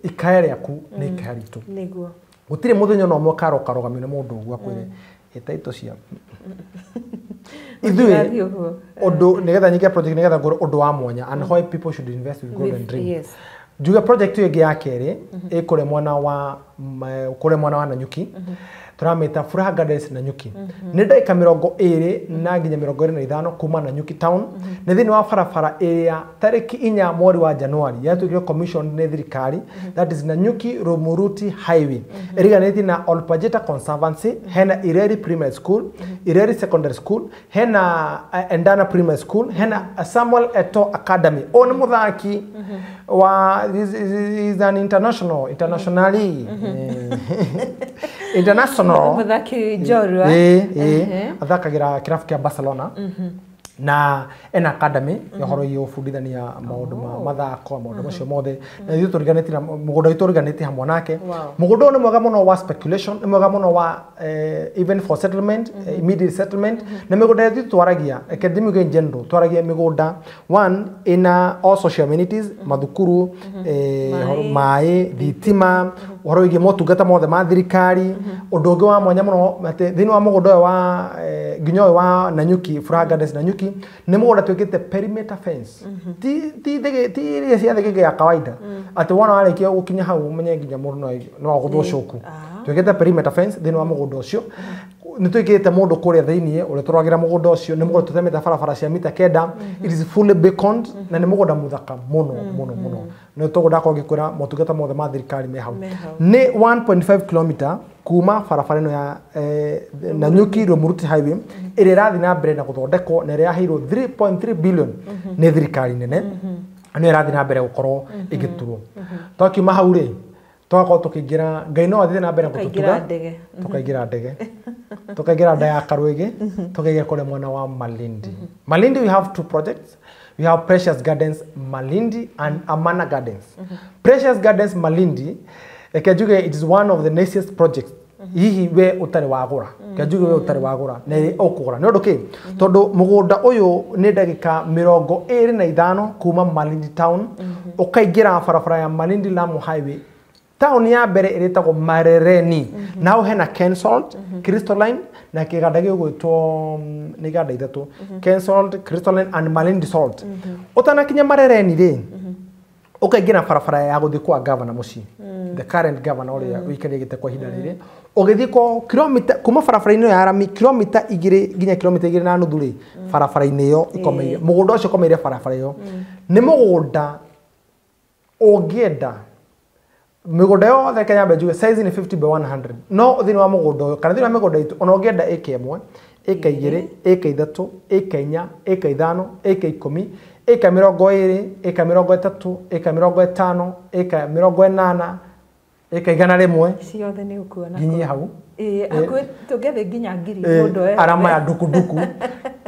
ikaya rĩaku nĩ ikaya ritũ. Nĩguo. Gũtirĩ mũthenya ona ũmwe Carol ũkarũgamio nĩ mũndũ ũguo akwĩre ĩta ito cia Ithuĩ ũndũ nĩgetha nyike project nĩgetha ngũre ũndũ wa mwanya and why people should invest with Golden Dream. Yes. Njuge project ĩyo ĩngĩ ya kerĩ ĩ kũrĩa mwena wa Nanyuki. Tũramĩta Furaha Gardens Nanyuki. Nĩ ndagĩka 25 na nginya 25 kuma Nanyuki town. Nĩ thĩinĩ wa barabara ĩrĩa tarĩki 4 mweri wa Januari yatuĩkire commission nĩ thirikari, that is Nanyuki Rumuruti Highway. Ĩriganĩtie na Olpajeta Conservancy, hena Ireri Primary School, Ireri Secondary School, hena Endana Primary School, hena Samuel Eto'o Academy. Ũyũ nĩ mũthaki wa is an internationally international Mũthaki njorua. Athakagĩra kĩrabu kĩa Barcelona na ena academy ya ũhoro wĩgiĩ gũbundithania maũndũ ma mathako, maũndũ macio mothe, na ithuĩ tũriganĩtie na mũgũnda witũ ũriganĩtie hamwe nake. Mũgũnda ũyũ nĩ mwega mũno wa speculation, nĩ mwega mũno wa even for settlement, immediate settlement. Na mĩgũnda ithuĩ twaragia, reke ndĩmiuge in general, twaragia mĩgũnda one ĩna all social amenities, mathukuru, maĩ, thitima, ũhoro wĩgiĩ motungata mothe ma thirikari. Ũndũ ũngĩ wa mwanya mũno atĩ thĩinĩ wa mũgũnda ũyũ wa nginya ũyũ wa Nanyuki, Furaha Gardens Nanyuki, nĩ mũgũnda twĩkĩte perimeter fence. Ti iria cia thĩgĩngĩ ya kawaida atĩ wona warĩkia gũkinya hau ũmenye nginya mũndũ no agũthwo coku. Twĩkĩte perimeter fence thĩinĩ wa mũgũnda ũcio. Nĩ twĩkĩrĩte mũndũ kũrĩa thĩinĩ ũrĩa tũragĩra mũgũnda ũcio. Nĩ mũgũnda tũtemete barabara cia mita 9. It is fully beaconed na nĩ mũgũnda mũthaka mũno mũno mũno. Nĩ toguo ndakorwo ngĩkwĩra motungata mothe ma thirikari me hau. Nĩ 1.5 km kuma barabara ĩno ya Nanyuki Rumuruti Highway ĩrĩa ĩrathiĩ na mbere na gũthondekwo na ĩrĩa yaheirwo 3.3 billion nĩ thirikari nene, nĩyo ĩrathiĩ na mbere gũkorwo ĩgĩturwo. Twakiuma hau rĩ, tũgakorwo tũkĩingĩra, Ngai no athiĩ na mbere gũtũtuga, tũkaingĩra ndege, tũkaingĩra nda ya Karwĩgĩ, tũkaingĩra kũrĩa mwena wa Malindi. Malindi we have two projects. We have Precious Gardens Malindi and Amana Gardens. Precious Gardens Malindi, reke njuge it is one of the nicest projects hihi we ũtarĩ wagũra. Reke njuge we ũtarĩ wagũra na ũkũgũra nĩ ũndũ kĩ, tondũ mũgũnda ũyũ nĩ ndagĩka 25 kuma Malindi town, ũkaingĩra barabara ya Malindi Lamu Highway. Town ya mbere ĩrĩtagwo Marereni. Na hau hena Kensalt, Crystalline na kĩganda gĩgwĩtwo nĩ iganda ithatũ, Kensalt, Crystalline and Malindi Salt. Ũtanakinya Marereni rĩ, ũkaingĩra barabara ya gũthiĩ kwa governor mũciĩ, the current governor ũrĩa ũikarĩte gĩtĩ kwa ihinda rĩrĩ, ũgĩthiĩ kwa kilomita kuma barabara-inĩ ĩyo ya rami kilomita 2 nginya kilomita 2.5 rĩ, barabara-inĩ ĩyo ĩkomeire mũgũnda ũcio ũkomeire barabara ĩyo. Nĩ mũgũnda ũngĩenda mĩgũnda yothe Kenya nyambe njuge size nĩ 50 by 100, no thĩinĩ wa mũgũnda ũyũ kana thĩinĩ wa mĩgũnda itũ ona ũngĩenda ĩka 1, ĩka 2, ĩka 3, ĩka 4, ĩka 5, ĩka 10, ĩka 20, ĩka 30, ĩka 50, ĩka 80, ĩka 100 ciothe nĩ ũkuona nginyie hau. Hakuhĩ tũngĩthiĩ nginya 1000 mũndũ oe arama ya ndukunduku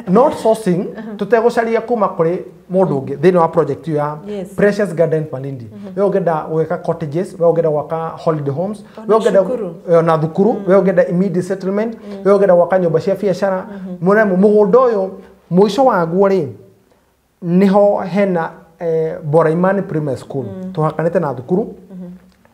not sourcing, tũtegũcaria kuma kũrĩ mũndũ ũngĩ thĩinĩ wa project ya Precious Garden Malindi. We ũngĩenda gwĩka cottages, we ũngĩenda gwaka holiday homes, we ũngĩenda na thukuru, we ũngĩenda immediate settlement, we ũngĩenda gwaka nyũmba cia biacara. Mũgũnda ũyũ mũico waguo rĩ niho hena Boraimani Primary School, tũhakanĩte na thukuru.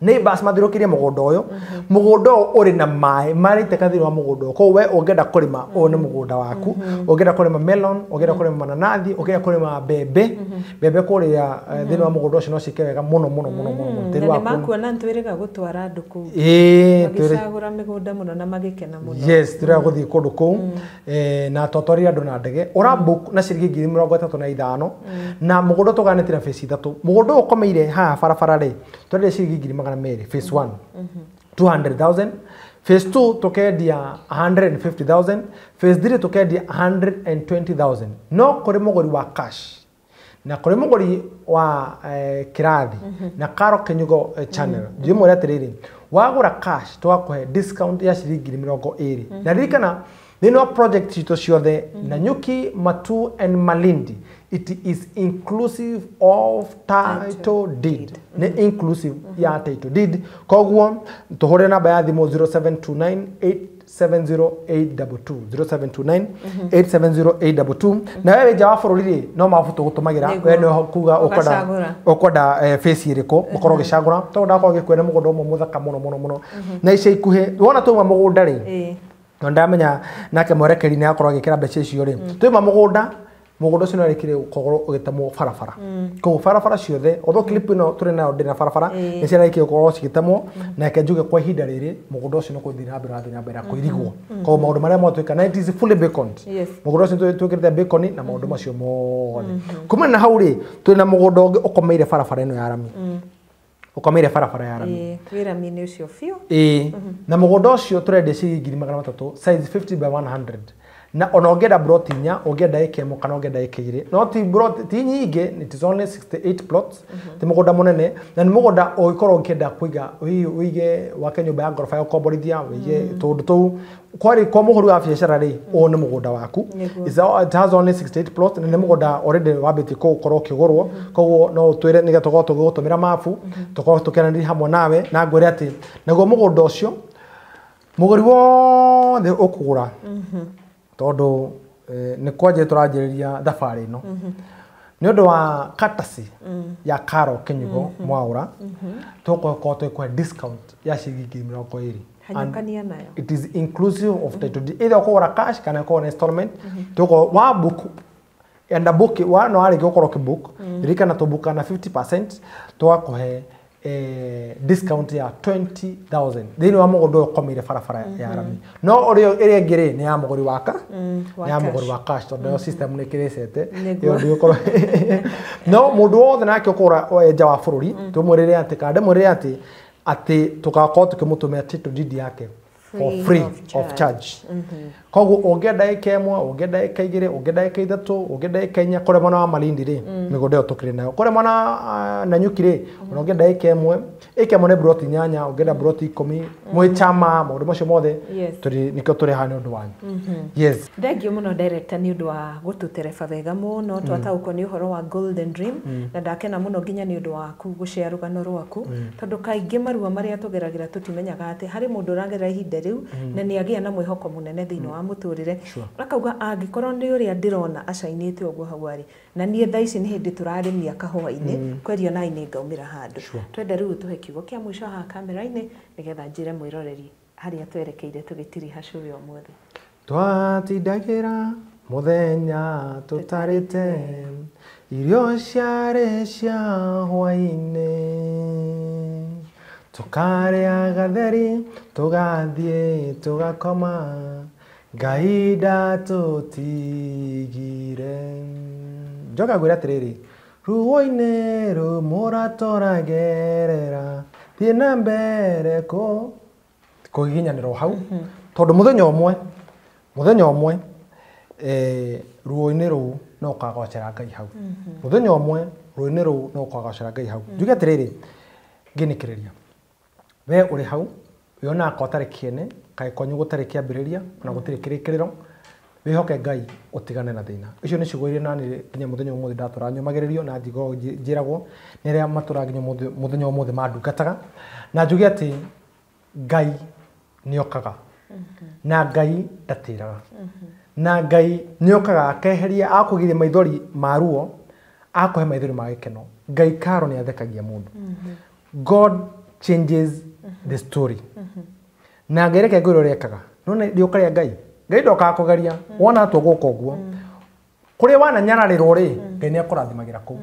Neighbors mathiũrũrũkĩirie mũgũnda ũyũ. Mũgũnda ũyũ ũrĩ na maĩ maraitĩka thĩinĩ wa mũgũnda ũyũ, koguo we ũngĩenda kũrĩma ũyũ nĩ mũgũnda waku. Ũngĩenda kũrĩma melon, ũngĩenda kũrĩma mananathi, ũngĩenda kũrĩma mbembe, mbembe kũrĩa thĩinĩ wa mũgũnda ũcio no ciĩke wega mũno mũno mũno mũno. Tĩri waku nĩmakuona nĩtwĩrĩga gũtwara andũ kũu, magĩcagũra mĩgũnda mũno na magĩkena mũno. Yes, tũrĩga gũthiĩ kũndũ kũu na twatwarire andũ na ndege. Ũrabook na ciringi 35,000 na mũgũnda tũganĩtie na phase 3. Mũgũnda ũyũ ũkomeire haha barabara rĩ, twendia ciringi 200,000 phase 1, 200,000. Phase 2 tukendia 150,000. Phase 3 tukendia 120,000. No kũrĩ mũgũri wa cash na kũrĩ mũgũri wa kĩrathi na Karo Kinyugo channel, njimwĩre atĩrĩrĩ, wagũra cash tũgakũhe discount ya ciringi 20. Na ririkana thĩinĩ wa project citũ ciothe Nanyuki, Matu and Malindi, it is inclusive of title deed. Nĩ inclusive ya title deed. Koguo tũhũre namba ya thimũ 0729 870 0729 870 na wewe nja wa bũrũri rĩ no mabu tũgũtũmagĩra we no kuga ũkwenda face ĩrĩkũ ũkorwo ũgĩcagũra tondũ ndakorwo ngĩkwĩra mũgũnda ũmwe mũthaka mũno mũno mũno na ica ikuhĩ wona twauma mũgũnda rĩ No ndamenya nake mwerekeri nĩ akorwo agĩkĩra mbeca icio rĩ, twĩma mũgũnda ũcio nĩwarĩkire gũkorwo ũgĩtemwo barabara. Koguo barabara ciothe, although clip ĩno tũrĩ nayo ndĩrĩ na barabara, nĩ ciarĩkire gũkorwo cigĩtemwo, na reke njuge kwa ihinda rĩrĩ mũgũnda ũcio nĩ gũthiĩ na mbere ũrathiĩ na mbere na kũirigwo. Koguo maũndũ marĩa mothe twĩka, na it is fully beaconed. Mũgũnda ũcio twĩkĩrĩte beacon na maũndũ macio mothe. Kumana na hau rĩ, twĩna mũgũnda ũngĩ ũkomeire barabara ĩno ya rami. Ũkomeire barabara ya rami. Wĩ rami-inĩ ũcio biũ. Ĩĩ. Na mũgũnda ũcio tũrendia ciringi 300,000, size 50 by 100. Na ona ũngĩenda plot inya, ũngĩenda ĩka ĩmwe kana ũngĩenda ĩka igĩrĩ, no ti plot ti nyingĩ, it is only 68 plots. Ti mũgũnda mũnene, na nĩ mũgũnda ũngĩkorwo ũkĩenda kũiga, ũige wake nyũmba ya ngoroba ya gũkomborithia, ũige tũũndũ tũu. Kwarĩ kwa mũhũri wa biacara rĩ, ũyũ nĩ mũgũnda waku. It has only 68 plots, na nĩ mũgũnda already wambĩtie gũkorwo ũkĩgũrwo. Koguo no ũtwĩre nĩgetha tũkorwo tũgĩgũtũmĩra mabu, tũkorwo tũkĩaranĩria hamwe nawe, na ngwĩre atĩ naguo mũgũnda ũcio mũgũri wothe ũkũgũra, tondũ nĩ kwanjia tũranjĩrĩria thabarĩ ĩno nĩ ũndũ wa courtesy ya Caro Kinyugo Mwaura, tũgũkorwo tũgĩkũhe discount ya ciringi 20,000. Hanyũkania nayo. It is inclusive of title deed. Either ũkũgũra cash kana ũkũgũra na installment. Tũgũkorwo wa book enda book wa no arĩkia gũkorwo ũkĩbook, ririkana tũbuka na 50%, tũgakũhe discount ya 20,000 thĩinĩ wa mũgũnda ũyũ ũkomeire barabara ya rami. No ũrĩa ĩrĩa ĩngĩ rĩ, nĩ ya mũgũri wa nĩ ya mũgũri wa cash, tondũ ĩyo system nĩ ĩkĩrĩcete. Ĩyo ndĩgũkorwo. No mũndũ wothe nake ũkũgũra nja wa bũrũri, tũmwĩrĩre atĩ kana ndĩmwĩrĩre atĩ atĩ tũgakorwo tũkĩmũtũmĩra title deed yake for free of charge. Koguo ũngĩenda ĩka ĩmwe, ũngĩenda ĩka igĩrĩ, ũngĩenda ĩka ithatũ, ũngĩenda ĩka inya, kũrĩa mwena wa Malindi rĩ, mĩgũnda ĩyo tũkĩrĩ nayo. Kũrĩa mwena Nanyuki rĩ, ona ũngĩenda ĩka ĩmwe, ĩka ĩmwe nĩ broti 8, ũngĩenda broti 10, mwĩ chama, maũndũ macio mothe, tũrĩ nĩkĩo tũrĩ haha nĩ ũndũ wanyu. Yes. Thank you mũno director nĩ ũndũ wa gũtũtereba wega mũno, twataũkwo nĩ ũhoro wa Golden Dream, na ndakena mũno nginya nĩ ũndũ waku gũshare rũgano rwaku, tondũ kaingĩ marua marĩa tũgeragĩra tũtimenyaga atĩ harĩ mũndũ ũragerera ihinda rĩu na nĩ agĩa na mwĩhoko mũnene thĩinĩ wa mũtũrĩre. Akauga angĩkorwo nĩ ũrĩa ndĩrona acainĩte ũguo hau arĩ, na niĩ thaa ici nĩ hĩndĩ tũrarĩmia kahũa-inĩ, kwerio nai nĩ ngaumĩra handũ. Twenda rĩu tũhe kiugo kĩa mũico haha kamera-inĩ nĩgetha njĩre mwĩroreri harĩa twerekeire tũgĩtiriha cũĩ ũmũthĩ. Twatindagĩra mũthenya tũtarĩte, irio ciarĩ cia hwaĩ-inĩ, tũkarĩa gatheri tũgathiĩ tũgakoma, Ngai ndatũtigire. Njoka ngwĩre atĩrĩrĩ, ruo-inĩ rũmũratũragerera, thiĩ na mbere kũgiginyanĩrwo hau, tondũ mũthenya ũmwe ruo-inĩ rũu no ũkagocera Ngai hau. Mũthenya ũmwe ruo-inĩ rũu no ũkagocera Ngai hau. Njuge atĩrĩrĩ, ngĩnĩkĩrĩria, we ũrĩ hau wĩonaga ka ũtarĩ kĩene, kaĩ kwanyu gũtarĩ kĩambĩrĩria ona gũtirĩ kĩrĩkĩrĩro, wĩhoke Ngai ũtigane na thĩna. Icio nĩ ciugo iria nani nginya mũthenya ũmũthĩ ndatũra nyũmagĩrĩrio na njĩragwo nĩ arĩa matũraga nginya mũthenya ũmũthĩ mandungataga, na njuge atĩ Ngai nĩokaga na Ngai ndatĩraga, na Ngai nĩokaga akeheria, akũgiria maithori ma ruo, akũhe maithori ma gĩkeno. Ngai Caro nĩ athekagia mũndũ. God changes the story. Na Ngai reke ngwĩre ũrĩa ekaga. No nĩ rĩũka rĩa Ngai. Ngai ndokaga kũgeria, wona atĩa ũgũka ũguo. Kũrĩa wananyararĩrwo rĩ, Ngai nĩ akũrathimagĩra kũu.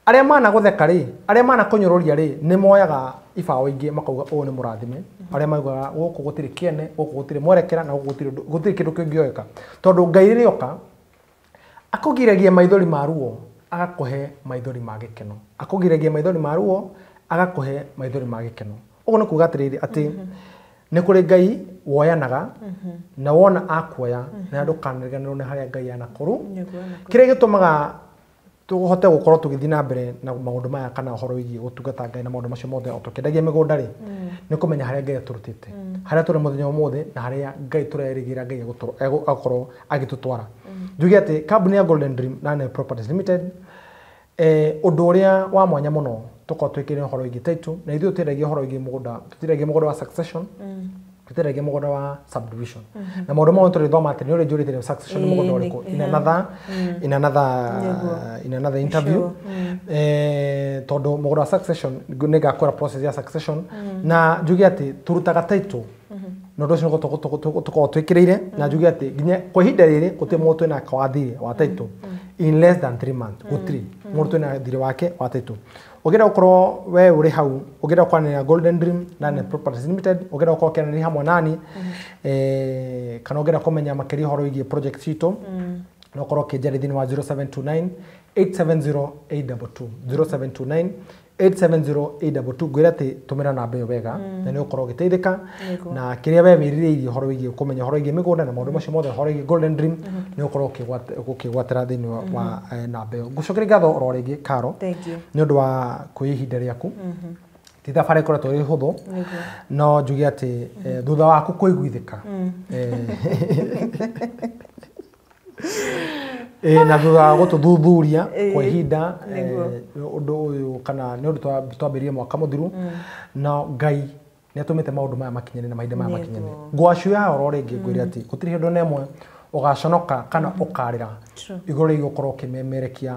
Arĩa managũtheka rĩ, arĩa manakũnyũrũria rĩ, nĩ moyaga ibaũ ingĩ makauga ũyũ nĩ mũrathime. Arĩa maugaga gũkũ gũtirĩ kĩene, gũkũ gũtirĩ mwerekera, na gũkũ gũtirĩ kĩndũ kĩngĩoeka. Tondũ Ngai rĩrĩa oka, akũgiragia maithori ma ruo, agakũhe maithori ma gĩkeno. Akũgiragia maithori ma ruo, agakũhe maithori ma gĩkeno. Ũguo nĩ kuuga atĩrĩrĩ, atĩ nĩ kũrĩ Ngai woyanaga, na wona akuoya, na ndũkanariganĩrwo nĩ harĩa Ngai anakorwo. Kĩrĩa gĩtũmaga tũhote gũkorwo tũgĩthiĩ na mbere na maũndũ maya kana ũhoro wĩgiĩ gũtungata Ngai na maũndũ macio mothe o tũkĩendagia mĩgũnda rĩ, nĩ kũmenya harĩa Ngai atũrutĩte, harĩa tũrĩ mũthenya ũmũthĩ, na harĩa Ngai tũrerĩgĩrĩra Ngai egũkorwo agĩtũtwara. Njuge atĩ kambuni ya Golden Dream na Properties Limited, ũndũ ũrĩa wa mwanya mũno tũkorwo twĩkĩre ũhoro wĩgiĩ title, na ithuĩ tũtiragia ũhoro wĩgiĩ mũgũnda, tũtiragia mũgũnda wa succession, tũtiragia mũgũnda wa subdivision. Na maũndũ mothe tũrĩthoma atĩ nĩ ũrĩ njũrĩte succession nĩ mũgũnda ũrĩkũ in another interview. Tondũ mũgũnda wa succession nĩ ngakwĩra process ya succession, na njuge atĩ tũrutaga title Na ũndũ ũcio nĩguo tũkoragwo twĩkĩrĩire na njuge atĩ nginya kwa ihinda rĩrĩ gũtirĩ mũndũ twĩnake wa thirĩ wa title in less than 3 months, gũtirĩ mũndũ twĩna thirĩ wake wa title. Ũngĩenda gũkorwo we ũrĩ hau, ũngĩenda kwaranĩria Golden Dream Land and Properties Limited, ũngĩenda gũkorwo ũkĩaranĩria hamwe nani, kana ũngĩenda kũmenya makĩria ũhoro wĩgiĩ project citũ, no ũkorwo ũkĩnjaria thĩinĩ wa 0729 870 822, 0729 870 822. Ngwĩra atĩ tũmĩra namba ĩyo wega na nĩ ũgũkorwo ũgĩteithĩka na kĩrĩa we wĩrirĩirie ũhoro wĩgiĩ kũmenya ũhoro wĩgiĩ mĩgũnda na maũndũ macio mothe, ũhoro wĩgiĩ Golden Dream, nĩ ũgũkorwo ũkĩgwatĩra thĩinĩ wa namba ĩyo. Ngũcokeria ngatho oro rĩngĩ, Caro, Thank you. nĩ ũndũ wa kwĩ ihinda rĩaku. Ti thabarĩ ĩkoretwo ĩ hũthũ, no njuge atĩ thutha waku kũiguithĩka na thutha wa gũtũthuthuria kwa ihinda ũndũ ũyũ kana nĩ ũndũ twambĩrĩrie mwaka mũthiru, no Ngai nĩ atũmĩte maũndũ maya makinyane na mahinda maya makinyane. Ngwacuya oro rĩngĩ ngwĩre atĩ gũtirĩ hĩndĩ ona ĩmwe ũgaconoka kana ũkarĩra igũrũ rĩgiĩ gũkorwo ũkĩmemerekia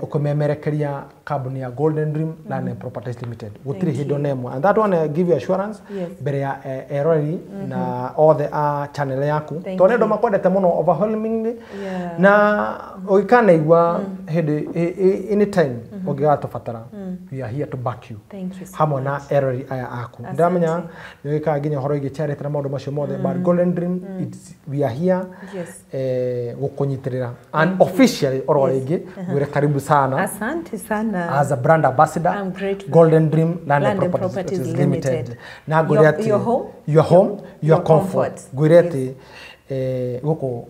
ũkĩmemerekeria kambuni ya Golden Dream Land and Properties Limited. Gũtirĩ hĩndĩ ona ĩmwe, and that one I give you assurance mbere ya eroreri na othe a channel yaku, tondũ nĩ andũ makwendete mũno overwhelmingly, na ũgĩkanaigua hĩndĩ anytime ũngĩgatũbatara, we are here to back you. Thank you so hamwe na eroreri aya aku. Ndĩramenya nĩ wĩkaga nginya ũhoro wĩgiĩ charity na maũndũ macio mothe, but Golden Dream, it's, we are here gũkũnyitĩrĩra and officially oro rĩngĩ ngwĩre karibu sana. Asante sana. As a brand ambassador, I'm grateful. Golden Dream Land and Land and Properties Properties Limited. Limited. Na ngwĩre atĩ Your home, your home, your your comfort. comfort. Ngwĩre atĩ gũkũ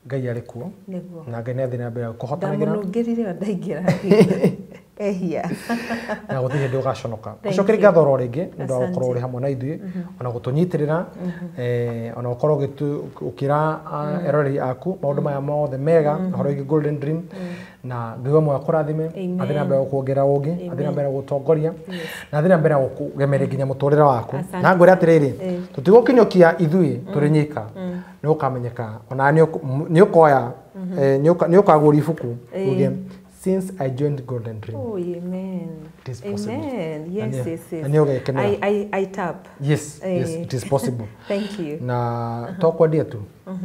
Ngai arĩ kuo Nĩguo. na Ngai nĩ athiĩ na mbere kũhotanagĩra. Ndamũnungĩrire o ndaingĩra ehia. Na gũtirĩ hĩndĩ ũgaconoka. Thank Gũcokeria you. ngatho oro rĩngĩ nĩ ũndũ wa Asante. gũkorwo ũrĩ hamwe na ithuĩ ona gũtũnyitĩrĩra, ona gũkorwo ũkĩra eroreri aku maũndũ maya mothe mega ũhoro wĩgiĩ Golden Dream, na Ngai wa muoyo akũrathime, Amen. athiĩ na mbere gũkuongerera ũũgĩ, athiĩ na mbere gũgũtongoria, na athiĩ na mbere gũkũgemeria nginya mũtũrĩre waku. Asante. Na ngwĩre atĩrĩrĩ, tũtigũkinyũkia ithuĩ tũrĩ nyika, nĩ ũkamenyeka ona nĩ ũkoya nĩ ũkagũra ibuku uge, "Since I joined Golden Dream." Oh, amen. It is possible. Amen. Yes, yes, yes. Na nĩ ũgekenera. I tap. Yes, yes, it is possible. Thank you. Na to kwendia tu,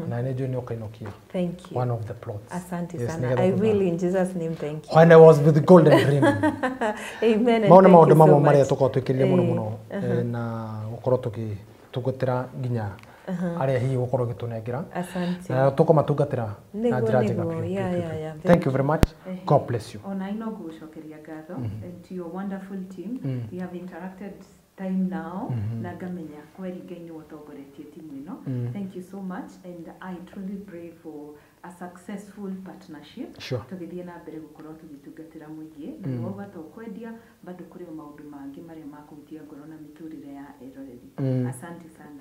na nĩ njũĩ nĩ ũkainũkia Thank you. one of the plots. Asante Yes, sana. nĩgetha I will, in Jesus' name, thank you. When I was with Golden Dream. Amen. And Mau nĩ thank maũndũ you so mamwe much. marĩa tũkoragwo twĩkĩrĩire mũno mũno, na gũkorwo tũgĩtungatĩra nginya arĩa hihi gũkorwo gĩtũnengera Asante. na tũkũmatungatĩra na Nĩguo, njĩra njega nĩguo. biũ, Yeah, biũ, yeah, biũ. yeah. Thank you very much. God bless you. Ona ino ngũgũcokeria ngatho and to your wonderful team. We have interacted time now na ngamenya kweri Ngai nĩwe ũtongoretie timu ĩno. Thank you so much, and I truly pray for a successful partnership tũgĩthiĩ na mbere gũkorwo tũgĩtungatĩra mũingĩ, na nĩ wauga to kwendia, bado kũrĩ o maũndũ mangĩ marĩa makũhutia ngoro na mĩtũrĩre ya eroreri. Asante sana.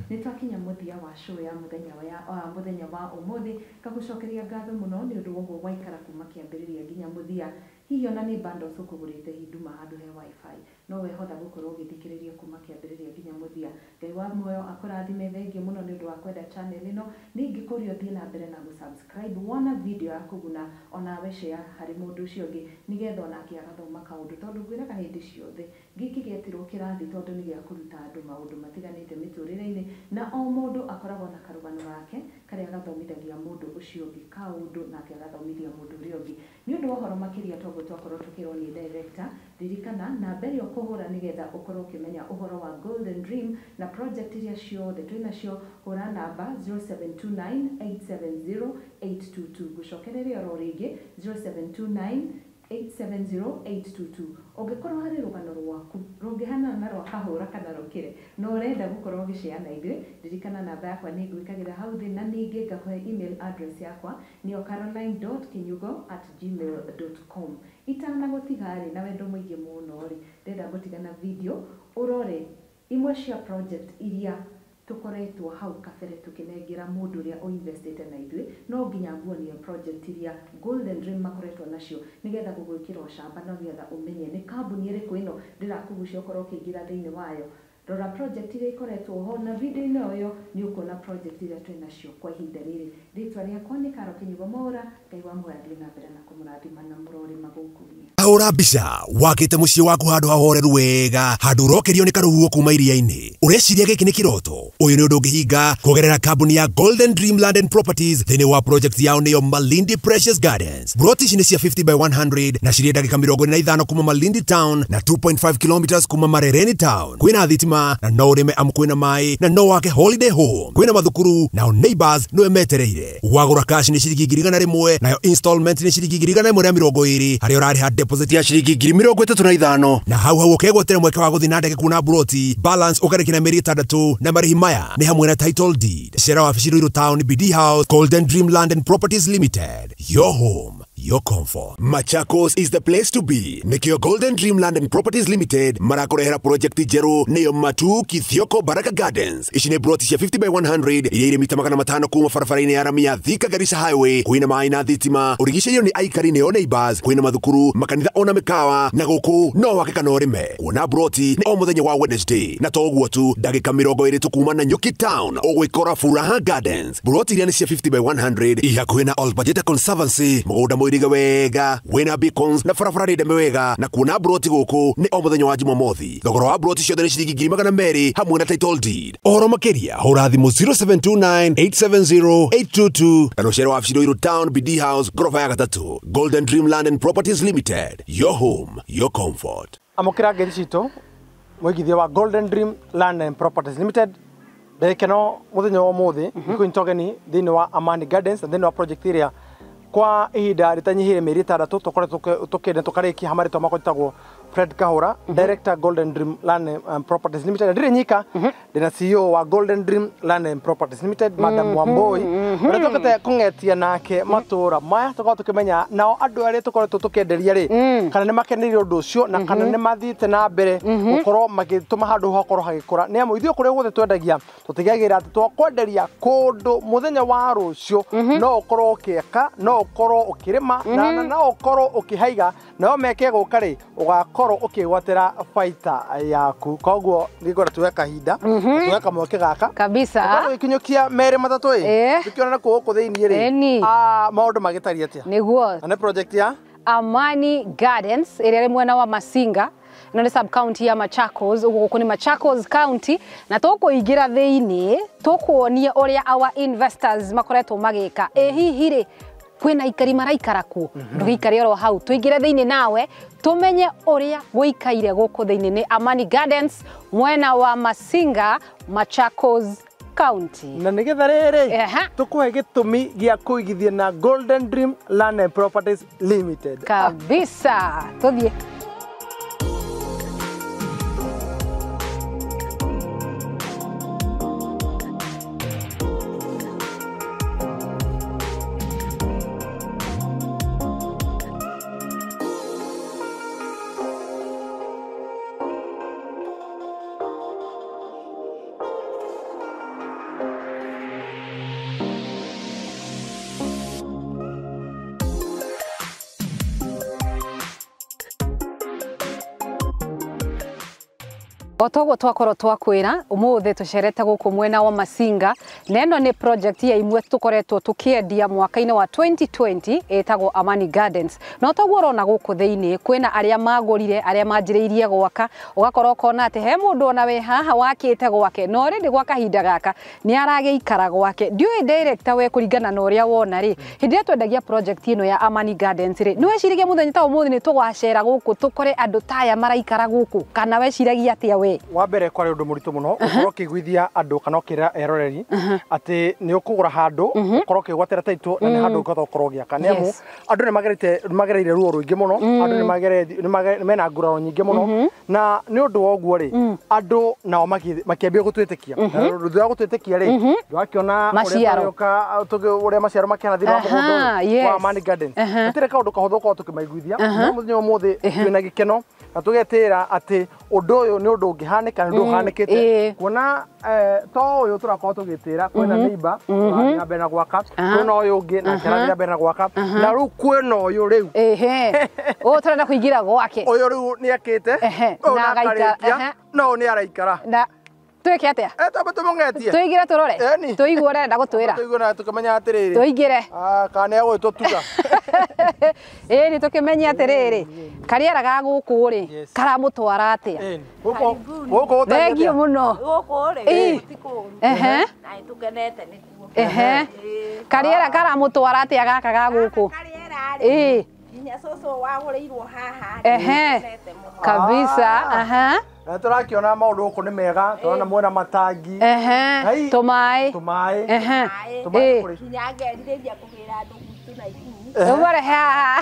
Nĩ twakinya mũthia wa show ya mũthenya wa ũmũthĩ. Ngagũcokeria ngatho mũno nĩ ũndũ wa ũguo waikara kuma kĩambĩrĩria nginya mũthia. Hihi ona nĩ bundles ũkũgũrĩte hinduma handũ he wifi, no wehotha gũkorwo ũgĩthikĩrĩria kuma kĩambĩrĩria nginya mũthia. Ngai wa muoyo akũrathime. Thengiũ mũno nĩ ũndũ wa kwenda channel ĩno. Ningĩ kũria ũthiĩ na mbere na gũsubscribe. Wona video ya kũguna, onawe share harĩ mũndũ ũcio ũngĩ nĩgetha onake agathoma kaũndũ, tondũ ngwĩraga hĩndĩ ciothe gĩkĩ gĩetirwo kĩrathi tondũ nĩ gĩa kũruta andũ maũndũ matiganĩte mĩtũrĩre-inĩ, na o mũndũ akoragwo na karũgano gake karĩa gathomithagia mũndũ ũcio ũngĩ kaũndũ, nake agathomithia mũndũ ũrĩa ũngĩ. Nĩ ũndũ wa ũhoro makĩria toguo twakorwo tũkĩrwo nĩ director, ririkana namba ĩrĩa ũkũhũra nĩgetha ũkorwo ũkĩmenya ũhoro wa Golden Dream na project iria ciothe twĩ nacio, hũra namba 0729870822. Ngũcokereria oro rĩngĩ, 0729 870822. Ũngĩkorwo harĩ rũgano rwaku rũngĩhanana na rwa Kahũra kana rũkĩre na ũrenda gũkorwo ũgĩshare na ithuĩ, ririkana namba yakwa nĩ ngwĩkagĩra hau thĩ, na ningĩ ngakũhe email address yakwa, nĩyo caroline.kinyugo@gmail.com. Itanagũtiga rĩ na wendo mũingĩ mũno rĩ, ndĩrenda ngũtiga na video ũrore imwe cia project iria tũkoretwo hau kabere tũkĩnengera mũndũ ũrĩa ũinvestĩte na ithuĩ. No nginya nguonie project iria Golden Dream makoretwo nacio nĩgetha gũgwĩkĩra ũcamba na nĩgetha ũmenye nĩ kambuni ĩrĩkũ ĩno ndĩrakũgucia ũkorwo ũkĩingĩra thĩinĩ wayo. Rora project iria ikoretwo ho na video-inĩ ũyũ nĩ ũkuona project iria twĩ nacio kwa ihinda rĩrĩ. Rĩtwa rĩakwa nĩ Karo Kĩnyugo Mwaũra. Ngai wa muoyo athiĩ na mbere na kũmũrathima na mũrorĩma gũkũ. Ahũra mbica wakĩte mũciĩ waku handũ hahoreru wega, handũ ũrokerio nĩ karũhuho kuma iria-inĩ. Ũreciria gĩkĩ nĩ kĩroto? Ũyũ nĩ ũndũ ũngĩhinga kũgerera kambuni ya Golden Dream Land and Properties thĩinĩ wa project yao nĩyo Malindi Precious Gardens. Broti ici nĩ cia 50 by 100 na cirĩ ndagĩka 45 kuma Malindi Town na 2.5 kilometers kuma Marereni Town. Kwĩna thitima na no ũrĩme amu kwĩna maĩ na no wake holiday home. Kwĩna mathukuru nao neighbors nĩwe metereire. Wagũra cash nĩ ciringi 100,000 nayo installment nĩ ciringi 120,000 harĩa ũrarĩha deposit ya ciringi 35,000 na hau hau ũkegwatĩra mweke wa gũthiĩ na ndege kuona broti balance ũkarĩkia na mĩeri 6 na marĩhi maya nĩ hamwe na title deed. Cera wabici Ruiru Town, BD House, Golden Dream Land and Properties Limited. Your home, your comfort. Machakos is the place to be. Nikio Golden Dream Land and Properties Limited marakũrehera project njerũ nĩyo Matu Kithioko Baraka Gardens. Ici nĩ broti cia 50 by 100 iria irĩ mita 500 kuma barabara-inĩ ya rami ya Thika Garissa Highway. Kwĩna maĩ na thitima, ũrigicĩirio nĩ aikari nĩo neighbors, kwĩna mathukuru, makanitha ona mĩkawa, na gũkũ no wake kana ũrĩme. Kuona broti nĩ o mũthenya wa Wednesday na to ũguo tu, ndagĩka 20 tu kuma na Nyuki Town ũgwĩkora Furaha Gardens. Broti iria nĩ cia 50 by 100 i hakuhĩ na Olbajeta Conservancy, mũgũnda mũirige wega wĩna beacons na barabara ndeme wega, na kuona broti gũkũ nĩ o mũthenya wa Jumamothi. Thogora wa broti ciothe nĩ ciringi 200,000 hamwe na title deed. Ũhoro makĩria hũra thimũ 0729870822 kana ũcere wabici Ruiru Town, BD House, ngoroba ya gatatũ. Golden Dream Land and Properties Limited, your home, your comfort. Amũkĩra ngeithi citũ mũigithia wa Golden Dream Land and Properties Limited. Ndagĩkeno mũthenya wa ũmũthĩ nĩkũnyita ũgeni thĩinĩ wa Amani Gardens na thĩinĩ wa project ĩrĩa kwa ihinda rĩtanyihĩire mĩeri 6 tũkoretwo tũkĩenda tũkarĩkia hamarĩtwa makwa njĩtagwo Fred Kahura, Director Golden Dream Land and Properties Limited. Ndirĩ nyika, ndĩna CEO wa Golden Dream Land and Properties Limited, Madam Wambui, ũrĩa tũkĩte kũng'etia nake matũra maya tũkorwo tũkĩmenya nao andũ arĩa tũkoretwo tũkĩenderia rĩ kana nĩ makeneire ũndũ ũcio na kana nĩ mathiĩte na mbere gũkorwo magĩtũma handũ hakorwo hagĩkũra. Nĩ amu ithuĩ kũrĩa guothe twendagia tũtigagĩrĩra atĩ twakwenderia kũndũ mũthenya wa rũciũ no ũkorwo ũkĩaka, no ũkorwo ũkĩrĩma na no ũkorwo ũkĩhaiga, nao meke gũka rĩ ũgakorwo ũkĩgwatĩra baita yaku. Koguo nĩngwenda tuoe kahinda tuoe kamweke gaka kabisa tũgĩkinyũkia merĩ matatũ ĩ tũkĩonana gũkũ thĩinĩ rĩ maũndũ magĩtariĩ atĩa. Nĩguo na nĩ project ya Amani Gardens ĩrĩa ĩrĩ mwena wa Masinga, ĩno nĩ sub county ya Machakos, ũguo gũkũ nĩ Machakos County, na tũkũingĩra thĩinĩ tũkuonie ũrĩa our investors makoretwo magĩka. Ĩ hihi rĩ kwĩna aikari maraikara kuo? Ndũgĩikare oro hau, tũingĩre thĩinĩ nawe tũmenye ũrĩa gũikaire gũkũ thĩinĩ. Nĩ Amani Gardens mwena wa Masinga, Machakos County. Na nĩgetha rĩrĩ tũkũhe gĩtũmi gĩa kũigithia na Golden Dream Land and Properties Limited kabisa. Tũthiĩ. Otoguo twakorwo twakwira umuthi tucerete guku mwena wa Masinga, na ĩno nĩ project ya imwe tukoretwo tukiendia mwaka-inĩ wa 2020 ĩtagwo Amani Gardens. Na toguo ũrona gũkũ thĩinĩ kwĩna arĩa magũrire, arĩa manjĩrĩirie gwaka, ũgakorwo ũkona atĩ he mũndũ ona we haha wakĩte gwake no rĩndĩ gwa kahinda gaka nĩ aragĩikara gwake. Ndiũĩ director we kũringana na ũrĩa wona rĩ, hĩndĩ ĩrĩa twendagia project ĩno ya Amani Gardens rĩ, nĩ weciragia mũthenya ta ũmũthĩ nĩ tũgacera gũkũ tũkore andũ ta aya maraikara gũkũ, kana weciragia atĩa we? Wa mbere kwarĩ ũndũ mũritũ mũno ũkorwo ũkĩiguithia andũ kana ũkĩra eroreri atĩ nĩ ũkũgũra handũ ũkorwo ũkĩgwatĩra title na nĩ handũ ũngĩhota gũkorwo ũgĩaka. Nĩ amu andũ nĩ magereire ruo rũingĩ mũno, andũ nĩ mena nguraro nyingĩ mũno, na nĩ ũndũ wa ũguo rĩ andũ nao makĩambia gũtwĩtĩkia. Na thutha wa gũtwĩtĩkia rĩ ndwakĩona ũrĩa maciaro makĩhana thĩinĩ wa mũgũnda ũyũ wa Amani Gardens. Gũtirĩ kaũndũ kahũthũ gũkorwo tũkĩmaiguithia, no mũthenya ũmũthĩ twĩna gĩkeno na tũgetĩra atĩ ũndũ ũyũ nĩ ũndũ ũngĩhanĩka, nĩ ũndũ ũhanĩkĩte. Kuona to ũyũ tũrakorwo tũgĩtĩra kwĩna neighbor ũrathiĩ na mbere na gwaka kwĩna ũyũ ũngĩ nake arathiĩ na mbere na gwaka na rĩu kwĩna ũyũ rĩu ehe ũyũ tũrenda kũingĩra gwake ũyũ rĩu nĩakĩte ũyũ na agaikara nĩakarĩkia na ũyũ nĩaraikara na twĩke atĩa twambe tũmũng'etie tũingĩre tũrore tũigue ũrĩa arenda gũtwĩra tũigue na tũkĩmenya atĩrĩrĩ tũingĩre kana nĩegũgĩtũtuga ĩni tũkĩmenye atĩrĩrĩ karĩera ga gũkũ rĩ karamũtwara atĩa gũkũ thengio mũno gũkũ rĩ ti kũũru ehe na nĩtũkenete nĩkuo ehe karĩera karamũtwara atĩa gaka ga gũkũ karĩera rĩ nginya cũcũ wagũrĩirwo haha ehe kabisa aha na tũrakĩona maũndũ gũkũ nĩ mega tũrona mwena matangi ehe tũmaĩ tũmaĩ ehe nginya ngerirĩria kũgĩra andũ gwitũ Naikuru ũmũrehe haha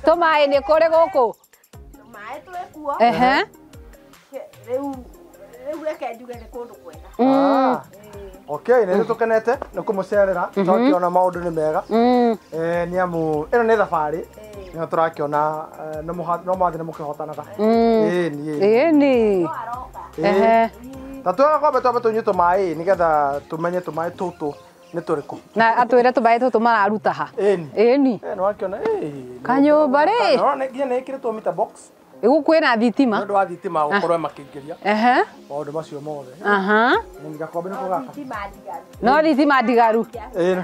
tũmaĩ nĩ kũrĩ gũkũ tũmaĩ twĩkuo ehe rĩu reke njuge nĩ kũndũ kwega okay nĩ tũkenete nĩ kũmũcerera tũrakĩona maũndũ nĩ mega nĩ amu ĩno nĩ thabarĩ nĩ tũrakĩona no mwathiĩ nĩ mũkĩhotanaga ĩni ĩni ehe na twambe twambe tũnyue tũmaĩ nĩgetha tũmenye tũmaĩ tũtũ nĩ tũrĩkũ na atwĩre tũmaĩ tũtũ mararuta ha ĩni ĩni nĩ wakĩona kanyũmba rĩ nĩwona nginya nĩ ĩkĩrĩtwo meter box gũkũ kwĩna thitima nĩ ũndũ wa thitima gũkorwo makĩingĩria ehe maũndũ macio mothe aha nĩ gakombe nĩko gaka no thitima ndigaru ĩĩ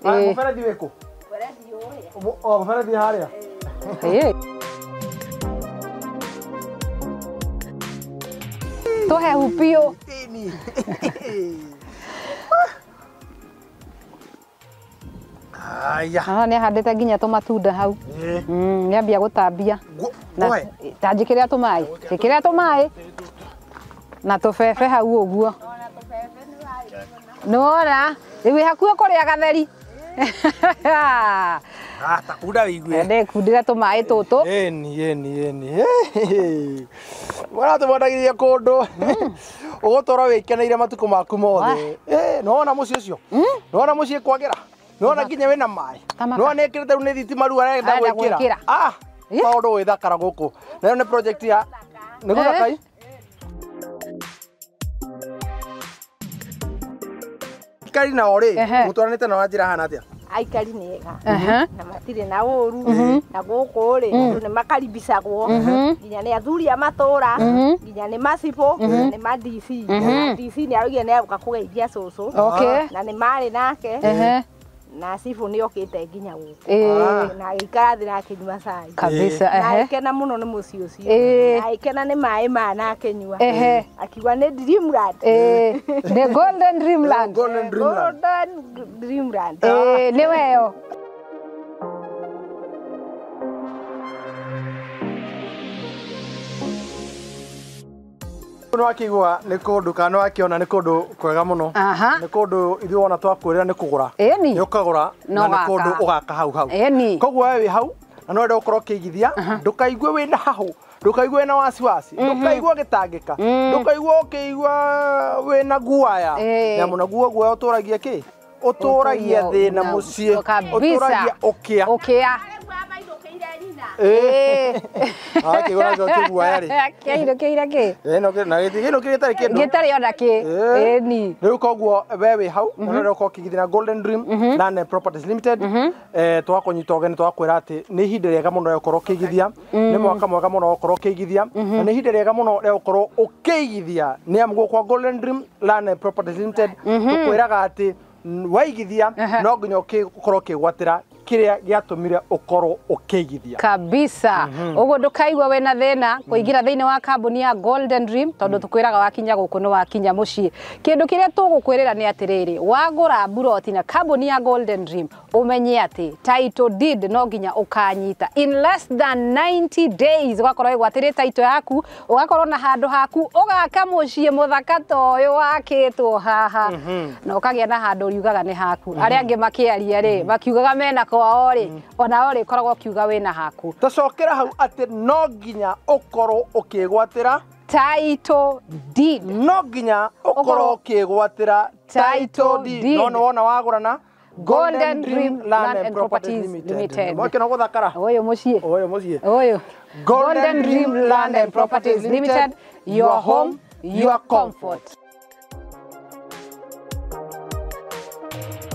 mũberethi wĩkũ mũberethi harĩa tũhehu biũ aya nĩ ahandĩte nginya tũmatunda hau nĩambia gũtambia ta njĩkĩrĩra tũmaĩ njĩkĩrĩra tũmaĩ na tũbebe hau ũguo nĩwona rĩu wĩ hakuhĩ kũrĩa gatheri ta kunda wĩigue ndĩkundĩre tũmaĩ tũtũ ĩni ĩni ĩni mwana tũmwendagĩria kũndũ ũgũtũra wĩkeneire matukũ maku mothe nĩwona mũciĩ ũcio nĩwona mũciĩ kwagĩra nĩwona nginya wĩna maĩ nĩwona nĩekĩrĩte rĩu nĩ thitima rĩu arenda gwĩkĩra maũndũ gwĩthakara gũkũ na ĩyo nĩ project ya nĩ gũthaka aikari nao rĩ mũtwaranĩte nao na njĩra hana atĩa aikari nĩ ega na matirĩ na ũru na gũkũ rĩ andũ nĩ makaribicagwo nginya nĩ athuri a matũra nginya nĩ macibũ nĩ ma DC DC nĩ araugire nĩ egũka kũgeithia cũcũ na nĩ marĩ nake na cibũ nĩ okĩte nginya gũkũ na agĩikara thĩ na akĩnyua cai kabisa na agĩkena mũno nĩ mũciĩ ũcio na agĩkena nĩ maĩ maya na akĩnyua akiuga nĩ Dreamland the Golden Dreamland Golden Dreamland nĩ weyo nĩ wakĩigua nĩ kũndũ kana nĩ wakĩona nĩ kũndũ kwega mũno nĩ kũndũ ithuĩ wona twakwĩrĩra nĩ kũgũra nĩ ũkagũra na nĩ kũndũ ũgaka hau hau koguo we wĩ hau na no wende gũkorwo ũkĩigithia ndũkaigue wĩna hahũ ndũkaigue wĩna wasiwasi ndũkaigue ũgĩtangĩka ndũkaigue ũkĩigua wĩna guaya nĩamu naguo guoya ũtũragia kĩ ũtũragia thĩna mũciĩ ũtũragia ũkĩa ũkĩa rĩu koguo we wĩ hau na no ũkorwo ũkĩigithia Golden Dream Land and Properties Limited twakũnyita ũgeni twakwĩra atĩ nĩ ihinda rĩega mũno rĩa gũkorwo ũkĩigithia nĩ mwaka mwega mũno wa gũkorwo ũkĩigithia na nĩ ihinda rĩega mũno rĩa gũkorwo ũkĩigithia nĩ amu gũkũ Golden Dream Land and Properties Limited tũkwĩraga atĩ waigithia no nginya ũkorwo ũkĩgwatĩra kĩrĩa gĩatũmire ũkorwo ũkĩigithia kabisa ũguo ndũkaigua wĩna thĩna kũingĩra thĩinĩ wa kambuni ya Golden Dream tondũ tũkwĩraga wakinya gũkũ nĩ wakinya mũciĩ kĩndũ kĩrĩa tũgũkwĩrĩra nĩ atĩrĩrĩ wagũra mburoti na kambuni ya Golden Dream ũmenye atĩ title deed no nginya ũkanyita in less than 90 days ũgakorwo wĩgwatĩrĩte title yaku ũgakorwo na handũ haku ũgaka mũciĩ mũthaka ta ũyũ wakĩtwo haha na ũkagĩa na handũ ũriugaga nĩ haku arĩa angĩ makĩaria rĩ makiugaga mena kwao rĩ ona rĩ koragwo ũkiuga wĩna haku tũcokera hau atĩ no nginya ũkorwo ũkĩgwatĩra title deed no nginya ũkorwo ũkĩgwatĩra title deed no nĩ wona wagũrana Golden Dream Land and Properties Limited. Mwakĩona gũthakara ũyũ mũciĩ ũyũ mũciĩ ũyũ Golden Dream Land and Properties Limited, your home, your comfort. you.